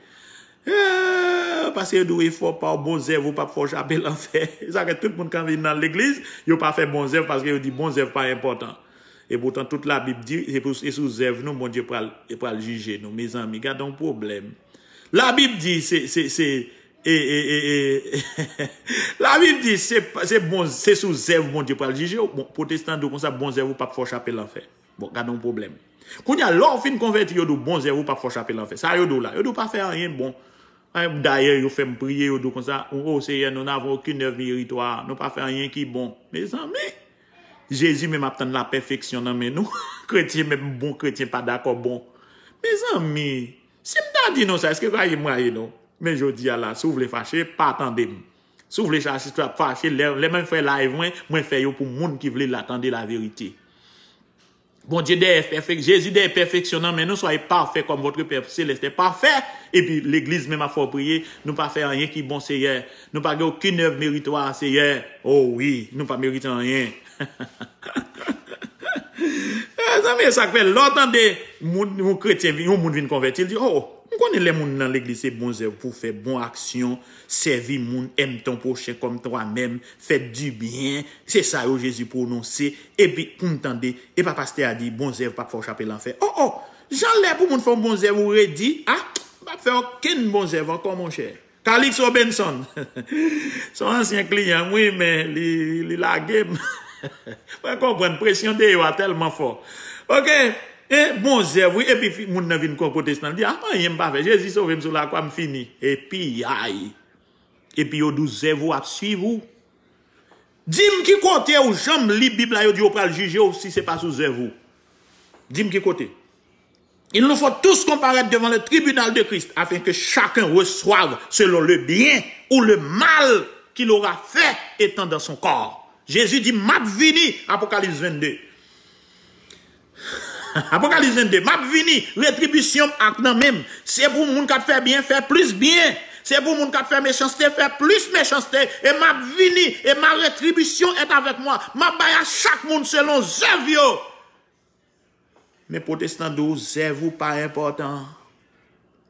Eh, Paske yo di w efò pa w, bon zèv ou p ap fè w chape lanfè. Sa fè tout moun k anvi nan legliz, yo pa fè bon zèv paske yo di bon zèv pa enpòtan. E poutan tout Labib di, se pou, se sou zèv nou Bondye pral, pral jije nou. Mezanmi, gade yon pwoblèm. Labib di se, se, se, e, e, e, e, Labib di se, se bon, se sou zèv Bondye pral jije w. Bon, pwotestan di w konsa, bon zèv ou p ap fè w chape lanfè. Bon, gade yon pwoblèm. Kounye a, lè w fin konvèti, yo di w bon zèv ou p ap fè w chape lanfè. Sa yo di w la? Yo di w pa fè anyen bon. Dayè, yo fè m priye, yo di w konsa, o Seyè, nous n'avons aucune œuvre méritoire. Nou pa fè anyen ki bon. Mezanmi, Jezi menm ap tann lapèfeksyon nan men nou. Kretyen, menm bon kretyen pa dakò bon. Mezanmi, si m ta di nou sa, èske w rayi m? Rayi nou. Men jodi a la, si w vle fache, pa tande m. Si w vle fache, fache, lè, lè mwen fè live mwen, mwen fè yo pou moun ki vle la tande laverite. Bondye dèyè pèfek-, Jezi dèyè pèfeksyon nan men nou, soyez parfaits comme votre Père céleste est parfait. Epi legliz menm ap fè w priye, nou pa fè anyen ki bon, Seyè. Nou pa gen okenn èv meritwa, Seyè. O wi, nou pa merite anyen. Mezanmi, e sa k fè lè w tande moun, yon kretyen, yon moun vin konvèti, l di, o, m konnen lè moun nan legliz se bon zèv pou fè, bon aksyon, sèvi moun, aime ton prochain comme toi-même, fè di byen, se sa yo Jezi pwononse, epi pou m tande, e pa pastè a di bon zèv p ap fè w chape lanfè. O, o, jan lè pou moun fè yon bon zèv ou redi, a, m p ap fè okenn bon zèv ankò, monchè. Calix Robinson. Se yon ansyen kliyan m, wi, men li, li lage m. Mwen konprann, presyon deyò a tèlman fò. Oke, e bon zèv, wi, epi fi, moun nan vin kon pwotestan, li di, a, anyen m pa fè. Jezi sove m sou lakwa, m fini. E piyay. Epi yo di w zèv ou ap swiv ou. Di m ki kote ou janm li Bib la, yo di yo pral jije w si se pa sou zèv ou. Di m ki kote. Il nous faut tous comparaître devant le tribunal de Christ afin que chacun reçoive selon le bien ou le mal qu'il aura fait étant dans son corps. Jezi di, m ap vini, Apokalips vennde. Apokalips vennde, m ap vini, retribisyon m ak nan men m. Se pou moun k ap fè byen, fè plis byen. Se pou moun k ap fè mechanste, fè plis mechanste. E m ap vini, et ma rétribution est avec moi. M ap bay a chak moun selon zèv yo. Men pwotestan di w zèv ou pa enpòtan.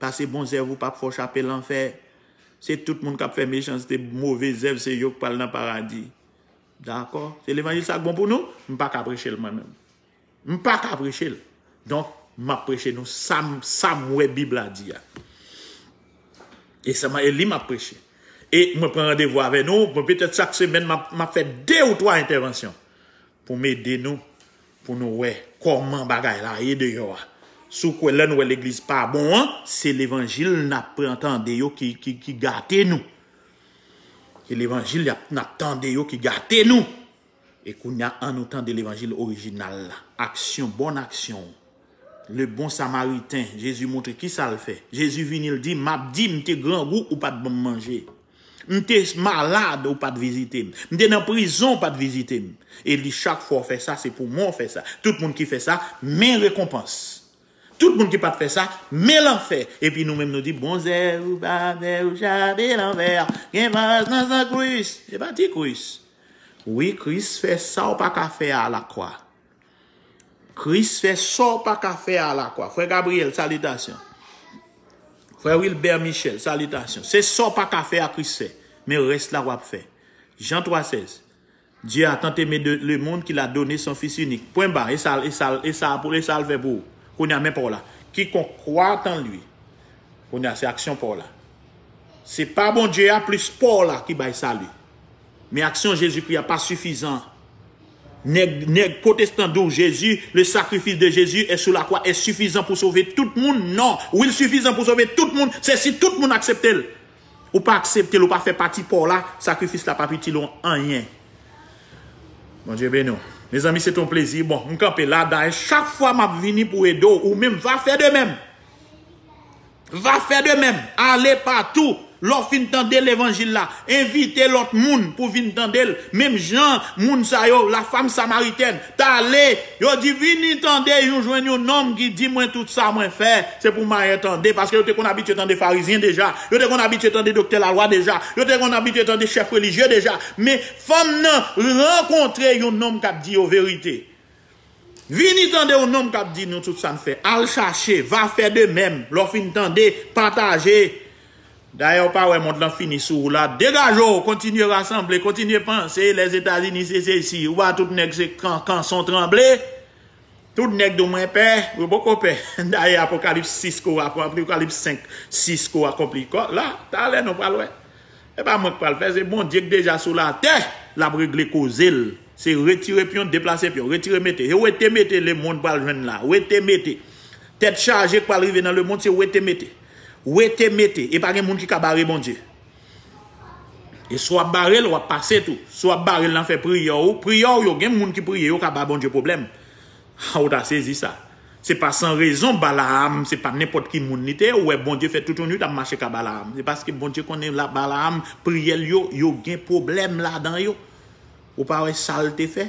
Pase bon zèv ou p ap fè w chape lanfè. Se tout moun k ap fè mechanste, move zèv, se yo k pral nan paradi. Dakò? Se levanjil sa k bon pou nou? M pa ka preche l mwen menm. M pa ka preche l. Donk, m ap preche nou sa m, sa m wè Bib la di a. E sa m, e li m ap preche. E mwen pran randevou avè nou, mwen petèt chak semèn m ap, m ap fè de ou twa entèvansyon pou m ede nou, pou nou wè kòman bagay la ye deyò a. Si w kwè lè nou wè legliz pa bon an, se levanjil n ap pran tande yo ki, ki, ki gate nou. Se levanjil y ap, n ap tande yo ki gate nou. E kounye a, ann nou tande levanjil orijinal la. Aksyon, bòn aksyon. Le bon Samariten, Jezi montre ki sa l fè. Jezi vini, l di, m ap di, m te grangou, ou pa t ban m manje. M te malad, ou pa t vizite m. M te nan prizon, ou pa t vizite m. E li, chak fwa w fè sa, se pou mwen w fè sa. Tout moun ki fè sa, men rekonpans. Tout moun ki pa t fè sa, men lanfè. Epi nou menm nou di, bon zèv ou pa fè, ou chape lanfè. Gen fòs nan san Kris. Se pa ti Kris. Wi, Kris fè sa w pa ka fè a lakwa. Kris fè sa w pa ka fè a lakwa. Frè Gabriel, salitasyon. Frè Wilbert Michel, salitasyon. Se sa w pa ka fè a Kris fè. Men rès la w ap fè. Jan twa sèz. Dieu a tant aimé de, le monde qu'il a donné son Fils unique. Pwen ba, e sa, e sa, e sa pou, e sa l fè pou ou. Kounye a, men pa w la. Quiconque croit en lui. Kounye a, se aksyon pa w la. Se pa Bondye a plis pa w la ki bay sali. Men aksyon Jezikri a pa sifizan. Nèg, nèg pwotestan di w Jezi, le sacrifice de Jésus est sur la croix est suffisant pour sauver tout moun. Non, wi, l sifizan pou sove tout moun, se si tout moun aksepte l. Ou pa aksepte l, ou pa fè pati pa w la, sakrifis la p ap itil ou anyen. Bondye beni w. Mezanmi, se te yon plezi. Bon, m kanpe la, dayè, chak fwa m ap vini pou ede w, ou menm, va fè de menm. Va fè de menm. Ale patou. Lè w fin tande levanjil la, envite lòt moun pou vin tande l. Menm jan moun sa yo, la femme samaritaine, t ale, yo di, vini tande, yo jwenn yon nonm ki di mwen tout sa mwen fè, se pou m al tande, paske yo te konn abitye tande farizyen deja, yo te konn abitye tande doktè lalwa deja, yo te konn abitye tande chèf relijye deja. Men fanm nan rankontre yon nonm k ap di yo verite. Vini tande yon nonm k ap di nou tout sa n fè. Al chache, va fè de menm. Lè w fin tande, pataje. Dayè, ou pa wè mond lan fini sou ou la. Degaje w, kontinye rasanble, kontinye panse, Lèzetazini se sesi. Ou pa tout nèg se kan, kanson tranble. Tout nèg di w mwen pè, yo poko pè. Dayè, Apokalips sis ke w aprann, Apokalips senk, sis ke w akonpli. Kò, la, talè nou pral wè. E pa mwen k pral fè, se Bondye k deja sou latè, l ap regle koze l. Se retire pyon, deplase pyon, retire mete. E wete mete lemonn pral jwenn la. Wete mete. Tèt chaje k pral rive nan lemonn, se wete mete. Wete mete. E pa gen moun ki ka bare Bondye. E si w ap bare l, w ap pase tou. Si w ap bare l nan fè priyè w, priyè w yo, gen moun ki priye, yo ka ba Bondye pwoblèm. Ha, ou ta sezi sa. Se pa san rezon Balaam, se pa nenpòt ki moun li te ye. Ou wè Bondye fè tout yon nuit ap mache ka Balaam. Se paske Bondye konnen la Balaam, priyè l yo, yo gen pwoblèm ladan yo. Ou pa wè sa l te fè?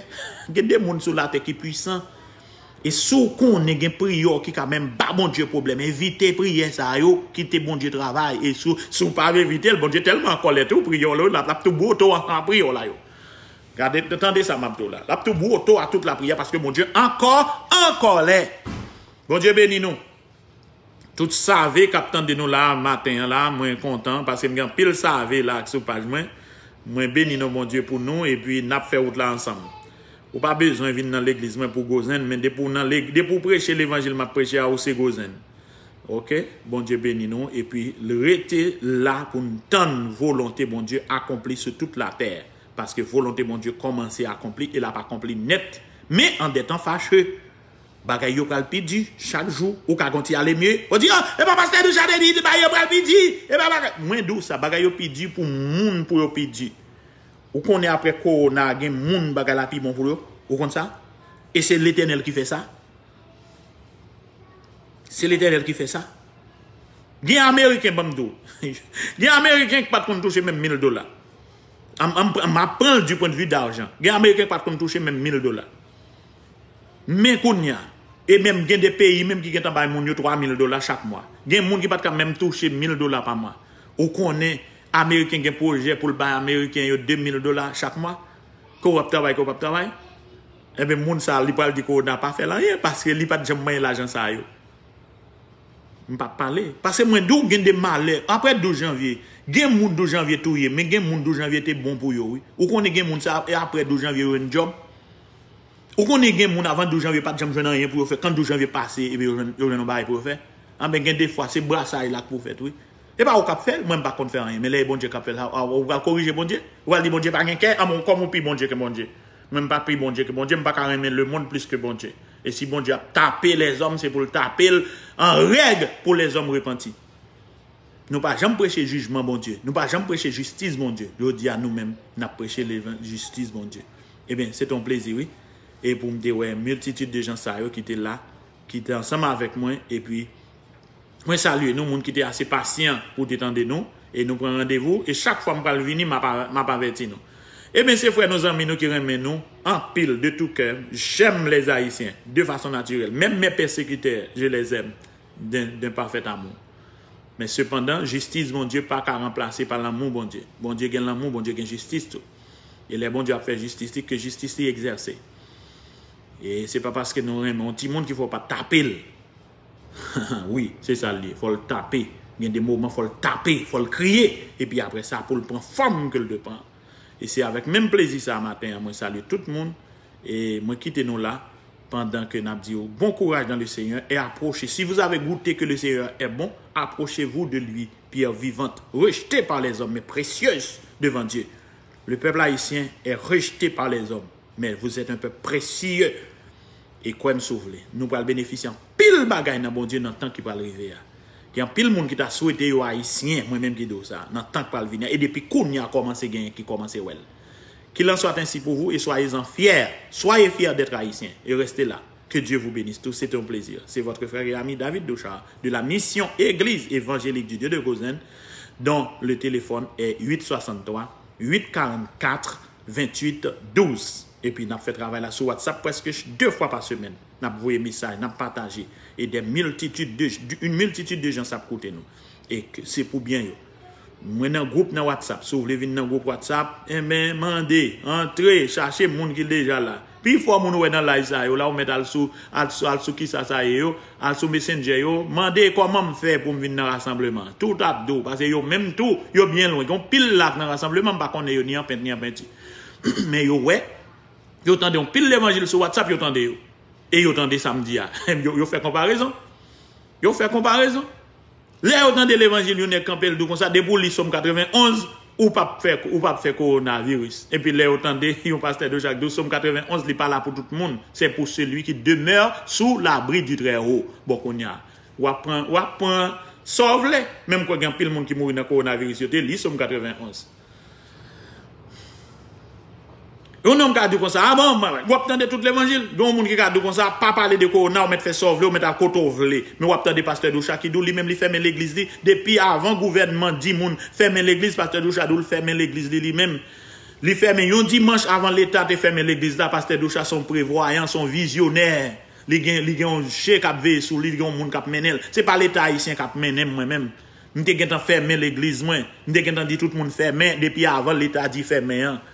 Gen de moun sou latè ki pwisan. E si w konnen gen priyè w ki ka menm ba Bondye pwoblèm, evite priyè sa yo, kite Bondye travay. E si w, si w pa evite l, Bondye tèlman an kòlè tou, priyè w la, l ap, l ap tou bwote w ansanm ak priyè w la yo. Gade, tande sa m ap di w la. L ap tou bwote w a tout lapriyè paske Bondye ankò, ankò lè. Bondye beni nou. Tout save k ap tande nou la maten an la, mwen kontan paske m gen anpil save la sou paj mwen. Mwen beni non Bondye pou nou epi n ap fè wout la ansanm. Ou pa bezwen vin nan legliz mwen pou gwo zen, men depi w nan leg-, depi w preche levanjil m ap preche a, ou se gwo zen. Oke? Bondye beni nou epi rete la pou n tann volonte Bondye akonpli sou tout latè. Paske volonte Bondye kòmanse akonpli e l ap akonpli nèt. Men an de tan fache. Bagay yo pral pi di chak jou. Ou ka gon ti ale mye. Ou di, "Ah, e pa pastè Ducha te di, bagay yo pral pi di." E pa bagay. Mwen di w sa, bagay yo pi di pou moun pou yo pi di. Ou konnen apre kowona, gen moun bagay la pi bon pou yo. Ou konn sa? E se Letènèl ki fè sa. Se Letènèl ki fè sa. Gen Ameriken, ban m di w. Gen Ameriken ki pa t konn touche menm mil dola. M, m, m ap pran l du point de vue d'argent. Gen Ameriken ki pa t konn touche menm mil dola. Men kounye a, e menm gen de peyi menm ki gentan bay moun yo twa mil dola chak mwa. Gen moun ki pa t ka menm touche mil dola pa mwa. Ou konnen Ameriken gen pwojè pou l bay Ameriken yo de mil dola chak mwa? Ke w ap travay, ke w p ap travay? Enben, moun sa a, li pral di kowona pa fè l anyen, paske li pa t janm manyen lajan sa yo. M p ap pale. Paske mwen di w gen de malè. Apre douz janvye, gen moun douz janvye touye, men gen moun douz janvye te bon pou yo, wi. Ou konnen gen moun sa, e apre douz janvye yo jwenn djòb. Ou konnen gen moun avan douz janvye pa t janm jwenn anyen pou yo fè. Kan douz janvye pase, epi yo jwenn, yo jwenn yon bagay pou yo fè. Anben, gen de fwa, se brasay la k pou fèt, wi. E pa ou k ap fè l, mwen m pa konn fè anyen. Men lè e Bondye k ap fè l, a, a, ou pral korije Bondye? Ou pral di Bondye pa gen kè? Anben, kòm ou pi Bondye ke Bondye. Mwen m pa pi Bondye ke Bondye, m pa ka renmen lemonn plis ke Bondye. E si Bondye ap tape lèzòm, se pou l tape l an règ pou lèzòm repanti. Nou pa janm preche jijman Bondye. Nou pa janm preche jistis Bondye. Jodi a nou menm, n ap preche levan-, jistis Bondye. Ebyen, se te yon plezi, wi. E pou m te wè miltitid de jan sa yo ki te la, ki te ansanm avèk mwen, epi mwen salye nou, moun ki te ase pasyan pou te tande nou, e nou pran randevou, e chak fwa m pral vini, m ap a-, m ap avèti nou. Ebyen, se frè nou, zanmi nou ki renmen nou, anpil, de tout cœur, j'aime les Haïtiens, de façon naturelle. Même mes persécuteurs, je les aime d'un, d'un parfait amour. Men sepandan, jistis Bondye pa ka ranplase pa lanmou Bondye. Bondye gen lanmou, Bondye gen jistis tou. E lè Bondye ap fè jistis li, ke jistis li egzèse. E se pa paske nou renmen yon timoun ki fè w pa tape l. Wi, se sa l ye. Fò l tape. Gen de moman, fò l tape, fò l kriye. Epi apre sa, pou l pran fòm ke l dwe pran. E se avèk menm plezi sa a maten an, mwen salye tout moun. E mwen kite nou la. Pendant que n ap di w bon courage dans le Seigneur et approchez. Si vous avez goûté que le Seigneur est bon, approchez-vous de lui, pierre vivante, rejetée par les hommes, mais précieuse devant Dieu. Le peuple haïtien est rejeté par les hommes, mais vous êtes un peuple précieux. E kwè m si w vle, nou pral benefisye anpil bagay nan Bondye nan tan ki pral rive a. Gen anpil moun ki ta swete yo ayisyen, mwen menm ki di w sa, nan tan k pral vini a. E depi kounye a kòmanse genyen ki kòmanse wè l. Qu'il en soit ainsi pour vous et soyez-en fiers. Soyez fiers d'être haïtien et restez là. Que Dieu vous bénisse tous. C'était un plaisir. C'est votre frère et ami David Douchard de la mission Église Évangélique du Dieu de Gozen, dont le téléphone est huit soixante-trois, huit quarante-quatre, vingt-huit douze. Epi n ap fè travay la sou WhatsApp prèske ch-, de fwa pa semèn. N ap voye mesaj, n ap pataje. E de miltitid de, une multitude de gens ap koute nou. E ke se pou byen yo. Mwen nan gwoup nan WhatsApp. Si w vle vin nan gwoup WhatsApp, enben, mande, antre, chache moun ki deja la. Pifò moun ou wè nan live sa yo la, ou mèt al sou, al sou, al sou kisa sa ye yo, al sou Messenger yo, mande kòman m fè pou m vin nan rasanbleman. Tout ap di w, paske yo menm tou, yo byen lwen. Gen yon pil la k nan rasanbleman, m pa konnen yo ni an pent, ni an penti. Men yo wè, yo tande yon pil levanjil sou WhatsApp, yo tande yo. E yo tande sa m di a. Yo, yo fè konparezon. Yo fè konparezon. Lè yo tande levanjil, yon nèg kanpe, l di w konsa, depi w li Sòm katrevenn onz, ou p ap fè, ou p ap fè kowonaviris. Epi lè yo tande yon pastè Docha k di w Sòm katrevenn onz, li pa la pou tout moun. C'est pour celui qui demeure sous l'abri du Très-Haut. Bon, kounye a, w ap pran, w ap pran sa w vle. Menm kwè gen anpil moun ki mouri nan kowonaviris, yo te li Sòm katrevenn onz. Yon nonm ka di w konsa, a bon, w ap tande tout levanjil. Gen yon moun ki ka di w konsa, pa pale de kowona, ou mèt fè sa w vle, ou mèt al kote w vle. Men w ap tande pastè Docha ki di w li menm li fèmen legliz li. Depi avan gouvènman di moun fèmen legliz, pastè Docha di w l fèmen legliz li li menm. Li fèmen yon dimanch avan Leta te fèmen legliz la, pastè Docha se yon prevwayan, se yon vizyonè. Li gen, li gen yon je k ap veye sou li, li gen yon moun k ap mennen l. Se pa Leta ayisyen k ap mennen m mwen menm. M te gentan fèmen legliz mwen. M te gentan di tout moun fèmen depi avan Leta di fèmen an.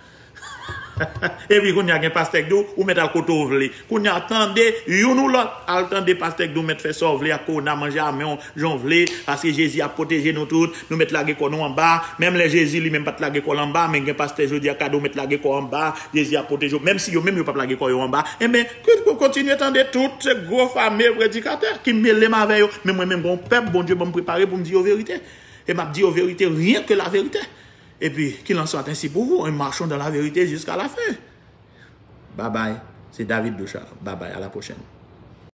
Epi kounye a gen pastè k di w, ou mèt al kote w vle. Kounye a tande youn ou lòt, al tande pastè k di w mèt fè sa w vle ak kowona, manje a men w jan w vle, paske Jezi ap pwoteje nou tout, nou mèt lage kò nou anba. Menm lè Jezi li menm pa t lage kò l anba, men gen pastè jodi a k ka di w mèt lage kò w anba, Jezi ap pwoteje w. Menm si yo menm yo p ap lage kò yo anba, enben, ke, ke, kontinye tande tout se gwo fame predikatè ki mele m avè yo. Men mwen menm, gen yon pèp Bondye ban m prepare pou m di yo verite. E m ap di yo verite, rien que la vérité. Epi, qu'il en soit ainsi pour vous, et marchons dans la vérité jusqu'à la fin. Babay, se David Docha. Babay, à la prochaine.